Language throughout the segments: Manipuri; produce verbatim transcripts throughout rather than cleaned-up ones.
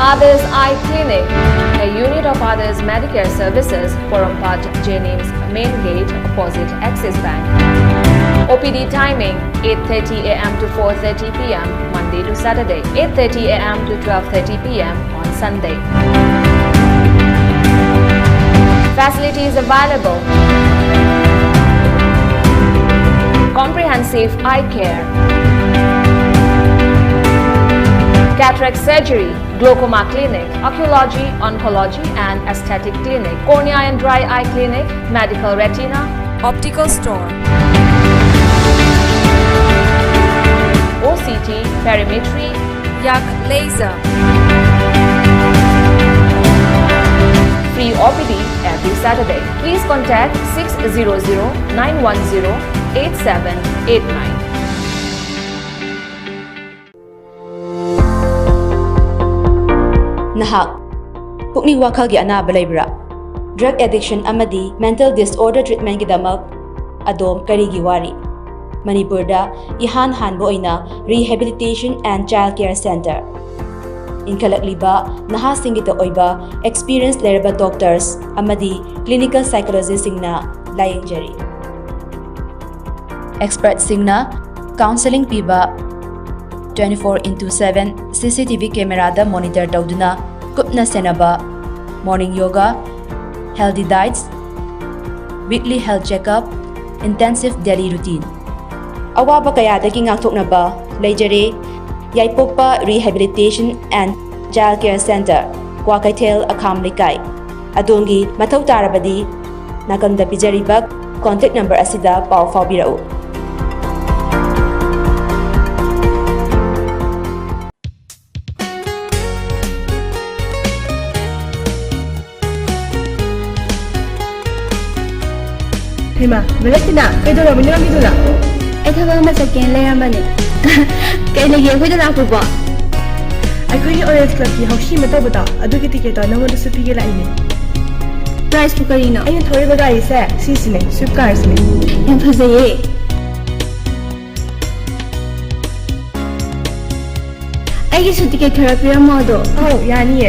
Others Eye Clinic, a unit of Others Medicare Services, Porompat, Jennings Main Gate, opposite Axis Bank. O P D timing, eight thirty a m to four thirty p m, Monday to Saturday, eight thirty a m to twelve thirty p m on Sunday. Facilities available: comprehensive eye care, cataract surgery, glaucoma clinic, oncology, oncology and aesthetic clinic, cornea and dry eye clinic, medical retina, optical store, O C T, perimetry, yak laser. Free O P D every Saturday. Please contact six zero zero nine one zero eight seven eight nine. ꯅꯍꯥꯛ ꯄꯨꯛꯅꯤꯡ ꯋꯥꯈꯜꯒꯤ ꯑꯅꯥꯕ ꯂꯩꯕ꯭ꯔꯥ? Drug addiction ꯑꯃꯗꯤ mental disorder treatmentꯒꯤꯗꯃꯛ ꯑꯗꯣꯝ ꯀꯔꯤꯒꯤ ꯋꯥꯔꯤ? ꯃꯅꯤꯄꯨꯔꯗ ꯏꯍꯥꯟ ꯍꯥꯟꯕ ꯑꯣꯏꯅ Rehabilitation and Child Care Centre, ꯏꯟꯈꯠꯂꯛꯂꯤꯕ ꯅꯍꯥꯁꯤꯡꯒꯤꯗ ꯑꯣꯏꯕ experience ꯂꯩꯔꯕ doctors ꯑꯃꯗꯤ clinical psychologistꯁꯤꯡꯅ ꯂꯥꯌꯦꯡꯖꯔꯤ꯫ Expertꯁꯤꯡꯅ counselling ꯄꯤꯕ, twenty four into seven C C T V cameraꯗ monitor ꯇꯧꯗꯨꯅ ꯀꯨꯞꯅ ꯁꯦꯟꯅꯕ, morning yoga, healthy diets, weekly health checkup, intensive daily routine꯫ ꯑꯋꯥꯕ ꯀꯌꯥꯗꯒꯤ ꯉꯥꯛꯊꯣꯛꯅꯕ ꯂꯩꯖꯔꯦ ꯌꯥꯏꯄꯣꯛꯄ Rehabilitation and Child Care Centre, Kwakeithel, ꯑꯈꯥꯝ ꯂꯩꯀꯥꯏ꯫ ꯑꯗꯣꯝꯒꯤ ꯃꯊꯧ ꯇꯥꯔꯕꯗꯤ ꯅꯥꯀꯝꯗ ꯄꯤꯖꯔꯤꯕ contact number ꯑꯁꯤꯗ ꯄꯥꯎ ꯐꯥꯎꯕꯤꯔꯛꯎ꯫ ꯍꯩꯃꯥ, ꯚꯂꯦꯟꯇꯤꯅꯥ, ꯀꯩꯗꯧꯔꯝꯃꯤꯅꯣ ꯅꯪꯒꯤꯗꯨꯅ? ꯑꯩ ꯊꯕꯛ ꯑꯃ ꯆꯠꯀꯦꯅ ꯂꯩꯔꯝꯕꯅꯦ꯫ ꯀꯩ ꯂꯩꯒꯦ ꯑꯩꯈꯣꯏꯗ ꯂꯥꯛꯄꯕꯣ? ꯑꯩꯈꯣꯏꯒꯤ Orange Clubꯀꯤ ꯍꯧꯁꯤ ꯑꯃ ꯇꯧꯕꯗꯣ, ꯑꯗꯨꯒꯤ ticketꯇꯣ ꯅꯪꯉꯣꯟꯗꯁꯨ ꯄꯤꯒꯦ ꯂꯥꯛꯏꯅꯦ꯫ Prizeꯄꯨ ꯀꯔꯤꯅꯣ? ꯑꯩꯅ ꯊꯧꯔꯤꯕ ꯒꯥꯔꯤꯁꯦ ꯁꯤꯁꯤꯅꯦ, Swift carꯁꯤꯅꯦ꯫ ꯌꯥꯝ ꯐꯖꯩꯌꯦ꯫ ꯑꯩꯒꯤꯁꯨ ꯇꯤꯀꯦꯠ ꯈꯔ ꯄꯤꯔꯝꯃꯣ ꯑꯗꯣ꯫ ꯑꯧ, ꯌꯥꯅꯤꯌꯦ꯫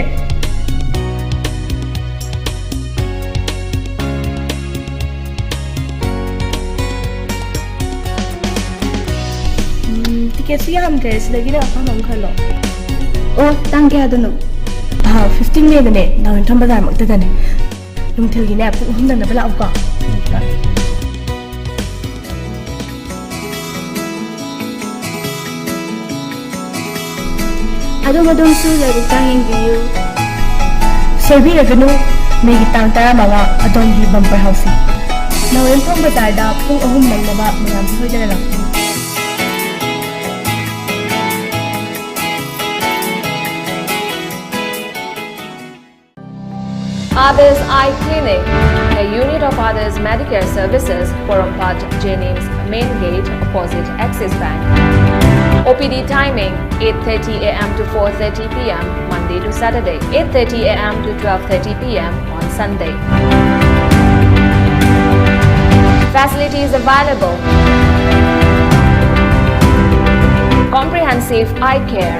ꯎꯝ, ꯇꯤꯀꯦꯠꯁꯨ ꯌꯥꯝꯗ꯭ꯔꯦ, ꯁꯤꯗꯒꯤ ꯅꯪ ꯑꯄꯥꯝꯕ ꯑꯃ ꯈꯜꯂꯣ꯫ ꯑꯣ, ꯇꯥꯡ ꯀꯌꯥꯗꯅꯣ? ꯐꯤꯐꯇꯤꯟ ꯃꯦꯗꯅꯦ, ꯗꯥꯎꯟ ꯇꯥꯎꯟ ꯕꯖꯥꯔꯃꯛꯇꯗꯅꯦ꯫ ꯅꯨꯡꯊꯤꯜꯒꯤꯅꯦ, ꯄꯨꯡ ꯑꯍꯨꯝ ꯅꯪꯅꯕ ꯂꯥꯛꯎꯀꯣ꯫ ꯑꯗꯣꯝ ꯑꯗꯣꯝꯁꯨ ꯂꯥꯏꯕꯛ ꯇꯥꯡ ꯌꯦꯡꯕꯤꯌꯨ꯫ ꯁꯣꯏꯕꯤꯔꯒꯅꯨ, ꯃꯦꯒꯤ ꯇꯥꯡ ꯇꯔꯥꯃꯉꯥ ꯑꯗꯣꯝꯒꯤ ꯕꯝꯄꯔ ꯍꯥꯎꯁꯤ꯫ ꯅꯥꯎꯔꯦꯝꯊꯣꯡ ꯕꯖꯥꯔꯗ ꯄꯨꯡ ꯑꯍꯨꯝ ꯅꯪꯅꯕ ꯃꯌꯥꯝꯁꯨ ꯁꯣꯏꯗꯅ ꯂꯥꯛꯄꯤꯌꯨ꯫ Others Eye Clinic, a unit of Others Medicare Services, Porompat Jennings Main Gate, opposite Axis Bank. O P D timing, eight thirty a m to four thirty p m, Monday to Saturday, eight thirty a m to twelve thirty p m on Sunday. Facilities available: comprehensive eye care,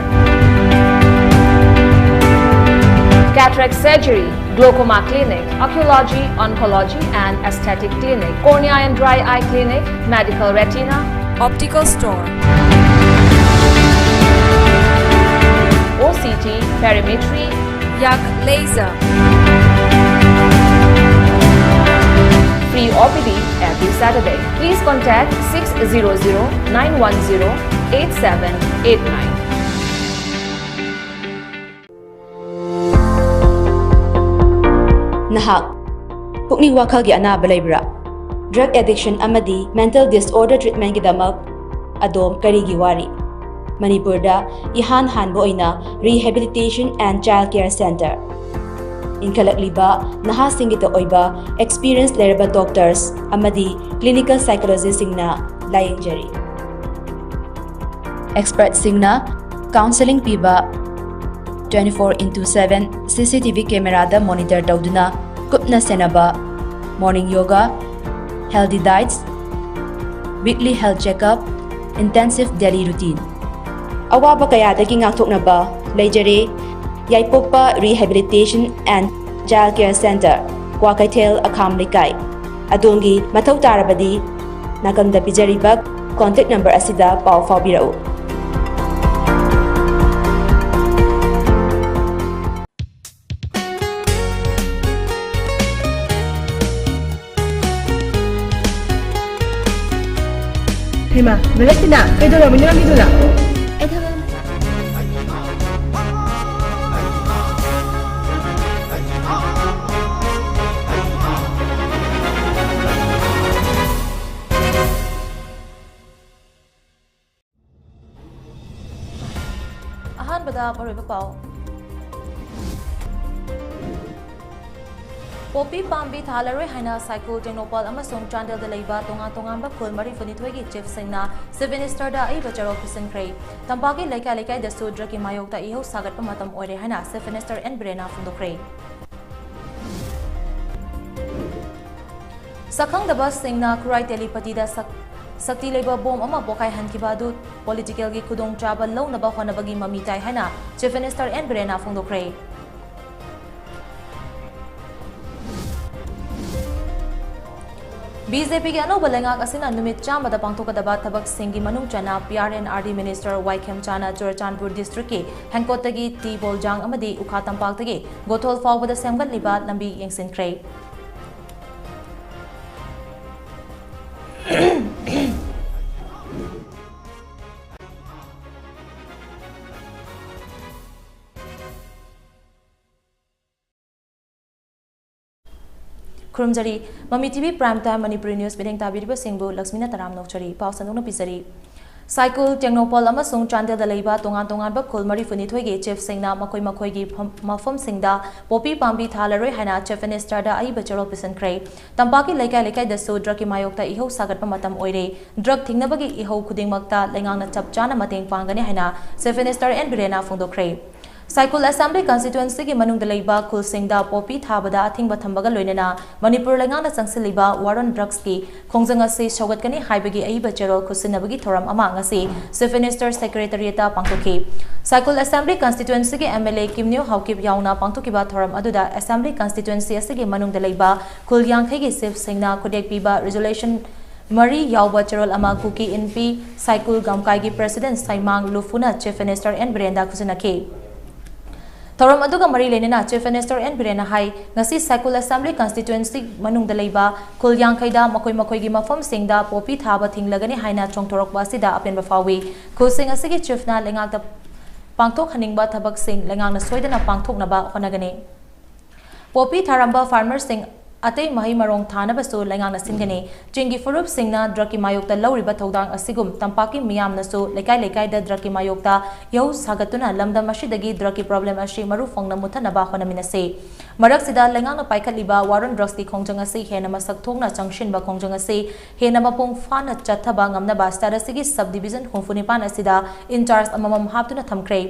cataract surgery, glaucoma clinic, oncology, oncology and aesthetic clinic, cornea and dry eye clinic, medical retina, optical store, O C T, perimetry, yak laser. Free O P D every Saturday. Please contact six zero zero nine one zero eight seven eight nine. ꯅꯍꯥꯛ ꯄꯨꯛꯅꯤꯡ ꯋꯥꯈꯜꯒꯤ ꯑꯅꯥꯕ ꯂꯩꯕ꯭ꯔꯥ? Drug addiction ꯑꯃꯗꯤ mental disorder treatmentꯒꯤꯗꯃꯛ ꯑꯗꯣꯝ ꯀꯔꯤꯒꯤ ꯋꯥꯔꯤ? ꯃꯅꯤꯄꯨꯔꯗ ꯏꯍꯥꯟ ꯍꯥꯟꯕ ꯑꯣꯏꯅ Rehabilitation and Child Care Centre, ꯏꯟꯈꯠꯂꯛꯂꯤꯕ ꯅꯍꯥꯁꯤꯡꯒꯤꯗ ꯑꯣꯏꯕ experience ꯂꯩꯔꯕ doctors ꯑꯃꯗꯤ clinical psychologistꯁꯤꯡꯅ ꯂꯥꯌꯦꯡꯖꯔꯤ꯫ Expertꯁꯤꯡꯅ counselling ꯄꯤꯕ, twenty four into seven C C T V cameraꯗ monitor ꯇꯧꯗꯨꯅ ꯀꯨꯞꯅ ꯁꯦꯟꯅꯕ, morning yoga, healthy diets, weekly health checkup, intensive daily routine꯫ ꯑꯋꯥꯕ ꯀꯌꯥꯗꯒꯤ ꯉꯥꯛꯊꯣꯛꯅꯕ ꯂꯩꯖꯔꯦ꯫ ꯌꯥꯏꯄꯣꯛꯄ Rehabilitation and Child Care Center, Kwakeithel, ꯑꯈꯥꯝ ꯂꯩꯀꯥꯏ꯫ ꯑꯗꯣꯝꯒꯤ ꯃꯊꯧ ꯇꯥꯔꯕꯗꯤ ꯅꯥꯀꯟꯗ ꯄꯤꯖꯔꯤꯕ contact number ꯑꯁꯤꯗ ꯄꯥꯎ ꯐꯥꯎꯕꯤꯔꯛꯎ꯫ ꯍꯩꯃꯥ, ꯚꯦꯂꯦꯟꯇꯤꯅꯥ, ꯀꯩꯗꯧꯔꯝꯃꯤꯅꯣ ꯅꯪꯒꯤꯗꯨꯅ? ꯑꯩ ꯊꯕꯛ ꯑꯃ ꯑꯍꯥꯟꯕꯗ ꯃꯔꯨꯑꯣꯏꯕ ꯄꯥꯎ꯫ ꯄꯣꯄꯤ ꯄꯥꯝꯕꯤ ꯊꯥꯍꯜꯂꯔꯣꯏ ꯍꯥꯏꯅ ꯁꯥꯏꯀꯨꯜ, ꯇꯦꯡꯅꯧꯄꯜ ꯑꯃꯁꯨꯡ ꯆꯥꯟꯗꯦꯜꯗ ꯂꯩꯕ ꯇꯣꯉꯥꯟ ꯇꯣꯉꯥꯟꯕ ꯈꯨꯜ ꯃꯔꯤꯐꯨꯅꯤꯊꯣꯏꯒꯤ ꯆꯤꯐꯁꯤꯡꯅ ꯆꯤꯐ ꯃꯤꯅꯤꯁꯇꯔꯗ ꯑꯏꯕ ꯆꯦꯔꯣꯜ ꯄꯤꯁꯤꯟꯈ꯭ꯔꯦ꯫ ꯇꯝꯄꯥꯛꯀꯤ ꯂꯩꯀꯥꯏ ꯂꯩꯀꯥꯏꯗꯁꯨ ꯗ꯭ꯔꯒꯀꯤ ꯃꯥꯌꯣꯛꯇ ꯏꯍꯧ ꯁꯥꯒꯠꯄ ꯃꯇꯝ ꯑꯣꯏꯔꯦ ꯍꯥꯏꯅ ꯆꯤꯐ ꯃꯤꯅꯤꯁꯇꯔ ꯑꯦꯟ ꯕꯤꯔꯦꯟꯅ ꯐꯣꯡꯗꯣꯛꯈ꯭ꯔꯦ꯫ ꯁꯛꯈꯪꯗꯕꯁꯤꯡꯅ ꯈꯨꯔꯥꯏ ꯇꯦꯂꯤꯄꯇꯤꯗ ꯁꯛ-, ꯁꯛꯇꯤ ꯂꯩꯕ ꯕꯣꯝ ꯑꯃ ꯄꯣꯈꯥꯏꯍꯟꯈꯤꯕ ꯑꯗꯨ ꯄꯣꯂꯤꯇꯤꯀꯦꯜꯒꯤ ꯈꯨꯗꯣꯡꯆꯥꯕ ꯂꯧꯅꯕ ꯍꯣꯠꯅꯕꯒꯤ ꯃꯃꯤ ꯇꯥꯏ ꯍꯥꯏꯅ ꯆꯤꯐ ꯃꯤꯅꯤꯁꯇꯔ ꯑꯦꯟ ꯕꯤꯔꯦꯟꯅ ꯐꯣꯡꯗꯣꯛꯈ꯭ꯔꯦ꯫ ꯕꯤ ꯖꯦ ꯄꯤꯒꯤ ꯑꯅꯧꯕ ꯂꯩꯉꯥꯛ ꯑꯁꯤꯅ ꯅꯨꯃꯤꯠ ꯆꯥꯝꯃꯗ ꯄꯥꯡꯊꯣꯛꯀꯗꯕ ꯊꯕꯛꯁꯤꯡꯒꯤ ꯃꯅꯨꯡ ꯆꯟꯅ P R N R D minister Y ꯈꯦꯝꯆꯥꯅ ꯆꯨꯔꯆꯥꯟꯄꯨꯔ ꯗꯤꯁꯇ꯭ꯔꯤꯛꯀꯤ ꯍꯦꯟꯀꯣꯠꯇꯒꯤ ꯇꯤ ꯕꯣꯜꯖꯥꯡ ꯑꯃꯗꯤ ꯎꯈꯥ ꯇꯝꯄꯥꯛꯇꯒꯤ ꯒꯣꯊꯣꯜ ꯐꯥꯎꯕꯗ ꯁꯦꯝꯒꯠꯂꯤꯕ ꯂꯝꯕꯤ ꯌꯦꯡꯁꯤꯟꯈ꯭ꯔꯦ꯫ ꯈꯨꯔꯨꯝꯖꯔꯤ꯫ ꯃꯃꯤ T V Prime Time Manipuri News ꯃꯤꯠꯌꯦꯡ ꯇꯥꯕꯤꯔꯤꯕꯁꯤꯡꯕꯨ ꯂꯛꯁꯃꯤꯅ ꯇꯔꯥꯝꯅ ꯑꯣꯛꯆꯔꯤ꯫ ꯄꯥꯎ ꯁꯟꯗꯣꯛꯅ ꯄꯤꯖꯔꯤ꯫ ꯁꯥꯏꯀꯨꯜ, ꯇꯦꯡꯅꯧꯄꯜ ꯑꯃꯁꯨꯡ ꯆꯥꯟꯗꯦꯜꯗ ꯂꯩꯕ ꯇꯣꯉꯥꯟ ꯇꯣꯉꯥꯟꯕ ꯈꯨꯜ ꯃꯔꯤꯐꯨꯅꯤꯊꯣꯏꯒꯤ ꯆꯤꯐꯁꯤꯡꯅ ꯃꯈꯣꯏ ꯃꯈꯣꯏꯒꯤ ꯐꯝ-, ꯃꯐꯝꯁꯤꯡꯗ ꯄꯣꯄꯤ ꯄꯥꯝꯕꯤ ꯊꯥꯍꯜꯂꯔꯣꯏ ꯍꯥꯏꯅ ꯆꯤꯐ ꯃꯤꯅꯤꯁꯇꯔꯗ ꯑꯏꯕ ꯆꯦꯔꯣꯜ ꯄꯤꯁꯤꯟꯈ꯭ꯔꯦ꯫ ꯇꯝꯄꯥꯛꯀꯤ ꯂꯩꯀꯥꯏ ꯂꯩꯀꯥꯏꯗꯁꯨ ꯗ꯭ꯔꯒꯀꯤ ꯃꯥꯌꯣꯛꯇ ꯏꯍꯧ ꯁꯥꯒꯠꯄ ꯃꯇꯝ ꯑꯣꯏꯔꯦ꯫ ꯗ꯭ꯔꯒ ꯊꯤꯡꯅꯕꯒꯤ ꯏꯍꯧ ꯈꯨꯗꯤꯡꯃꯛꯇ ꯂꯩꯉꯥꯛꯅ ꯆꯞ ꯆꯥꯅ ꯃꯇꯦꯡ ꯄꯥꯡꯒꯅꯤ ꯍꯥꯏꯅ ꯆꯤꯐ ꯃꯤꯅꯤꯁꯇꯔ ꯑꯦꯟ ꯕꯤꯔꯦꯟꯅ ꯐꯣꯡꯗꯣꯛꯈ꯭ꯔꯦ꯫ ꯁꯥꯏꯀꯨꯜ ꯑꯦꯁꯦꯝꯕ꯭ꯂꯤ ꯀꯟꯁꯇꯤꯇ꯭ꯋꯦꯟꯁꯤꯒꯤ ꯃꯅꯨꯡꯗ ꯂꯩꯕ ꯈꯨꯜꯁꯤꯡꯗ ꯄꯣꯄꯤ ꯊꯥꯕꯗ ꯑꯊꯤꯡꯕ ꯊꯝꯕꯒ ꯂꯣꯏꯅꯅ ꯃꯅꯤꯄꯨꯔ ꯂꯩꯉꯥꯛꯅ ꯆꯪꯁꯤꯜꯂꯤꯕ ꯋꯥꯔ ꯑꯣꯟ ꯗ꯭ꯔꯒꯁꯀꯤ ꯈꯣꯡꯖꯪ ꯑꯁꯤ ꯁꯧꯒꯠꯀꯅꯤ ꯍꯥꯏꯕꯒꯤ ꯑꯏꯕ ꯆꯦꯔꯣꯜ ꯈꯨꯠꯁꯤꯟꯅꯕꯒꯤ ꯊꯧꯔꯝ ꯑꯃ ꯉꯁꯤ ꯆꯤꯐ ꯃꯤꯅꯤꯁꯇꯔ ꯁꯦꯀ꯭ꯔꯦꯇꯔꯤꯌꯦꯠꯇ ꯄꯥꯡꯊꯣꯛꯈꯤ꯫ ꯁꯥꯏꯀꯨꯜ ꯑꯦꯁꯦꯝꯕ꯭ꯂꯤ ꯀꯟꯁꯇꯤꯇ꯭ꯋꯦꯟꯁꯤꯒꯤ ꯑꯦꯝ ꯑꯦꯜ ꯑꯦ ꯀꯤꯝꯅ꯭ꯌꯨ ꯍꯥꯎꯀꯤꯞ ꯌꯥꯎꯅ ꯄꯥꯡꯊꯣꯛꯈꯤꯕ ꯊꯧꯔꯝ ꯑꯗꯨꯗ ꯑꯦꯁꯦꯝꯕ꯭ꯂꯤ ꯀꯟꯁꯇꯤꯇ꯭ꯋꯦꯟꯁꯤ ꯑꯁꯤꯒꯤ ꯃꯅꯨꯡꯗ ꯂꯩꯕ ꯈꯨꯜ ꯌꯥꯡꯈꯩꯒꯤ ꯆꯤꯐꯁꯤꯡꯅ ꯈꯨꯠꯌꯦꯛ ꯄꯤꯕ ꯔꯤꯖꯣꯂꯨꯁꯟ ꯃꯔꯤ ꯌꯥꯎꯕ ꯆꯦꯔꯣꯜ ꯑꯃ ꯀꯨꯀꯤ ꯏꯟꯄꯤ ꯁꯥꯏꯀꯨꯜ ꯒꯝꯀꯥꯏꯒꯤ ꯄ꯭ꯔꯦꯁꯤꯗꯦꯟꯠ ꯁꯥꯏꯃꯥꯡ ꯂꯨꯐꯨꯅ ꯆꯤꯐ ꯃꯤꯅꯤꯁꯇꯔ ꯑꯦꯟ ꯕꯤꯔꯦꯟꯗ ꯈꯨꯠꯁꯤꯟꯅꯈꯤ꯫ ꯊꯧꯔꯝ ꯑꯗꯨꯒ ꯃꯔꯤ ꯂꯩꯅꯅ ꯆꯤꯐ ꯃꯤꯅꯤꯁꯇꯔ ꯑꯦꯟ ꯕꯤꯔꯦꯟꯅ ꯍꯥꯏ, ꯉꯁꯤ ꯁꯥꯏꯀꯨꯜ ꯑꯦꯁꯦꯝꯕ꯭ꯂꯤ ꯀꯟꯁꯇꯤꯇ꯭ꯋꯦꯟꯁꯤ ꯃꯅꯨꯡꯗ ꯂꯩꯕ ꯈꯨꯜ ꯌꯥꯡꯈꯩꯗ ꯃꯈꯣꯏ ꯃꯈꯣꯏꯒꯤ ꯃꯐꯝꯁꯤꯡꯗ ꯄꯣꯄꯤ ꯊꯥꯕ ꯊꯤꯡꯂꯒꯅꯤ ꯍꯥꯏꯅ ꯆꯣꯡꯊꯣꯔꯛꯄ ꯑꯁꯤꯗ ꯑꯄꯦꯟꯕ ꯐꯥꯎꯏ꯫ ꯈꯨꯜꯁꯤꯡ ꯑꯁꯤꯒꯤ ꯆꯤꯐꯅ ꯂꯩꯉꯥꯛꯇ ꯄꯥꯡꯊꯣꯛꯍꯟꯅꯤꯡꯕ ꯊꯕꯛꯁꯤꯡ ꯂꯩꯉꯥꯛꯅ ꯁꯣꯏꯗꯅ ꯄꯥꯡꯊꯣꯛꯅꯕ ꯍꯣꯠꯅꯒꯅꯤ꯫ ꯄꯣꯄꯤ ꯊꯥꯔꯝꯕ ꯐꯥꯔꯃꯔꯁꯤꯡ ꯑꯇꯩ ꯃꯍꯩ ꯃꯔꯣꯡ ꯊꯥꯅꯕꯁꯨ ꯂꯩꯉꯥꯛꯅ ꯁꯤꯟꯒꯅꯤ꯫ ꯆꯤꯡꯒꯤ ꯐꯨꯔꯨꯞꯁꯤꯡꯅ ꯗ꯭ꯔꯒꯀꯤ ꯃꯥꯌꯣꯛꯇ ꯂꯧꯔꯤꯕ ꯊꯧꯗꯥꯡ ꯑꯁꯤꯒꯨꯝ ꯇꯝꯄꯥꯛꯀꯤ ꯃꯤꯌꯥꯝꯅꯁꯨ ꯂꯩꯀꯥꯏ ꯂꯩꯀꯥꯏꯗ ꯗ꯭ꯔꯒꯀꯤ ꯃꯥꯌꯣꯛꯇ ꯏꯍꯧ ꯁꯥꯒꯠꯇꯨꯅ ꯂꯝꯗꯝ ꯑꯁꯤꯗꯒꯤ ꯗ꯭ꯔꯒꯀꯤ ꯄ꯭ꯔꯣꯕ꯭ꯂꯦꯝ ꯑꯁꯤ ꯃꯔꯨ ꯐꯪꯅ ꯃꯨꯠꯊꯠꯅꯕ ꯍꯣꯠꯅꯃꯤꯟꯅꯁꯤ꯫ ꯃꯔꯛꯁꯤꯗ ꯂꯩꯉꯥꯛꯅ ꯄꯥꯏꯈꯠꯂꯤꯕ ꯋꯥꯔ ꯑꯣꯟ ꯗ꯭ꯔꯒꯁꯀꯤ ꯈꯣꯡꯖꯪ ꯑꯁꯤ ꯍꯦꯟꯅ ꯃꯁꯛ ꯊꯣꯛꯅ ꯆꯪꯁꯤꯟꯕ ꯈꯣꯡꯖꯪ ꯑꯁꯤ ꯍꯦꯟꯅ ꯃꯄꯨꯡ ꯐꯥꯅ ꯆꯠꯊꯕ ꯉꯝꯅꯕ ꯁ꯭ꯇꯦꯠ ꯑꯁꯤꯒꯤ ꯁꯕ ꯗꯤꯕꯤꯖꯟ ꯍꯨꯝꯐꯨ ꯅꯤꯄꯥꯟ ꯑꯁꯤꯗ ꯏꯟꯆꯥꯔꯖ ꯑꯃꯃꯝ ꯍꯥꯞꯇꯨꯅ ꯊꯝꯈ꯭ꯔꯦ꯫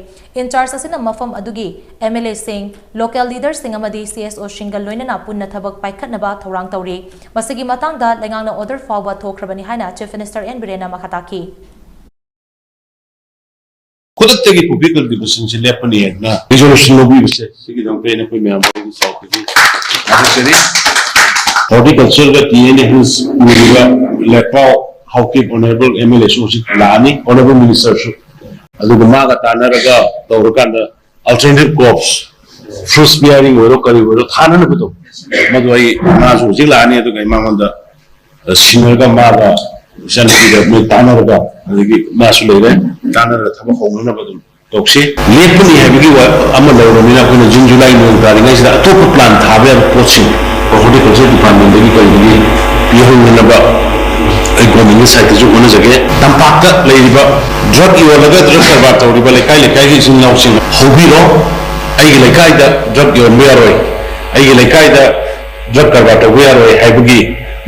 ꯏꯟꯆꯥꯔꯖ ꯑꯁꯤꯅ ꯃꯐꯝ ꯑꯗꯨꯒꯤ ꯑꯦꯝ ꯑꯦꯜ ꯑꯦꯁꯤꯡ, ꯂꯣꯀꯦꯜ ꯂꯤꯗꯔꯁꯤꯡ ꯑꯃꯗꯤ ꯁꯤ ꯑꯦꯁ ꯑꯣꯁꯤꯡꯒ ꯂꯣꯏꯅꯅ ꯄꯨꯟꯅ ꯊꯕꯛ ꯄꯥꯏꯈꯠꯅꯕ ꯊꯧꯔꯥꯡ ꯇꯧꯔꯤ꯫ ꯃꯁꯤꯒꯤ ꯃꯇꯥꯡꯗ ꯂꯩꯉꯥꯛꯅ ꯑꯣꯔꯗꯔ ꯐꯥꯎꯕ ꯊꯣꯛꯈ꯭ꯔꯕꯅꯤ ꯍꯥꯏꯅ ꯆꯤꯐ ꯃꯤꯅꯤꯁꯇꯔ ꯑꯦꯟ ꯕꯤꯔꯦꯟꯅ ꯃꯈꯥ ꯇꯥꯈꯤ꯫ ꯈꯨꯗꯛꯇꯒꯤ ꯄꯣꯄꯤ ꯀꯜꯇꯤꯚꯦꯁꯟꯁꯤ ꯂꯦꯞꯄꯅꯤ ꯍꯥꯏꯅ ꯔꯤꯖꯣꯂꯨꯁꯟ ꯂꯧꯕꯤꯕꯁꯦ, ꯁꯤꯒꯤꯗꯃꯛꯇ ꯑꯩꯅ ꯑꯩꯈꯣꯏ ꯃꯌꯥꯝ ꯆꯥꯎꯈꯠꯄꯤ ꯊꯥꯒꯠꯆꯔꯤ꯫ ꯍꯣꯔꯇꯤꯀꯜꯆꯔꯒ ꯇꯤ ꯑꯦꯟ ꯑꯦ ꯍꯤꯜꯁ ꯄꯨꯔꯤꯕ ꯂꯦꯄꯥꯎ ꯍꯥꯎꯀꯤꯞ ꯑꯣꯅꯔꯦꯕꯜ ꯑꯦꯝ ꯑꯦꯜ ꯑꯦꯁꯨ ꯍꯧꯖꯤꯛ ꯂꯥꯛꯑꯅꯤ, ꯑꯣꯅꯔꯦꯕꯜ ꯃꯤꯅꯤꯁꯇꯔꯁꯨ꯫ ꯑꯗꯨꯒ ꯃꯥꯒ ꯇꯥꯟꯅꯔꯒ ꯇꯧꯔꯀꯥꯟꯗ ꯑꯜꯇꯔꯅꯦꯇꯤꯚ ꯀ꯭ꯔꯣꯞꯁ, ꯐ꯭ꯔꯨꯠꯁ ꯕꯤꯌꯥꯔꯤꯡ ꯑꯣꯏꯔꯣ ꯀꯔꯤ ꯑꯣꯏꯔꯣ ꯊꯥꯅꯅꯕꯗꯣ, ꯃꯗꯨ ꯑꯩ ꯃꯥꯁꯨ ꯍꯧꯖꯤꯛ ꯂꯥꯛꯑꯅꯤ꯫ ꯑꯗꯨꯒ ꯑꯩ ꯃꯉꯣꯟꯗ ꯁꯤꯟꯅꯔꯒ ꯃꯥꯒ ꯏꯆꯥꯅꯨꯄꯤꯒ ꯃꯣꯏ ꯇꯥꯟꯅꯔꯒ, ꯑꯗꯒꯤ ꯃꯥꯁꯨ ꯂꯩꯔꯦ, ꯇꯥꯟꯅꯔꯒ ꯊꯕꯛ ꯍꯧꯅꯅꯕ ꯑꯗꯨꯝ ꯇꯧꯁꯤ꯫ ꯂꯦꯞꯄꯅꯤ ꯍꯥꯏꯕꯒꯤ ꯋꯥ ꯑꯃ ꯂꯧꯔꯕꯅꯤꯅ ꯑꯩꯈꯣꯏꯅ ꯖꯨꯟ ꯖꯨꯂꯥꯏ ꯅꯣꯡ ꯇꯥꯔꯤꯉꯩꯁꯤꯗ ꯑꯇꯣꯞꯄ ꯄ꯭ꯂꯥꯟ ꯊꯥꯕ ꯌꯥꯕ ꯄꯣꯠꯁꯤꯡ ꯍꯣꯔꯇꯤꯀꯜꯆꯔ ꯗꯤꯄꯥꯔꯠꯃꯦꯟꯗꯒꯤ ꯀꯔꯤꯗꯒꯤ ꯄꯤꯍꯧꯅꯅꯕ ꯑꯩ ꯒꯣꯔꯃꯦꯟꯒꯤ ꯁꯥꯏꯠꯇꯁꯨ ꯍꯣꯠꯅꯖꯒꯦ꯫ ꯇꯝꯄꯥꯛꯇ ꯂꯩꯔꯤꯕ ꯗ꯭ꯔꯒ ꯌꯣꯜꯂꯒ ꯗ꯭ꯔꯒ ꯀꯔꯕꯥꯔ ꯇꯧꯔꯤꯕ ꯂꯩꯀꯥꯏ ꯂꯩꯀꯥꯏꯒꯤ ꯏꯆꯤꯟ ꯏꯅꯥꯎꯁꯤꯡ ꯍꯧꯕꯤꯔꯣ꯫ ꯑꯩꯒꯤ ꯂꯩꯀꯥꯏꯗ ꯗ꯭ꯔꯒ ꯌꯣꯟꯕ ꯌꯥꯔꯣꯏ, ꯑꯩꯒꯤ ꯂꯩꯀꯥꯏꯗ ꯗ꯭ꯔꯒ ꯀꯔꯕꯥꯔ ꯇꯧꯕ ꯌꯥꯔꯣꯏ ꯍꯥꯏꯕꯒꯤ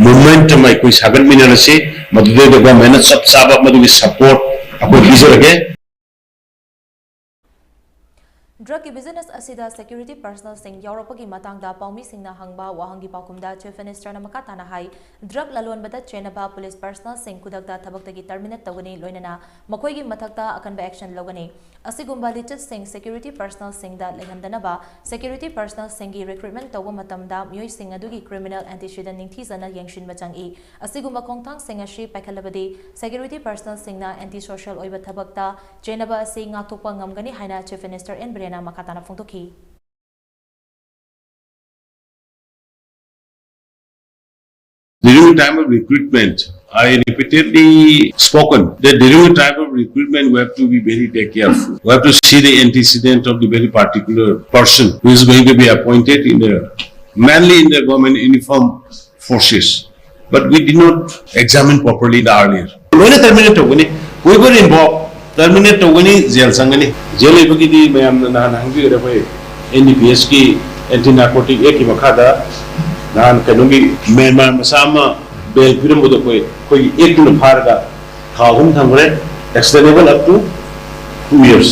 ꯃꯨꯚꯃꯦꯟꯠ ꯑꯃ ꯑꯩꯈꯣꯏ ꯁꯥꯒꯠꯃꯤꯟꯅꯔꯁꯤ꯫ ꯃꯗꯨꯗꯩꯗ ꯒꯣꯔꯃꯦꯟꯅ ꯆꯞ ꯆꯥꯕ ꯃꯗꯨꯒꯤ ꯁꯄꯣꯔꯠ ꯑꯩꯈꯣꯏ ꯄꯤꯖꯔꯒꯦ꯫ ꯗ꯭ꯔꯒꯀꯤ ꯕꯤꯖꯤꯅꯦꯁ ꯑꯁꯤꯗ ꯁꯦꯀ꯭ꯌꯨꯔꯤꯇꯤ ꯄꯔꯁꯅꯦꯜꯁꯤꯡ ꯌꯥꯎꯔꯛꯄꯒꯤ ꯃꯇꯥꯡꯗ ꯄꯥꯎꯃꯤꯁꯤꯡꯅ ꯍꯪꯕ ꯋꯥꯍꯪꯒꯤ ꯄꯥꯎꯈꯨꯝꯗ ꯆꯤꯐ ꯃꯤꯅꯤꯁꯇꯔꯅ ꯃꯈꯥ ꯇꯥꯅ ꯍꯥꯏ, ꯗ꯭ꯔꯒ ꯂꯂꯣꯟꯕꯗ ꯆꯦꯟꯅꯕ ꯄꯨꯂꯤꯁ ꯄꯔꯁꯅꯦꯜꯁꯤꯡ ꯈꯨꯗꯛꯇ ꯊꯕꯛꯇꯒꯤ ꯇꯔꯃꯤꯅꯦꯠ ꯇꯧꯒꯅꯤ, ꯂꯣꯏꯅꯅ ꯃꯈꯣꯏꯒꯤ ꯃꯊꯛꯇ ꯑꯀꯟꯕ ꯑꯦꯛꯁꯟ ꯂꯧꯒꯅꯤ꯫ ꯑꯁꯤꯒꯨꯝꯕ ꯂꯤꯆꯠꯁꯤꯡ ꯁꯦꯀ꯭ꯌꯨꯔꯤꯇꯤ ꯄꯔꯁꯅꯦꯜꯁꯤꯡꯗ ꯂꯩꯍꯟꯗꯅꯕ ꯁꯦꯀ꯭ꯌꯨꯔꯤꯇꯤ ꯄꯔꯁꯅꯦꯜꯁꯤꯡꯒꯤ ꯔꯤꯀ꯭ꯔꯨꯠꯃꯦꯟ ꯇꯧꯕ ꯃꯇꯝꯗ ꯃꯤꯑꯣꯏꯁꯤꯡ ꯑꯗꯨꯒꯤ ꯀ꯭ꯔꯤꯃꯤꯅꯦꯜ ꯑꯦꯟꯇꯤꯁꯤꯗꯦꯟ ꯅꯤꯡꯊꯤꯖꯅ ꯌꯦꯡꯁꯤꯟꯕ ꯆꯪꯏ꯫ ꯑꯁꯤꯒꯨꯝꯕ ꯈꯣꯡꯊꯥꯡꯁꯤꯡ ꯑꯁꯤ ꯄꯥꯏꯈꯠꯂꯕꯗꯤ ꯁꯦꯀ꯭ꯌꯨꯔꯤꯇꯤ ꯄꯔꯁꯅꯦꯜꯁꯤꯡꯅ ꯑꯦꯟꯇꯤ ꯁꯣꯁꯤꯌꯦꯜ ꯑꯣꯏꯕ ꯊꯕꯛꯇ ꯆꯦꯟꯅꯕ ꯑꯁꯤ ꯉꯥꯛꯊꯣꯛꯄ ꯉꯝꯒꯅꯤ ꯍꯥꯏꯅ ꯆꯤꯐ ꯃꯤꯅꯤꯁꯇꯔ ꯑꯦꯟ ꯕꯤꯔꯦꯟꯅ ꯃꯈꯥ ꯇꯥꯅ ꯐꯣꯡꯗꯣꯛꯈꯤ꯫ During the time of recruitment, I repeatedly spoken that during the time of recruitment, we have to be very careful. We have to see the antecedent of the very particular person who is going to be appointed in the, mainly in the government uniform forces. But we did not examine properly the earlier. ꯂꯣꯏꯅ terminate ꯇꯧꯒꯅꯤ꯫ Whoever involved terminate ꯇꯧꯒꯅꯤ, ꯖꯦꯜ ꯆꯪꯒꯅꯤ꯫ ꯖꯦꯜ ꯑꯣꯏꯕꯒꯤꯗꯤ ꯃꯌꯥꯝꯅ ꯅꯍꯥꯟ ꯍꯪꯕꯤꯒꯗꯕ ꯑꯩꯈꯣꯏ N D P S ꯀꯤ Anti Narcotic Act ꯀꯤ ꯃꯈꯥꯗ ꯅꯍꯥꯟ ꯀꯩꯅꯣꯒꯤ ꯃ꯭ꯌꯥꯟꯃꯥꯔ ꯃꯆꯥ ꯑꯃ ꯕꯦꯜ ꯄꯤꯔꯝꯕꯗꯣ ꯑꯩꯈꯣꯏ ꯑꯩꯈꯣꯏꯒꯤ ꯑꯦꯛꯇꯨꯅ ꯐꯥꯔꯒ ꯊꯥ ꯑꯍꯨꯝ ꯊꯝꯈ꯭ꯔꯦ, extendable up to two years꯫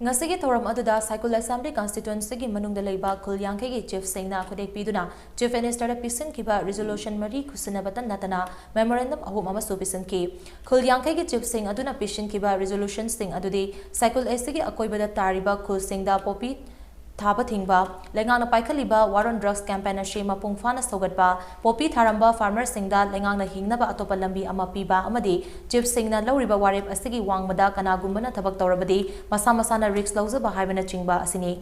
ꯉꯁꯤꯒꯤ ꯊꯧꯔꯝ ꯑꯗꯨꯗ ꯁꯥꯏꯀꯨꯜ ꯑꯦꯁꯦꯝꯕ꯭ꯂꯤ ꯀꯟꯁꯇꯤꯇ꯭ꯋꯦꯟꯁꯤꯒꯤ ꯃꯅꯨꯡꯗ ꯂꯩꯕ ꯈꯨꯜ ꯌꯥꯡꯈꯩꯒꯤ ꯆꯤꯐꯁꯤꯡꯅ ꯈꯨꯗꯦꯛ ꯄꯤꯗꯨꯅ ꯆꯤꯐ ꯃꯤꯅꯤꯁꯇꯔꯗ ꯄꯤꯁꯤꯟꯈꯤꯕ ꯔꯤꯖꯣꯂꯨꯁꯟ ꯃꯔꯤ ꯈꯨꯠꯁꯤꯟꯅꯕꯇ ꯅꯠꯇꯅ ꯃꯦꯃꯣꯔꯦꯟꯗꯝ ꯑꯍꯨꯝ ꯑꯃꯁꯨ ꯄꯤꯁꯤꯟꯈꯤ꯫ ꯈꯨꯜ ꯌꯥꯡꯈꯩꯒꯤ ꯆꯤꯐꯁꯤꯡ ꯑꯗꯨꯅ ꯄꯤꯁꯤꯟꯈꯤꯕ ꯔꯤꯖꯣꯂꯨꯁꯟꯁꯤꯡ ꯑꯗꯨꯗꯤ ꯁꯥꯏꯀꯨꯜ ꯑꯦꯁꯤꯒꯤ ꯑꯀꯣꯏꯕꯗ ꯇꯥꯔꯤꯕ ꯈꯨꯜꯁꯤꯡꯗ ꯄꯣꯄꯤ ꯊꯥꯕ ꯊꯤꯡꯕ, ꯂꯩꯉꯥꯛꯅ ꯄꯥꯏꯈꯠꯂꯤꯕ ꯋꯥꯔ ꯑꯣꯟ ꯗ꯭ꯔꯒꯁ ꯀꯦꯝꯄꯦꯟ ꯑꯁꯤ ꯃꯄꯨꯡ ꯐꯥꯅ ꯁꯧꯒꯠꯄ, ꯄꯣꯄꯤ ꯊꯥꯔꯝꯕ ꯐꯥꯔꯃꯔꯁꯤꯡꯗ ꯂꯩꯉꯥꯛꯅ ꯍꯤꯡꯅꯕ ꯑꯇꯣꯞꯄ ꯂꯝꯕꯤ ꯑꯃ ꯄꯤꯕ ꯑꯃꯗꯤ ꯆꯤꯐꯁꯤꯡꯅ ꯂꯧꯔꯤꯕ ꯋꯥꯔꯦꯞ ꯑꯁꯤꯒꯤ ꯋꯥꯡꯃꯗ ꯀꯅꯥꯒꯨꯝꯕꯅ ꯊꯕꯛ ꯇꯧꯔꯕꯗꯤ ꯃꯁꯥ ꯃꯁꯥꯅ ꯔꯤꯁ꯭ꯛ ꯂꯧꯖꯕ ꯍꯥꯏꯕꯅꯆꯤꯡꯕ ꯑꯁꯤꯅꯤ꯫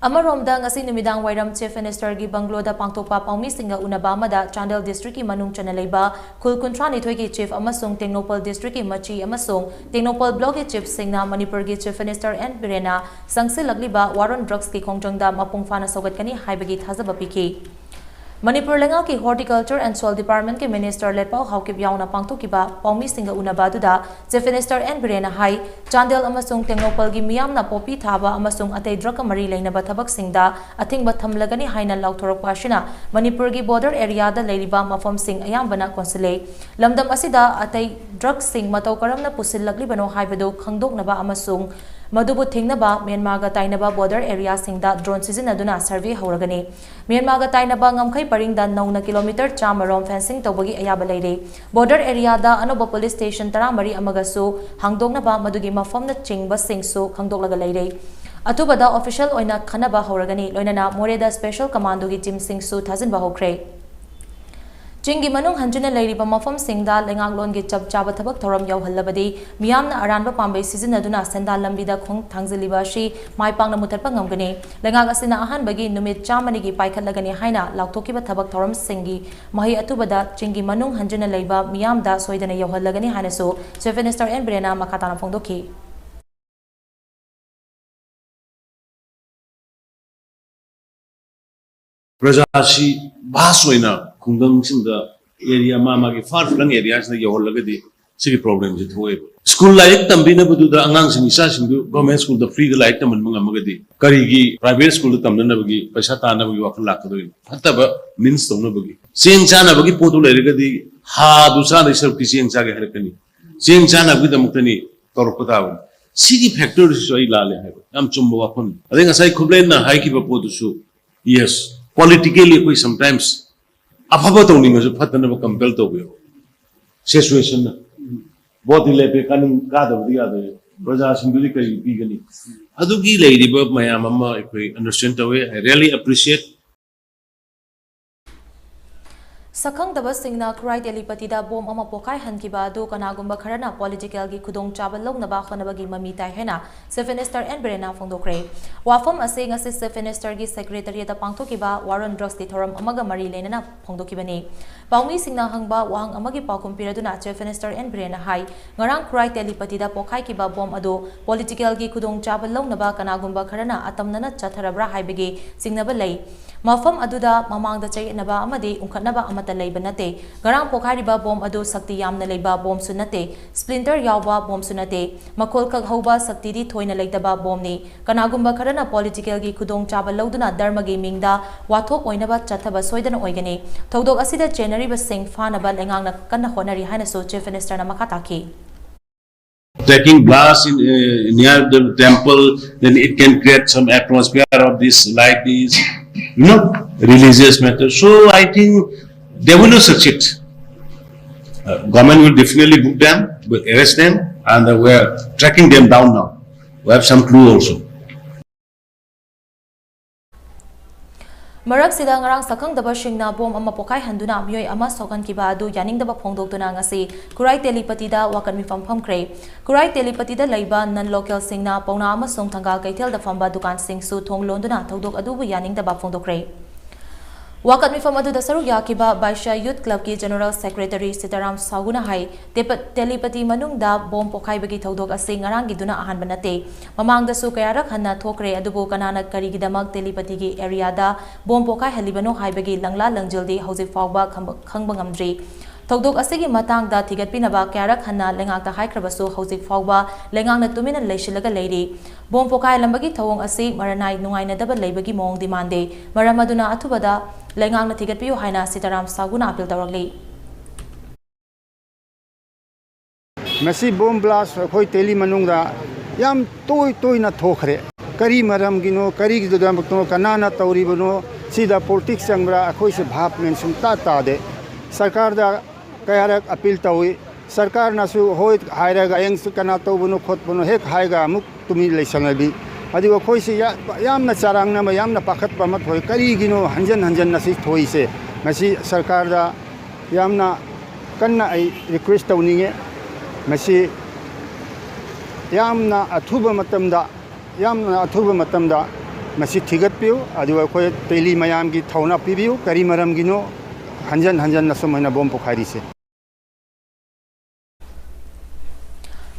ꯑꯃꯔꯣꯝꯗ, ꯉꯁꯤ ꯅꯨꯃꯤꯗꯥꯡ ꯋꯥꯏꯔꯝ ꯆꯤꯐ ꯃꯤꯅꯤꯁꯇꯔꯒꯤ ꯕꯪꯒ꯭ꯂꯣꯗ ꯄꯥꯡꯊꯣꯛꯄ ꯄꯥꯎꯃꯤꯁꯤꯡꯒ ꯎꯅꯕ ꯑꯃꯗ ꯆꯥꯟꯗꯦꯜ ꯗꯤꯁꯇ꯭ꯔꯤꯛꯀꯤ ꯃꯅꯨꯡ ꯆꯟꯅ ꯂꯩꯕ ꯈꯨꯜ ꯀꯨꯟꯊ꯭ꯔꯥꯅꯤꯊꯣꯏꯒꯤ ꯆꯤꯐ ꯑꯃꯁꯨꯡ ꯇꯦꯡꯅꯧꯄꯜ ꯗꯤꯁꯇ꯭ꯔꯤꯛꯀꯤ ꯃꯆꯤ ꯑꯃꯁꯨꯡ ꯇꯦꯡꯅꯧꯄꯜ ꯕ꯭ꯂꯣꯛꯀꯤ ꯆꯤꯐꯁꯤꯡꯅ ꯃꯅꯤꯄꯨꯔꯒꯤ ꯆꯤꯐ ꯃꯤꯅꯤꯁꯇꯔ ꯑꯦꯟ ꯕꯤꯔꯦꯟꯅ ꯆꯪꯁꯤꯜꯂꯛꯂꯤꯕ ꯋꯥꯔ ꯑꯣꯟ ꯗ꯭ꯔꯒꯁꯀꯤ ꯈꯣꯡꯖꯪꯗ ꯃꯄꯨꯡ ꯐꯥꯅ ꯁꯧꯒꯠꯀꯅꯤ ꯍꯥꯏꯕꯒꯤ ꯊꯥꯖꯕ ꯄꯤꯈꯤ꯫ ꯃꯅꯤꯄꯨꯔ ꯂꯩꯉꯥꯛꯀꯤ Horticulture and Soil Departmentꯀꯤ Minister ꯂꯦꯠꯄꯥꯎ Haokip ꯌꯥꯎꯅ ꯄꯥꯡꯊꯣꯛꯈꯤꯕ ꯄꯥꯎꯃꯤꯁꯤꯡꯒ ꯎꯅꯕ ꯑꯗꯨꯗ Chief Minister ꯑꯦꯟ ꯕꯤꯔꯦꯟꯅ ꯍꯥꯏ, ꯆꯥꯟꯗꯦꯜ ꯑꯃꯁꯨꯡ ꯇꯦꯡꯅꯧꯄꯜꯒꯤ ꯃꯤꯌꯥꯝꯅ ꯄꯣꯄꯤ ꯊꯥꯕ ꯑꯃꯁꯨꯡ ꯑꯇꯩ drugꯀ ꯃꯔꯤ ꯂꯩꯅꯕ ꯊꯕꯛꯁꯤꯡꯗ ꯑꯊꯤꯡꯕ ꯊꯝꯂꯒꯅꯤ ꯍꯥꯏꯅ ꯂꯥꯎꯊꯣꯔꯛꯄ ꯑꯁꯤꯅ ꯃꯅꯤꯄꯨꯔꯒꯤ border areaꯗ ꯂꯩꯔꯤꯕ ꯃꯐꯝꯁꯤꯡ ꯑꯌꯥꯝꯕꯅ ꯀꯣꯟꯁꯤꯜꯂꯦ꯫ ꯂꯝꯗꯝ ꯑꯁꯤꯗ ꯑꯇꯩ drugꯁꯤꯡ ꯃꯇꯧ ꯀꯔꯝꯅ ꯄꯨꯁꯤꯜꯂꯛꯂꯤꯕꯅꯣ ꯍꯥꯏꯕꯗꯨ ꯈꯪꯗꯣꯛꯅꯕ ꯑꯃꯁꯨꯡ ꯃꯗꯨꯕꯨ ꯊꯤꯡꯅꯕ ꯃ꯭ꯌꯥꯟꯃꯥꯔꯒ ꯇꯥꯏꯅꯕ border areaꯁꯤꯡꯗ drone ꯁꯤꯖꯤꯟꯅꯗꯨꯅ survey ꯍꯧꯔꯒꯅꯤ꯫ ꯃ꯭ꯌꯥꯟꯃꯥꯔꯒ ꯇꯥꯏꯅꯕ ꯉꯝꯈꯩ ꯄꯔꯤꯡꯗ ꯅꯧꯅ kilometre ꯆꯥꯝꯃ ꯔꯣꯝ fencing ꯇꯧꯕꯒꯤ ꯑꯌꯥꯕ ꯂꯩꯔꯦ꯫ Border areaꯗ ꯑꯅꯧꯕ police station ꯇꯔꯥꯃꯔꯤ ꯑꯃꯒꯁꯨ ꯍꯥꯡꯗꯣꯛꯅꯕ, ꯃꯗꯨꯒꯤ ꯃꯐꯝꯅꯆꯤꯡꯕꯁꯤꯡꯁꯨ ꯈꯪꯗꯣꯛꯂꯒ ꯂꯩꯔꯦ꯫ ꯑꯊꯨꯕꯗ official ꯑꯣꯏꯅ ꯈꯟꯅꯕ ꯍꯧꯔꯒꯅꯤ, ꯂꯣꯏꯅꯅ ꯃꯣꯔꯦꯗ special commandoꯒꯤ teamꯁꯤꯡꯁꯨ ꯊꯥꯖꯤꯟꯕ ꯍꯧꯈ꯭ꯔꯦ꯫ ꯆꯤꯡꯒꯤ ꯃꯅꯨꯡ ꯍꯟꯖꯤꯟꯅ ꯂꯩꯔꯤꯕ ꯃꯐꯝꯁꯤꯡꯗ ꯂꯩꯉꯥꯛꯂꯣꯟꯒꯤ ꯆꯞ ꯆꯥꯕ ꯊꯕꯛ ꯊꯧꯔꯝ ꯌꯧꯍꯜꯂꯕꯗꯤ ꯃꯤꯌꯥꯝꯅ ꯑꯔꯥꯟꯕ ꯄꯥꯝꯕꯩ ꯁꯤꯖꯤꯟꯅꯗꯨꯅ ꯁꯦꯟꯗꯥꯟ ꯂꯝꯕꯤꯗ ꯈꯣꯡ ꯊꯥꯡꯖꯤꯜꯂꯤꯕ ꯑꯁꯤ ꯃꯥꯏ ꯄꯥꯛꯅ ꯃꯨꯊꯠꯄ ꯉꯝꯒꯅꯤ꯫ ꯂꯩꯉꯥꯛ ꯑꯁꯤꯅ ꯑꯍꯥꯟꯕꯒꯤ ꯅꯨꯃꯤꯠ ꯆꯥꯝꯃꯅꯤꯒꯤ ꯄꯥꯏꯈꯠꯂꯒꯅꯤ ꯍꯥꯏꯅ ꯂꯥꯎꯊꯣꯛꯈꯤꯕ ꯊꯕꯛ ꯊꯧꯔꯝꯁꯤꯡꯒꯤ ꯃꯍꯩ ꯑꯊꯨꯕꯗ ꯆꯤꯡꯒꯤ ꯃꯅꯨꯡ ꯍꯟꯖꯤꯟꯅ ꯂꯩꯕ ꯃꯤꯌꯥꯝꯗ ꯁꯣꯏꯗꯅ ꯌꯧꯍꯜꯂꯒꯅꯤ ꯍꯥꯏꯅꯁꯨ Chief Minister ꯑꯦꯟ ꯕꯤꯔꯦꯟꯅ ꯃꯈꯥ ꯇꯥꯅ ꯐꯣꯡꯗꯣꯛꯈꯤ꯫ ꯄ꯭ꯔꯖꯥꯁꯤ vast ꯑꯣꯏꯅ ꯈꯨꯡꯒꯪꯁꯤꯡꯗ, area, ꯃꯥ ꯃꯥꯒꯤ far flung areaꯁꯤꯡꯗ ꯌꯧꯍꯜꯂꯒꯗꯤ ꯁꯤꯒꯤ problemꯁꯤ ꯊꯣꯛꯑꯦꯕ꯫ School ꯂꯥꯏꯔꯤꯛ ꯇꯝꯕꯤꯅꯕꯗꯨꯗ ꯑꯉꯥꯡꯁꯤꯡ, ꯏꯆꯥꯁꯤꯡꯗꯨ government schoolꯗ freeꯗ ꯂꯥꯏꯔꯤꯛ ꯇꯝꯍꯟꯕ ꯉꯝꯃꯒꯗꯤ ꯀꯔꯤꯒꯤ private schoolꯗ ꯇꯝꯅꯅꯕꯒꯤ, ꯄꯩꯁꯥ ꯇꯥꯅꯕꯒꯤ ꯋꯥꯈꯜ ꯂꯥꯛꯀꯗꯣꯏꯅꯣ? ꯐꯠꯇꯕ means ꯇꯧꯅꯕꯒꯤ꯫ ꯆꯦꯡ ꯆꯥꯅꯕꯒꯤ ꯄꯣꯠꯇꯨ ꯂꯩꯔꯒꯗꯤ ꯍꯥꯗꯨ ꯆꯥꯗꯣꯏ ꯁꯔꯨꯛꯇꯤ ꯆꯦꯡ ꯆꯥꯒꯦ ꯍꯥꯏꯔꯛꯀꯅꯤ꯫ ꯆꯦꯡ ꯆꯥꯅꯕꯒꯤꯗꯃꯛꯇꯅꯤ ꯇꯧꯔꯛꯄ ꯇꯥꯕꯅꯤ꯫ ꯁꯤꯒꯤ factorꯁꯤꯁꯨ ꯑꯩ ꯂꯥꯜꯂꯦ ꯍꯥꯏꯕ꯫ ꯌꯥꯝ ꯆꯨꯝꯕ ꯋꯥꯐꯝꯅꯤ꯫ ꯑꯗꯩ ꯉꯁꯥꯏ ꯈꯨꯕ꯭ꯂꯦꯟꯅ ꯍꯥꯏꯈꯤꯕ ꯄꯣꯠꯇꯨꯁꯨ, yes, politically ꯑꯩꯈꯣꯏ sometimes ꯑꯐꯕ ꯇꯧꯅꯤꯡꯉꯁꯨ ꯐꯠꯇꯅꯕ compel ꯇꯧꯕ ꯌꯥꯎꯏ꯫ Situationꯅ꯫ Voteꯇꯤ ꯂꯦꯞꯄꯦ, ꯀꯥꯅꯤꯡ-, ꯀꯥꯗꯕꯗꯤ ꯌꯥꯗꯦ꯫ ꯄ꯭ꯔꯖꯥꯁꯤꯡꯗꯨꯗꯤ ꯀꯔꯤ ꯄꯤꯒꯅꯤ? ꯑꯗꯨꯒꯤ ꯂꯩꯔꯤꯕ ꯃꯌꯥꯝ ꯑꯃ ꯑꯩꯈꯣꯏ understand ꯇꯧꯋꯦ꯫ I really appreciate꯫ ꯁꯛꯈꯪꯗꯕꯁꯤꯡꯅ ꯈꯨꯔꯥꯏ ꯇꯦꯂꯤꯄꯇꯤꯗ ꯕꯣꯝ ꯑꯃ ꯄꯣꯈꯥꯏꯍꯟꯈꯤꯕ ꯑꯗꯨ ꯀꯅꯥꯒꯨꯝꯕ ꯈꯔꯅ politicalꯒꯤ ꯈꯨꯗꯣꯡꯆꯥꯕ ꯂꯧꯅꯕ ꯍꯣꯠꯅꯕꯒꯤ ꯃꯃꯤ ꯇꯥꯏ ꯍꯥꯏꯅ Chief Minister ꯑꯦꯟ ꯕꯤꯔꯦꯟꯅ ꯐꯣꯡꯗꯣꯛꯈ꯭ꯔꯦ꯫ ꯋꯥꯐꯝ ꯑꯁꯤ ꯉꯁꯤ Chief Ministerꯒꯤ Secretariatꯇ ꯄꯥꯡꯊꯣꯛꯈꯤꯕ War on Drugsꯀꯤ ꯊꯧꯔꯝ ꯑꯃꯒ ꯃꯔꯤ ꯂꯩꯅꯅ ꯐꯣꯡꯗꯣꯛꯈꯤꯕꯅꯤ꯫ ꯄꯥꯎꯃꯤꯁꯤꯡꯅ ꯍꯪꯕ ꯋꯥꯍꯪ ꯑꯃꯒꯤ ꯄꯥꯎꯈꯨꯝ ꯄꯤꯔꯗꯨꯅ Chief Minister ꯑꯦꯟ ꯕꯤꯔꯦꯟꯅ ꯍꯥꯏ, ꯉꯔꯥꯡ ꯈꯨꯔꯥꯏ ꯇꯦꯂꯤꯄꯇꯤꯗ ꯄꯣꯈꯥꯏꯈꯤꯕ ꯕꯣꯝ ꯑꯗꯨ politicalꯒꯤ ꯈꯨꯗꯣꯡꯆꯥꯕ ꯂꯧꯅꯕ ꯀꯅꯥꯒꯨꯝꯕ ꯈꯔꯅ ꯑꯇꯝꯅꯅ ꯆꯠꯊꯔꯕ꯭ꯔꯥ ꯍꯥꯏꯕꯒꯤ ꯆꯤꯡꯅꯕ ꯂꯩ꯫ ꯃꯐꯝ ꯑꯗꯨꯗ ꯃꯃꯥꯡꯗ ꯆꯌꯦꯠꯅꯕ ꯑꯃꯗꯤ ꯎꯪꯈꯠꯅꯕ ꯑꯃꯠꯇ ꯂꯩꯕ ꯅꯠꯇꯦ꯫ ꯉꯔꯥꯡ ꯄꯣꯈꯥꯏꯔꯤꯕ ꯕꯣꯝ ꯑꯗꯨ ꯁꯛꯇꯤ ꯌꯥꯝꯅ ꯂꯩꯕ ꯕꯣꯝꯁꯨ ꯅꯠꯇꯦ, ꯁ꯭ꯄ꯭ꯂꯤꯟꯇꯔ ꯌꯥꯎꯕ ꯕꯣꯝꯁꯨ ꯅꯠꯇꯦ꯫ ꯃꯈꯣꯜ ꯈꯛ ꯍꯧꯕ ꯁꯛꯇꯤꯗꯤ ꯊꯣꯏꯅ ꯂꯩꯇꯕ ꯕꯣꯝꯅꯤ꯫ ꯀꯅꯥꯒꯨꯝꯕ ꯈꯔꯅ ꯄꯣꯂꯤꯇꯤꯀꯦꯜꯒꯤ ꯈꯨꯗꯣꯡꯆꯥꯕ ꯂꯧꯗꯨꯅ ꯙꯔꯃꯒꯤ ꯃꯤꯡꯗ ꯋꯥꯊꯣꯛ ꯑꯣꯏꯅꯕ ꯆꯠꯊꯕ ꯁꯣꯏꯗꯅ ꯑꯣꯏꯒꯅꯤ꯫ ꯊꯧꯗꯣꯛ ꯑꯁꯤꯗ ꯆꯦꯟꯅꯔꯤꯕꯁꯤꯡ ꯐꯥꯅꯕ ꯂꯩꯉꯥꯛꯅ ꯀꯟꯅ ꯍꯣꯠꯅꯔꯤ ꯍꯥꯏꯅꯁꯨ ꯆꯤꯐ ꯃꯤꯅꯤꯁꯇꯔꯅ ꯃꯈꯥ ꯇꯥꯈꯤ꯫ Taking blast in, uh, near the temple, then it can create some atmosphere of this, like this, you know, religious matter. So I think they will not succeed. Uh, government will definitely book them, will arrest them, and uh, we are tracking them down now. We have some clue also. ꯃꯔꯛꯁꯤꯗ ꯉꯔꯥꯡ ꯁꯛꯈꯪꯗꯕꯁꯤꯡꯅ ꯕꯣꯝ ꯑꯃ ꯄꯣꯈꯥꯏꯍꯟꯗꯨꯅ ꯃꯤꯑꯣꯏ ꯑꯃ ꯁꯣꯛꯍꯟꯈꯤꯕ ꯑꯗꯨ ꯌꯥꯅꯤꯡꯗꯕ ꯐꯣꯡꯗꯣꯛꯇꯨꯅ ꯉꯁꯤ ꯈꯨꯔꯥꯏ ꯇꯦꯂꯤꯄꯇꯤꯗ ꯋꯥꯀꯠ ꯃꯤꯐꯝ ꯐꯝꯈ꯭ꯔꯦ꯫ ꯈꯨꯔꯥꯏ ꯇꯦꯂꯤꯄꯇꯤꯗ ꯂꯩꯕ ꯅꯟ ꯂꯣꯀꯦꯜꯁꯤꯡꯅ ꯄꯥꯎꯅꯥ ꯑꯃꯁꯨꯡ ꯊꯪꯒꯥꯜ ꯀꯩꯊꯦꯜꯗ ꯐꯝꯕ ꯗꯨꯀꯥꯟꯁꯤꯡꯁꯨ ꯊꯣꯡ ꯂꯣꯟꯗꯨꯅ ꯊꯧꯗꯣꯛ ꯑꯗꯨꯕꯨ ꯌꯥꯅꯤꯡꯗꯕ ꯐꯣꯡꯗꯣꯛꯈ꯭ꯔꯦ꯫ ꯋꯥꯀꯠ ꯃꯤꯐꯝ ꯑꯗꯨꯗ ꯁꯔꯨꯛ ꯌꯥꯈꯤꯕ ꯕꯥꯏꯁ꯭ꯌꯥ ꯌꯨꯊ ꯀ꯭ꯂꯕꯀꯤ ꯖꯦꯅꯔꯦꯜ ꯁꯦꯀ꯭ꯔꯦꯇꯔꯤ ꯁꯤꯇꯥꯔꯥꯝ ꯁꯥꯒꯨꯅ ꯍꯥꯏ, ꯇꯦꯄ-, ꯇꯦꯂꯤꯄꯇꯤ ꯃꯅꯨꯡꯗ ꯕꯣꯝ ꯄꯣꯈꯥꯏꯕꯒꯤ ꯊꯧꯗꯣꯛ ꯑꯁꯤ ꯉꯔꯥꯡꯒꯤꯗꯨꯅ ꯑꯍꯥꯟꯕ ꯅꯠꯇꯦ꯫ ꯃꯃꯥꯡꯗꯁꯨ ꯀꯌꯥꯔꯛ ꯍꯟꯅ ꯊꯣꯛꯈ꯭ꯔꯦ, ꯑꯗꯨꯕꯨ ꯀꯅꯥꯅ ꯀꯔꯤꯒꯤꯗꯃꯛ ꯇꯦꯂꯤꯄꯇꯤꯒꯤ ꯑꯦꯔꯤꯌꯥꯗ ꯕꯣꯝ ꯄꯣꯈꯥꯏꯍꯜꯂꯤꯕꯅꯣ ꯍꯥꯏꯕꯒꯤ ꯂꯪꯂꯥ ꯂꯪꯖꯤꯜꯗꯤ ꯍꯧꯖꯤꯛ ꯐꯥꯎꯕ ꯈꯪꯕ, ꯈꯪꯕ ꯉꯝꯗ꯭ꯔꯤ꯫ ꯊꯧꯗꯣꯛ ꯑꯁꯤꯒꯤ ꯃꯇꯥꯡꯗ ꯊꯤꯒꯠꯄꯤꯅꯕ ꯀꯌꯥꯔꯛ ꯍꯟꯅ ꯂꯩꯉꯥꯛꯇ ꯍꯥꯏꯈ꯭ꯔꯕꯁꯨ ꯍꯧꯖꯤꯛ ꯐꯥꯎꯕ ꯂꯩꯉꯥꯛꯅ ꯇꯨꯃꯤꯟꯅ ꯂꯩꯁꯤꯜꯂꯒ ꯂꯩꯔꯤ꯫ ꯕꯣꯝ ꯄꯣꯈꯥꯏꯍꯜꯂꯝꯕꯒꯤ ꯊꯧꯑꯣꯡ ꯑꯁꯤ ꯃꯔꯅꯥꯏ ꯅꯨꯡꯉꯥꯏꯅꯗꯕ ꯂꯩꯕꯒꯤ ꯃꯑꯣꯡꯗꯤ ꯃꯥꯟꯗꯦ꯫ ꯃꯔꯝ ꯑꯗꯨꯅ ꯑꯊꯨꯕꯗ ꯂꯩꯉꯥꯛꯅ ꯊꯤꯒꯠꯄꯤꯌꯨ ꯍꯥꯏꯅ ꯁꯤꯇꯥꯔꯥꯝ ꯁꯥꯒꯨꯅ ꯑꯥꯄꯤꯜ ꯇꯧꯔꯛꯂꯤ꯫ ꯃꯁꯤ ꯕꯣꯝ ꯕ꯭ꯂꯥꯁ ꯑꯩꯈꯣꯏ ꯇꯦꯂꯤ ꯃꯅꯨꯡꯗ ꯌꯥꯝ ꯇꯣꯏ ꯇꯣꯏꯅ ꯊꯣꯛꯈ꯭ꯔꯦ꯫ ꯀꯔꯤ ꯃꯔꯝꯒꯤꯅꯣ, ꯀꯔꯤꯒꯤꯗꯃꯛꯇꯅꯣ, ꯀꯅꯥꯅ ꯇꯧꯔꯤꯕꯅꯣ, ꯁꯤꯗ ꯄꯣꯂꯤꯇꯤꯛꯁ ꯆꯪꯕ꯭ꯔꯥ, ꯑꯩꯈꯣꯏꯁꯦ ꯚꯥꯞ ꯃꯦꯟ ꯁꯨꯡꯇꯥ ꯇꯥꯗꯦ꯫ ꯁꯔꯀꯥꯔꯗ ꯀꯌꯥꯔꯛ ꯑꯄꯤꯜ ꯇꯧꯏ, ꯁꯔꯀꯥꯔꯅꯁꯨ ꯍꯣꯏ ꯍꯥꯏꯔꯒ ꯍꯌꯦꯡꯁꯨ ꯀꯅꯥ ꯇꯧꯕꯅꯣ ꯈꯣꯠꯄꯅꯣ ꯍꯦꯛ ꯍꯥꯏꯔꯒ ꯑꯃꯨꯛ ꯇꯨꯃꯤꯟ ꯂꯩꯁꯟꯅꯕꯤ꯫ ꯑꯗꯨꯒ ꯑꯩꯈꯣꯏꯁꯤ ꯌꯥ-, ꯌꯥꯝꯅ ꯆꯔꯥꯡꯅꯕ, ꯌꯥꯝꯅ ꯄꯥꯈꯠꯄ ꯑꯃ ꯊꯣꯛꯏ꯫ ꯀꯔꯤꯒꯤꯅꯣ ꯍꯟꯖꯟ ꯍꯟꯖꯟꯅ ꯁꯤ ꯊꯣꯛꯏꯁꯦ? ꯃꯁꯤ ꯁꯔꯀꯥꯔꯗ ꯌꯥꯝꯅ ꯀꯟꯅ ꯑꯩ ꯔꯤꯀ꯭ꯋꯦꯁ ꯇꯧꯅꯤꯡꯉꯦ꯫ ꯃꯁꯤ ꯌꯥꯝꯅ ꯑꯊꯨꯕ ꯃꯇꯝꯗ, ꯌꯥꯝꯅ ꯑꯊꯨꯕ ꯃꯇꯝꯗ ꯃꯁꯤ ꯊꯤꯒꯠꯄꯤꯌꯨ, ꯑꯗꯨꯒ ꯑꯩꯈꯣꯏ ꯇꯦꯂꯤ ꯃꯌꯥꯝꯒꯤ ꯊꯧꯅꯥ ꯄꯤꯕꯤꯌꯨ꯫ ꯀꯔꯤ ꯃꯔꯝꯒꯤꯅꯣ ꯍꯟꯖꯟ ꯍꯟꯖꯟꯅ ꯁꯨꯃꯥꯏꯅ ꯕꯣꯝ ꯄꯣꯈꯥꯏꯔꯤꯁꯦ?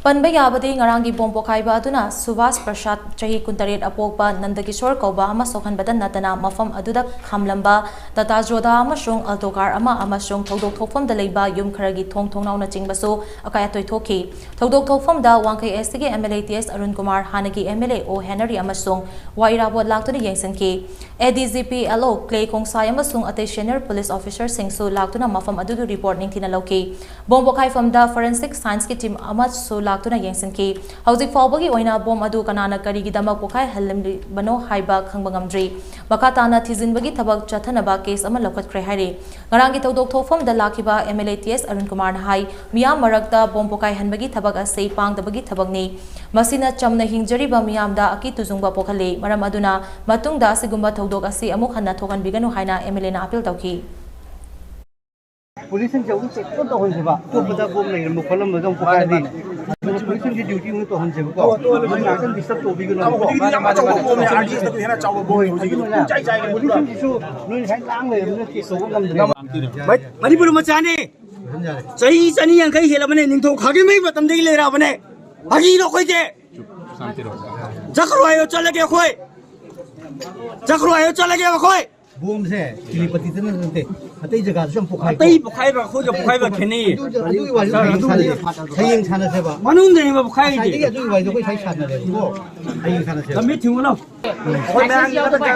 ꯄꯟꯕ ꯌꯥꯕꯗꯤ, ꯉꯔꯥꯡꯒꯤ ꯕꯣꯝ ꯄꯣꯈꯥꯏꯕ ꯑꯗꯨꯅ ꯁꯨꯚꯥꯁ ꯄ꯭ꯔꯁꯥꯗ, ꯆꯍꯤ ꯀꯨꯟꯇꯔꯦꯠ ꯑꯄꯣꯛꯄ, ꯅꯟꯗꯀꯤꯁꯣꯔ ꯀꯧꯕ ꯑꯃ ꯁꯣꯛꯍꯟꯕꯇ ꯅꯠꯇꯅ, ꯃꯐꯝ ꯑꯗꯨꯗ ꯈꯥꯝꯂꯝꯕ ꯇꯥꯇꯥ ꯖꯣꯗꯥ ꯑꯃꯁꯨꯡ ꯑꯜꯇꯣ ꯀꯥꯔ ꯑꯃ ꯑꯃꯁꯨꯡ ꯊꯧꯗꯣꯛ ꯊꯣꯛꯐꯝꯗ ꯂꯩꯕ ꯌꯨꯝ ꯈꯔꯒꯤ ꯊꯣꯡ ꯊꯣꯡꯅꯥꯎꯅꯆꯤꯡꯕꯁꯨ ꯑꯀꯥꯏ ꯑꯇꯣꯏ ꯊꯣꯛꯈꯤ꯫ ꯊꯧꯗꯣꯛ ꯊꯣꯛꯐꯝꯗ ꯋꯥꯡꯈꯩ ꯑꯦꯁ ꯇꯤꯒꯤ ꯑꯦꯝ ꯑꯦꯜ ꯑꯦ ꯇꯤ ꯑꯦꯁ ꯑꯔꯨꯟ ꯀꯨꯃꯥꯔ, ꯍꯥꯟꯅꯒꯤ ꯑꯦꯝ ꯑꯦꯜ ꯑꯦ ꯑꯣ ꯍꯦꯅꯔꯤ ꯑꯃꯁꯨꯡ ꯋꯥ ꯏꯔꯥꯕꯣꯠ ꯂꯥꯛꯇꯨꯅ ꯌꯦꯡꯁꯤꯟꯈꯤ꯫ ꯑꯦ ꯗꯤ ꯖꯤ ꯄꯤ ꯑꯦꯜ ꯑꯣ ꯀ꯭ꯂꯦ ꯈꯣꯡꯁꯥꯏ ꯑꯃꯁꯨꯡ ꯑꯇꯩ ꯁꯦꯅꯤꯌꯔ ꯄꯨꯂꯤꯁ ꯑꯣꯐꯤꯁꯔꯁꯤꯡꯁꯨ ꯂꯥꯛꯇꯨꯅ ꯃꯐꯝ ꯑꯗꯨꯒꯤ ꯔꯤꯄꯣꯔꯠ ꯅꯤꯡꯊꯤꯅ ꯂꯧꯈꯤ꯫ ꯕꯣꯝ ꯄꯣꯈꯥꯏꯐꯝꯗ ꯐꯣꯔꯦꯟꯁꯤꯛ ꯁꯥꯏꯟꯁꯀꯤ ꯇꯤꯝ ꯑꯃꯁꯨ ꯂꯥꯛꯇꯨꯅ ꯌꯦꯡꯁꯤꯟꯈꯤ꯫ ꯍꯧꯖꯤꯛ ꯐꯥꯎꯕꯒꯤ ꯑꯣꯏꯅ ꯕꯣꯝ ꯑꯗꯨ ꯀꯅꯥꯅ ꯀꯔꯤꯒꯤꯗꯃꯛ ꯄꯣꯈꯥꯏꯍꯜꯂꯝꯂꯤꯕꯅꯣ ꯍꯥꯏꯕ ꯈꯪꯕ ꯉꯝꯗ꯭ꯔꯤ꯫ ꯃꯈꯥ ꯇꯥꯅ ꯊꯤꯖꯤꯟꯕꯒꯤ ꯊꯕꯛ ꯆꯠꯊꯅꯕ ꯀꯦꯁ ꯑꯃ ꯂꯧꯈꯠꯈ꯭ꯔꯦ ꯍꯥꯏꯔꯤ꯫ ꯉꯔꯥꯡꯒꯤ ꯊꯧꯗꯣꯛ ꯊꯣꯛꯐꯝꯗ ꯂꯥꯛꯈꯤꯕ ꯑꯦꯝ ꯑꯦꯜ ꯑꯦ ꯇꯤ ꯑꯦꯁ ꯑꯔꯨꯟ ꯀꯨꯃꯥꯔꯅ ꯍꯥꯏ, ꯃꯤꯌꯥꯝ ꯃꯔꯛꯇ ꯕꯣꯝ ꯄꯣꯈꯥꯏꯍꯟꯕꯒꯤ ꯊꯕꯛ ꯑꯁꯤ ꯄꯥꯡꯗꯕꯒꯤ ꯊꯕꯛꯅꯤ꯫ ꯃꯁꯤꯅ ꯆꯝꯅ ꯍꯤꯡꯖꯔꯤꯕ ꯃꯤꯌꯥꯝꯗ ꯑꯀꯤ ꯇꯨꯖꯨꯡꯕ ꯄꯣꯛꯍꯜꯂꯤ꯫ ꯃꯔꯝ ꯑꯗꯨꯅ ꯃꯇꯨꯡꯗ ꯑꯁꯤꯒꯨꯝꯕ ꯊꯧꯗꯣꯛ ꯑꯁꯤ ꯑꯃꯨꯛ ꯍꯟꯅ ꯊꯣꯛꯍꯟꯕꯤꯒꯅꯨ ꯍꯥꯏꯅ ꯑꯦꯝ ꯑꯦꯜ ꯑꯦꯅ ꯑꯄꯤꯜ ꯇꯧꯈꯤ꯫ ꯄꯨꯂꯤꯁꯁꯤꯡꯁꯦ ꯑꯃꯨꯛ ꯆꯦꯛ ꯇꯧꯍꯟꯁꯦꯕ, ꯑꯇꯣꯞꯄꯗ ꯕꯣꯝ ꯂꯩꯔꯝꯕ ꯈꯣꯠꯂꯝꯕꯗ ꯑꯃꯨꯛ ꯄꯣꯈꯥꯏꯔꯗꯤ꯫ ꯑꯗꯨꯅ ꯄꯨꯂꯤꯁꯁꯤꯡꯒꯤ ꯗ꯭ꯌꯨꯇꯤ ꯑꯃꯨꯛ ꯇꯧꯍꯟꯁꯦꯕꯀꯣ꯫ ꯅꯣꯏ ꯉꯥꯛꯇꯪ ꯗꯤꯁꯇꯔꯕ ꯇꯧꯕꯤꯒꯅꯨ꯫ ꯍꯧꯖꯤꯛꯀꯤꯗꯤ ꯌꯥꯝ ꯑꯆꯧꯕ ꯕꯣꯝꯅꯦ, ꯑꯥꯔ ꯗꯤ ꯑꯦꯁꯇꯕꯨ ꯍꯦꯟꯅ ꯆꯥꯎꯕ ꯕꯣꯝꯅꯦ ꯍꯧꯖꯤꯛꯀꯤꯗꯤ꯫ ꯑꯗꯨꯅ ꯄꯨꯡꯆꯥꯏ ꯆꯥꯏꯒꯅꯤ꯫ ꯄꯨꯂꯤꯁꯁꯤꯡꯁꯤꯁꯨ ꯅꯣꯏ ꯉꯁꯥꯏ ꯂꯥꯡ ꯂꯩꯔꯕꯅꯤꯅ ꯆꯦꯛ ꯇꯧꯕ ꯉꯝꯗ꯭ꯔꯦꯕ꯫ ꯃꯅꯤꯄꯨꯔ ꯃꯆꯥꯅꯤ꯫ ꯆꯍꯤ ꯆꯅꯤ ꯌꯥꯡꯈꯩ ꯍꯦꯜꯂꯕꯅꯦ, ꯅꯤꯡꯊꯧ ꯈꯥꯒꯦꯝꯕꯒꯤ ꯃꯇꯝꯗꯒꯤ ꯂꯩꯔꯛꯑꯕꯅꯦ꯫ ꯐꯥꯒꯤꯔꯣ ꯑꯩꯈꯣꯏꯁꯦ? ꯆꯠꯈ꯭ꯔꯣ ꯍꯥꯏꯌꯣ, ꯆꯠꯂꯒꯦ ꯑꯩꯈꯣꯏ꯫ ꯆꯠꯈ꯭ꯔꯣ ꯍꯥꯏꯌꯣ, ꯆꯠꯂꯒꯦ ꯑꯩꯈꯣꯏ꯫ ꯕꯣꯝꯁꯦ ꯇꯤꯂꯤꯄꯇꯤꯗ ꯅꯠꯇꯦ, ꯑꯇꯩ ꯖꯒꯥꯗꯁꯨ ꯌꯥꯝ ꯄꯣꯛꯈꯥꯏ꯫ ꯑꯇꯩ ꯄꯣꯛꯈꯥꯏꯕ, ꯑꯩꯈꯣꯏꯒ ꯄꯣꯛꯈꯥꯏꯕ ꯈꯦꯠꯅꯩꯌꯦ꯫ ꯑꯗꯨ, ꯑꯗꯨꯒꯤ ꯋꯥꯔꯤꯗꯣ ꯁꯥꯔ, ꯍꯌꯦꯡ ꯑꯗꯨꯕꯨꯗꯤ ꯁꯥꯟꯅꯁꯦ꯫ ꯍꯌꯦꯡ ꯁꯥꯟꯅꯁꯦꯕ꯫ ꯃꯅꯨꯡꯗꯅꯦꯕ ꯄꯣꯛꯈꯥꯏꯔꯤꯁꯦ꯫ ꯉꯁꯥꯏꯗꯒꯤ ꯑꯗꯨꯒꯤ ꯋꯥꯔꯤꯗꯣ ꯑꯩꯈꯣꯏ ꯉꯁꯥꯏ ꯁꯥꯟꯅꯔꯦꯕꯀꯣ꯫ ꯍꯌꯦꯡ ꯁꯥꯟꯅꯁꯦꯕ꯫ ꯂꯝꯕꯤ ꯊꯤꯡꯉꯨ ꯂꯥꯎ꯫ ꯑꯩꯈꯣꯏ ꯃꯌꯥꯝꯒꯤ ꯃꯊꯛꯇ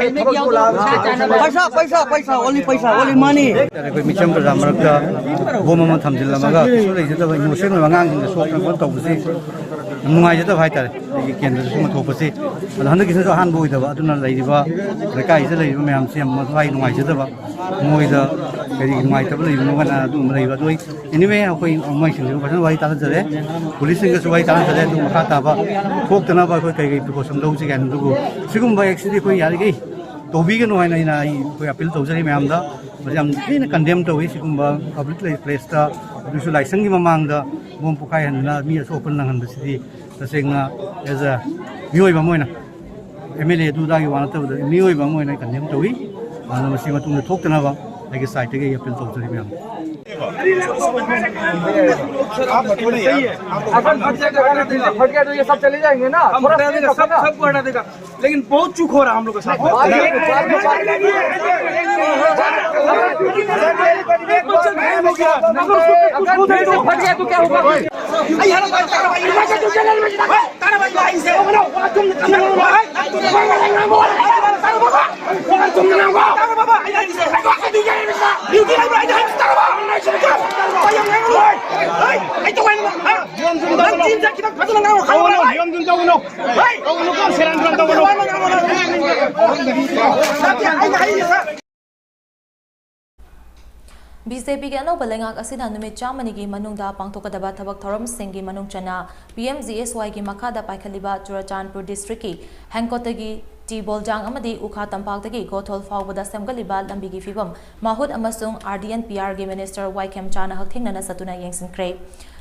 ꯊꯕꯛ ꯄꯩꯁꯥ, ꯄꯩꯁꯥ, ꯄꯩꯁꯥ, only ꯄꯩꯁꯥ, only money꯫ ꯑꯩꯈꯣꯏ ꯃꯤꯆꯝ ꯄ꯭ꯔꯖꯥ ꯃꯔꯛꯇ ꯕꯣꯝ ꯑꯃ ꯊꯝꯖꯤꯜꯂꯝꯃꯒ ꯀꯩꯁꯨ ꯂꯩꯖꯗꯕ ꯏꯅꯣꯁꯦꯟ ꯑꯣꯏꯕ ꯑꯉꯥꯡꯁꯤꯡꯗ ꯁꯣꯛꯇꯅ ꯈꯣꯠꯇꯅ ꯇꯧꯕꯁꯤ ꯌꯥꯝ ꯅꯨꯡꯉꯥꯏꯖꯗꯕ ꯍꯥꯏꯇꯥꯔꯦ꯫ ꯑꯩꯒꯤ ꯀꯦꯟꯗ꯭ꯔꯗ ꯁꯨꯝꯕ ꯊꯣꯛꯄꯁꯤ, ꯑꯗꯣ ꯍꯟꯗꯛꯀꯤꯁꯤꯅꯁꯨ ꯑꯍꯥꯟꯕ ꯑꯣꯏꯗꯕ, ꯑꯗꯨꯅ ꯂꯩꯔꯤꯕ ꯂꯩꯀꯥꯏꯁꯤꯗ ꯂꯩꯔꯤꯕ ꯃꯌꯥꯝꯁꯤ ꯌꯥꯝ ꯃꯊ꯭ꯋꯥꯏ ꯅꯨꯡꯉꯥꯏꯖꯗꯕ, ꯃꯣꯏꯗ ꯀꯔꯤ ꯅꯨꯡꯉꯥꯏꯇꯕ ꯂꯩꯕꯅꯣ ꯀꯥꯏꯅ ꯑꯗꯨꯒꯨꯝꯕ ꯂꯩꯕ꯫ ꯑꯗꯣ ꯑꯩ anyway, ꯑꯩꯈꯣꯏ ꯃꯣꯏꯁꯤꯡꯁꯤꯒ ꯐꯖꯅ ꯋꯥꯔꯤ ꯇꯥꯟꯅꯖꯔꯦ, ꯄꯨꯂꯤꯁꯁꯤꯡꯒꯁꯨ ꯋꯥꯔꯤ ꯇꯥꯟꯅꯖꯔꯦ꯫ ꯑꯗꯨ ꯃꯈꯥ ꯇꯥꯕ ꯊꯣꯛꯇꯅꯕ ꯑꯩꯈꯣꯏ ꯀꯔꯤ ꯀꯔꯤ precaution ꯂꯧꯁꯤꯒꯦ ꯍꯥꯏꯅ, ꯑꯗꯨꯕꯨ ꯁꯤꯒꯨꯝꯕ actꯁꯤꯗꯤ ꯑꯩꯈꯣꯏ ꯌꯥꯔꯤꯈꯩ ꯇꯧꯕꯤꯒꯅꯨ ꯍꯥꯏꯅ ꯑꯩꯅ ꯑꯩ, ꯑꯩꯈꯣꯏ appeal ꯇꯧꯖꯔꯤ ꯃꯌꯥꯝꯗ꯫ ꯃꯁꯤ ꯌꯥꯝ ꯊꯤꯅ condemn ꯇꯧꯏ꯫ ꯁꯤꯒꯨꯝꯕ public placeꯇ, ꯑꯗꯨꯁꯨ ꯂꯥꯏꯁꯪꯒꯤ ꯃꯃꯥꯡꯗ ꯕꯣꯝ ꯄꯣꯈꯥꯏꯍꯟꯗꯅ ꯃꯤ ꯑꯁꯣꯛ ꯑꯄꯟ ꯅꯪꯍꯟꯕꯁꯤꯗꯤ ꯇꯁꯦꯡꯅ as a ꯃꯤꯑꯣꯏꯕ ꯑꯃ ꯑꯣꯏꯅ, ꯑꯦꯝ ꯑꯦꯜ ꯑꯦ ꯑꯗꯨꯗꯥꯒꯤ ꯋꯥ ꯅꯠꯇꯕꯗ ꯃꯤꯑꯣꯏꯕ ꯑꯃ ꯑꯣꯏꯅ condemn ꯇꯧꯏ꯫ ꯑꯗꯨꯅ ꯃꯁꯤ ꯃꯇꯨꯡꯗ ꯊꯣꯛꯇꯅꯕ ꯑꯩꯒꯤ sideꯇꯒꯤ ꯑꯩ appeal ꯇꯧꯖꯔꯤ ꯃꯌꯥꯝ꯫ अगर फट गया तो ये सब चले जाएंगे ना, हम थोड़ा हटा देगा, सब, सबको हटा देगा। लेकिन बहुत चूक हो रहा है हम लोग के साथ। अगर फिर से फट गया तो क्या होगा? ꯕꯤ ꯖꯦ ꯄꯤꯒꯤ ꯑꯅꯧꯕ ꯂꯩꯉꯥꯛ ꯑꯁꯤꯅ ꯅꯨꯃꯤꯠ ꯆꯥꯝꯃꯅꯤꯒꯤ ꯃꯅꯨꯡꯗ ꯄꯥꯡꯊꯣꯛꯀꯗꯕ ꯊꯕꯛ ꯊꯧꯔꯝꯁꯤꯡꯒꯤ ꯃꯅꯨꯡ ꯆꯟꯅ ꯄꯤ ꯑꯦꯝ ꯖꯤ ꯑꯦꯁ ꯋꯥꯏꯒꯤ ꯃꯈꯥꯗ ꯄꯥꯏꯈꯠꯂꯤꯕ ꯆꯨꯔꯆꯥꯟꯄꯨꯔ ꯗꯤꯁꯇ꯭ꯔꯤꯛꯀꯤ ꯍꯦꯡꯀꯣꯠꯇꯒꯤ ꯇꯤ ꯕꯣꯜꯖꯥꯡ ꯑꯃꯗꯤ ꯎꯈꯥ ꯇꯝꯄꯥꯛꯇꯒꯤ ꯒꯣꯊꯣꯜ ꯐꯥꯎꯕꯗ ꯁꯦꯝꯒꯠꯂꯤꯕ ꯂꯝꯕꯤꯒꯤ ꯐꯤꯕꯝ ꯃꯥꯍꯨꯠ ꯑꯃꯁꯨꯡ ꯑꯥꯔ ꯗꯤ ꯑꯦꯟ ꯄꯤ ꯑꯥꯔꯒꯤ ꯃꯤꯅꯤꯁꯇꯔ ꯋꯥꯏ ꯈꯦꯝꯆꯥꯅ ꯍꯛꯊꯦꯡꯅꯅ ꯆꯠꯇꯨꯅ ꯌꯦꯡꯁꯤꯟꯈ꯭ꯔꯦ꯫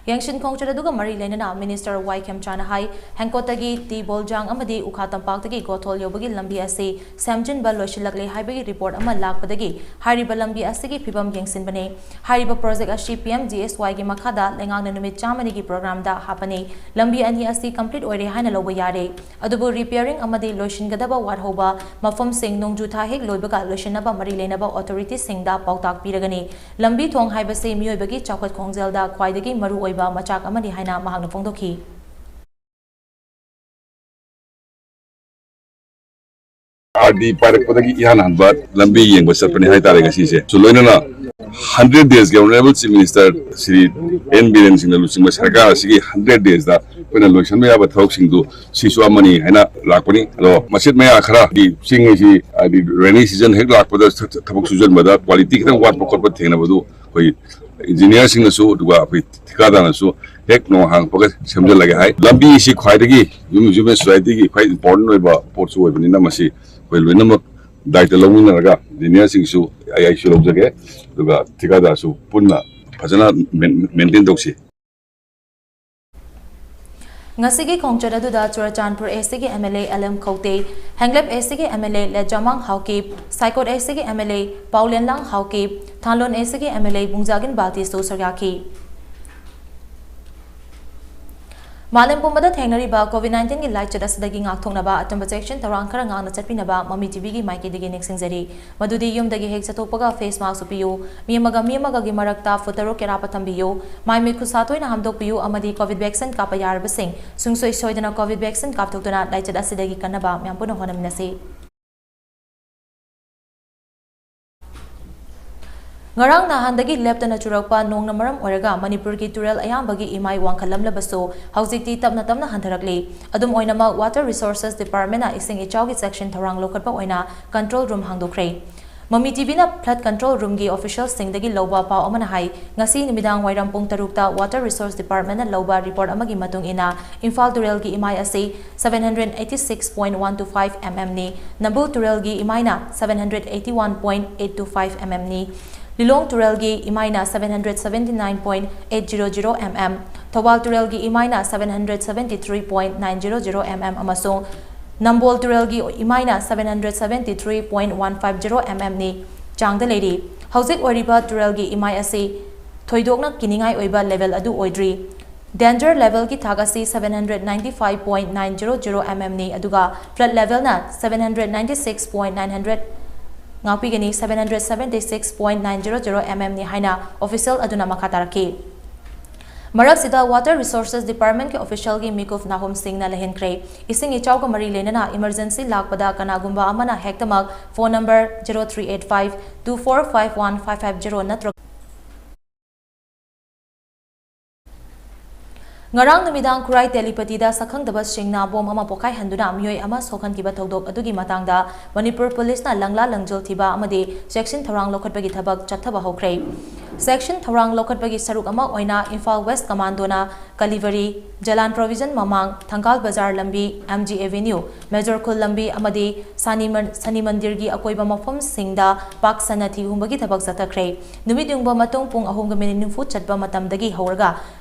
ꯌꯦꯡꯁꯤꯟ ꯈꯣꯡꯆꯠ ꯑꯗꯨꯒ ꯃꯔꯤ ꯂꯩꯅꯅ ꯃꯤꯅꯤꯁꯇꯔ ꯋꯥꯏ ꯈꯦꯝꯆꯥꯅ ꯍꯥꯏ, ꯍꯦꯡꯀꯣꯠꯇꯒꯤ ꯇꯤ ꯕꯣꯜꯖꯥꯡ ꯑꯃꯗꯤ ꯎꯈꯥ ꯇꯝꯄꯥꯛꯇꯒꯤ ꯒꯣꯊꯣꯜ ꯌꯧꯕꯒꯤ ꯂꯝꯕꯤ ꯑꯁꯤ ꯁꯦꯝꯖꯤꯟꯕ ꯂꯣꯏꯁꯤꯜꯂꯛꯂꯦ ꯍꯥꯏꯕꯒꯤ ꯔꯤꯄꯣꯔꯠ ꯑꯃ ꯂꯥꯛꯄꯗꯒꯤ ꯍꯥꯏꯔꯤꯕ ꯂꯝꯕꯤ ꯑꯁꯤꯒꯤ ꯐꯤꯕꯝ ꯌꯦꯡꯁꯤꯟꯕꯅꯤ꯫ ꯍꯥꯏꯔꯤꯕ ꯄ꯭ꯔꯣꯖꯦꯛ ꯑꯁꯤ ꯄꯤ ꯑꯦꯝ ꯖꯤ ꯑꯦꯁ ꯋꯥꯏꯒꯤ ꯃꯈꯥꯗ ꯂꯩꯉꯥꯛꯅ ꯅꯨꯃꯤꯠ ꯆꯥꯝꯃꯅꯤꯒꯤ ꯄ꯭ꯔꯣꯒ꯭ꯔꯥꯝꯗ ꯍꯥꯞꯄꯅꯤ꯫ ꯂꯝꯕꯤ ꯑꯅꯤ ꯑꯁꯤ ꯀꯝꯄ꯭ꯂꯤꯠ ꯑꯣꯏꯔꯦ ꯍꯥꯏꯅ ꯂꯧꯕ ꯌꯥꯔꯦ꯫ ꯑꯗꯨꯕꯨ ꯔꯤꯄꯤꯌꯥꯔꯤꯡ ꯑꯃꯗꯤ ꯂꯣꯏꯁꯤꯟꯒꯗꯕ ꯋꯥꯠꯍꯧꯕ ꯃꯐꯝꯁꯤꯡ ꯅꯣꯡꯖꯨ ꯊꯥ ꯍꯦꯛ ꯂꯣꯏꯕꯒ ꯂꯣꯏꯁꯤꯟꯅꯕ ꯃꯔꯤ ꯂꯩꯅꯕ ꯑꯣꯊꯣꯔꯤꯇꯤꯁꯤꯡꯗ ꯄꯥꯎꯇꯥꯛ ꯄꯤꯔꯒꯅꯤ꯫ ꯂꯝꯕꯤ ꯊꯣꯡ ꯍꯥꯏꯕꯁꯤ ꯃꯤꯑꯣꯏꯕꯒꯤ ꯆꯥꯎꯈꯠ ꯈꯣꯡꯖꯦꯜꯗ ꯈ꯭ꯋꯥꯏꯗꯒꯤ ꯃꯔꯨꯑꯣꯏꯕ ꯃꯆꯥꯛ ꯑꯃꯅꯤ ꯍꯥꯏꯅ ꯃꯍꯥꯛꯅ ꯐꯣꯡꯗꯣꯛꯈꯤ꯫ ꯑꯥꯔ ꯗꯤ ꯄꯥꯏꯔꯛꯄꯗꯒꯤ ꯏꯍꯥꯟ ꯍꯥꯟꯕ ꯂꯝꯕꯤ ꯌꯦꯡꯕ ꯆꯠꯄꯅꯤ ꯍꯥꯏꯇꯥꯔꯦ ꯉꯁꯤꯁꯦ꯫ ꯁꯨ ꯂꯣꯏꯅꯅ ꯍꯟꯗ꯭ꯔꯦꯠ ꯗꯦꯖꯀꯤ honourable chief minister Shri N Biren ꯁꯤꯡꯅ ꯂꯨꯆꯤꯡꯕ ꯁꯔꯀꯥꯔ ꯑꯁꯤꯒꯤ ꯍꯟꯗ꯭ꯔꯦꯠ ꯗꯦꯖꯇ ꯑꯩꯈꯣꯏꯅ ꯂꯣꯏꯁꯤꯟꯕ ꯌꯥꯕ ꯊꯕꯛꯁꯤꯡꯗꯨ ꯁꯤꯁꯨ ꯑꯃꯅꯤ ꯍꯥꯏꯅ ꯂꯥꯛꯄꯅꯤ꯫ ꯑꯗꯣ ꯃꯆꯦꯠ ꯃꯌꯥ ꯈꯔꯗꯤ ꯆꯤꯡ ꯑꯁꯤ ꯍꯥꯏꯗꯤ ꯔꯦꯅꯤ ꯁꯤꯖꯟ ꯍꯦꯛ ꯂꯥꯛꯄꯗ ꯊ-, ꯊ-, ꯊꯕꯛ ꯁꯨꯖꯟꯕꯗ ꯀ꯭ꯋꯥꯂꯤꯇꯤ ꯈꯤꯇꯪ ꯋꯥꯠꯄ ꯈꯣꯠꯄ ꯊꯦꯡꯅꯕꯗꯨ ꯑꯩꯈꯣꯏ ꯏꯟꯖꯤꯅꯤꯌꯥꯔꯁꯤꯡꯅꯁꯨ ꯑꯗꯨꯒ ꯑꯩꯈꯣꯏ ꯊꯤꯀꯥꯗꯥꯔꯅꯁꯨ ꯍꯦꯛ ꯅꯣꯡ ꯍꯥꯡꯉꯛꯄꯒ ꯁꯦꯝꯖꯤꯜꯂꯒꯦ ꯍꯥꯏ꯫ ꯂꯝꯕꯤ ꯑꯁꯤ ꯈ꯭ꯋꯥꯏꯗꯒꯤ ꯌꯨꯝ, ꯌꯨꯝ ꯁꯣꯁꯥꯏꯇꯤꯒꯤ ꯈ꯭ꯋꯥꯏ ꯏꯝꯄꯣꯔꯇꯦꯟ ꯑꯣꯏꯕ ꯄꯣꯠꯁꯨ ꯑꯣꯏꯕꯅꯤꯅ ꯃꯁꯤ ꯑꯩꯈꯣꯏ ꯂꯣꯏꯅꯃꯛ ꯗꯥꯏꯇ ꯂꯧꯃꯤꯟꯅꯔꯒ ꯏꯟꯖꯤꯅꯤꯌꯥꯔꯁꯤꯡꯁꯨ ꯑꯩ, ꯑꯩꯁꯨ ꯂꯧꯖꯒꯦ, ꯑꯗꯨꯒ ꯊꯤꯀꯥꯗꯥꯔꯁꯨ ꯄꯨꯟꯅ ꯐꯖꯅ ꯃꯦꯟ-, ꯃꯦꯟꯇꯦꯟ ꯇꯧꯁꯤ꯫ ꯉꯁꯤꯒꯤ ꯈꯣꯡꯆꯠ ꯑꯗꯨꯗ ꯆꯨꯔꯆꯥꯟꯄꯨꯔ ꯑꯦꯁꯤꯒꯤ M L A L M Khaute, Henglep ꯑꯦꯁꯤꯒꯤ M L A Letzamang Haokip, Saikot ꯑꯦꯁꯤꯒꯤ M L A Paolienlal Haokip, Thanlon ꯑꯦꯁꯤꯒꯤ ꯑꯦꯝ ꯑꯦꯜ ꯑꯦ ꯕꯨꯡꯖꯥꯒꯤꯟ ꯕꯥꯜꯇꯤꯁꯨ ꯁꯔꯨꯛ ꯌꯥꯈꯤ꯫ ꯃꯥꯂꯦꯝ ꯄꯨꯝꯕꯗ ꯊꯦꯡꯅꯔꯤꯕ ꯀꯣꯚꯤꯗ ꯅꯥꯏꯟꯇꯤꯟꯒꯤ ꯂꯥꯏꯆꯠ ꯑꯁꯤꯗꯒꯤ ꯉꯥꯛꯊꯣꯛꯅꯕ ꯑꯆꯨꯝꯕ ꯆꯦꯛꯁꯤꯟ ꯊꯧꯔꯥꯡ ꯈꯔ ꯉꯥꯛꯅ ꯆꯠꯄꯤꯅꯕ ꯃꯃꯤ ꯇꯤꯚꯤꯒꯤ ꯃꯥꯏꯀꯩꯗꯒꯤ ꯅꯤꯡꯁꯤꯡꯖꯔꯤ꯫ ꯃꯗꯨꯗꯤ ꯌꯨꯝꯗꯒꯤ ꯍꯦꯛ ꯆꯠꯊꯣꯛꯄꯒ ꯐꯦꯁ ꯃꯥꯁꯛ ꯎꯞꯄꯤꯌꯨ, ꯃꯤ ꯑꯃꯒ ꯃꯤ ꯑꯃꯒꯒꯤ ꯃꯔꯛꯇ ꯐꯨꯠ ꯇꯔꯨꯛ ꯑꯔꯥꯞꯄ ꯊꯝꯕꯤꯌꯨ, ꯃꯥꯏ ꯃꯤꯠ ꯈꯨꯠ ꯁꯥ ꯇꯣꯏꯅ ꯍꯥꯝꯗꯣꯛꯄꯤꯌꯨ ꯑꯃꯗꯤ ꯀꯣꯚꯤꯗ ꯚꯦꯛꯁꯤꯟ ꯀꯥꯞꯄ ꯌꯥꯔꯕꯁꯤꯡ ꯁꯨꯡꯁꯣꯏ ꯁꯣꯏꯗꯅ ꯀꯣꯚꯤꯗ ꯚꯦꯛꯁꯤꯟ ꯀꯥꯞꯊꯣꯛꯇꯨꯅ ꯂꯥꯏꯆꯠ ꯑꯁꯤꯗꯒꯤ ꯀꯟꯅꯕ ꯃꯌꯥꯝ ꯄꯨꯟꯅ ꯍꯣꯠꯅꯃꯤꯟꯅꯁꯤ꯫ ꯉꯔꯥꯡ ꯅꯍꯥꯟꯗꯒꯤ ꯂꯦꯞꯇꯅ ꯆꯨꯔꯛꯄ ꯅꯣꯡꯅ ꯃꯔꯝ ꯑꯣꯏꯔꯒ ꯃꯅꯤꯄꯨꯔꯒꯤ ꯇꯨꯔꯦꯜ ꯑꯌꯥꯝꯕꯒꯤ ꯏꯃꯥꯏ ꯋꯥꯡꯈꯠꯂꯝꯂꯕꯁꯨ ꯍꯧꯖꯤꯛꯇꯤ ꯇꯞꯅ ꯇꯞꯅ ꯍꯟꯊꯔꯛꯂꯤ꯫ ꯑꯗꯨꯝ ꯑꯣꯏꯅꯃꯛ, Water Resources Departmentꯅ ꯏꯁꯤꯡ ꯏꯆꯥꯎꯒꯤ ꯆꯦꯛꯁꯤꯟ ꯊꯧꯔꯥꯡ ꯂꯧꯈꯠꯄ ꯑꯣꯏꯅ control room ꯍꯥꯡꯗꯣꯛꯈ꯭ꯔꯦ꯫ ꯃꯃꯤ ꯇꯤꯚꯤꯅ flood control roomꯒꯤ officialꯁꯤꯡꯗꯒꯤ ꯂꯧꯕ ꯄꯥꯎ ꯑꯃꯅ ꯍꯥꯏ, ꯉꯁꯤ ꯅꯨꯃꯤꯗꯥꯡ ꯋꯥꯏꯔꯝ ꯄꯨꯡ ꯇꯔꯨꯛꯇ Water Resource Departmentꯅ ꯂꯧꯕ report ꯑꯃꯒꯤ ꯃꯇꯨꯡ ꯏꯟꯅ, ꯏꯝꯐꯥꯜ ꯇꯨꯔꯦꯜꯒꯤ ꯏꯃꯥꯏ ꯑꯁꯤ seven hundred eighty six point one two five mmꯅꯤ, ꯅꯝꯕꯨꯜ ꯇꯨꯔꯦꯜꯒꯤ ꯏꯃꯥꯏꯅ seven hundred eighty one point eight two five mmꯅꯤ, ꯂꯤꯂꯣꯡ ꯇꯨꯔꯦꯜꯒꯤ ꯏꯃꯥꯏꯅ seven hundred seventy nine point eight zero zero mm, Thoubal ꯇꯨꯔꯦꯜꯒꯤ ꯏꯃꯥꯏꯅ seven hundred seventy three point nine zero zero mm ꯑꯃꯁꯨꯡ ꯅꯝꯕꯣꯜ ꯇꯨꯔꯦꯜꯒꯤ ꯏꯃꯥꯏꯅ seven hundred seventy three point one five zero mmꯅꯤ ꯆꯥꯡꯗ ꯂꯩꯔꯤ꯫ ꯍꯧꯖꯤꯛ ꯑꯣꯏꯔꯤꯕ ꯇꯨꯔꯦꯜꯒꯤ ꯏꯃꯥꯏ ꯑꯁꯤ ꯊꯣꯏꯗꯣꯛꯅ ꯀꯤꯅꯤꯡꯉꯥꯏ ꯑꯣꯏꯕ level ꯑꯗꯨ ꯑꯣꯏꯗ꯭ꯔꯤ꯫ Danger levelꯒꯤ ꯊꯥꯛ ꯑꯁꯤ seven hundred ninety five point nine zero zero mmꯅꯤ, ꯑꯗꯨꯒ flood levelꯅ seven hundred ninety six point nine hundred, ꯉꯥꯛꯄꯤꯒꯅꯤ, seven hundred seventy six point nine zero zero mmꯅꯤ ꯍꯥꯏꯅ official ꯑꯗꯨꯅ ꯃꯈꯥ ꯇꯥꯔꯛꯈꯤ꯫ ꯃꯔꯛꯁꯤꯗ, Water Resources Departmentꯀꯤ officialꯒꯤ ꯃꯤꯀꯨꯞ ꯅꯥꯍꯨꯝ ꯁꯤꯡꯅ ꯂꯩꯍꯟꯈ꯭ꯔꯦ꯫ ꯏꯁꯤꯡ ꯏꯆꯥꯎꯒ ꯃꯔꯤ ꯂꯩꯅꯅ emergency ꯂꯥꯛꯄꯗ ꯀꯅꯥꯒꯨꯝꯕ ꯑꯃꯅ ꯍꯦꯛꯇꯃꯛ phone number zero three eight five two four five one five five zero ꯅꯠꯇ꯭ꯔꯒ ꯉꯔꯥꯡ ꯅꯨꯃꯤꯗꯥꯡ ꯈꯨꯔꯥꯏ ꯇꯦꯂꯤꯄꯇꯤꯗ ꯁꯛꯈꯪꯗꯕꯁꯤꯡꯅ ꯕꯣꯝ ꯑꯃ ꯄꯣꯈꯥꯏꯍꯟꯗꯨꯅ ꯃꯤꯑꯣꯏ ꯑꯃ ꯁꯣꯛꯍꯟꯈꯤꯕ ꯊꯧꯗꯣꯛ ꯑꯗꯨꯒꯤ ꯃꯇꯥꯡꯗ ꯃꯅꯤꯄꯨꯔ ꯄꯨꯂꯤꯁꯅ ꯂꯪꯂꯥ ꯂꯪꯖꯤꯜ ꯊꯤꯕ ꯑꯃꯗꯤ ꯆꯦꯛꯁꯤꯟ ꯊꯧꯔꯥꯡ ꯂꯧꯈꯠꯄꯒꯤ ꯊꯕꯛ ꯆꯠꯊꯕ ꯍꯧꯈ꯭ꯔꯦ꯫ ꯆꯦꯛꯁꯤꯟ ꯊꯧꯔꯥꯡ ꯂꯧꯈꯠꯄꯒꯤ ꯁꯔꯨꯛ ꯑꯃ ꯑꯣꯏꯅ ꯏꯝꯐꯥꯜ West Commandoꯅ ꯀꯂꯤꯕꯔꯤ, ꯖꯂꯥꯟ Provision ꯃꯃꯥꯡ, ꯊꯪꯒꯥꯜ ꯕꯖꯥꯔ ꯂꯝꯕꯤ, M G Avenue, ꯃꯦꯖꯣꯔ ꯈꯨꯜ ꯂꯝꯕꯤ ꯑꯃꯗꯤ ꯁꯅꯤ ꯃꯟ-, ꯁꯅꯤ ꯃꯟꯗꯤꯔꯒꯤ ꯑꯀꯣꯏꯕ ꯃꯐꯝꯁꯤꯡꯗ ꯄꯥꯛ ꯁꯟꯅ ꯊꯤ ꯍꯨꯝꯕꯒꯤ ꯊꯕꯛ ꯆꯠꯊꯈ꯭ꯔꯦ꯫ ꯅꯨꯃꯤꯠ ꯌꯨꯡꯕ ꯃꯇꯨꯡ ꯄꯨꯡ ꯑꯍꯨꯝꯒ ꯃꯤꯅꯤꯠ ꯅꯤꯐꯨ ꯆꯠꯄ ꯃꯇꯝꯗꯒꯤ ꯍꯧꯔꯒ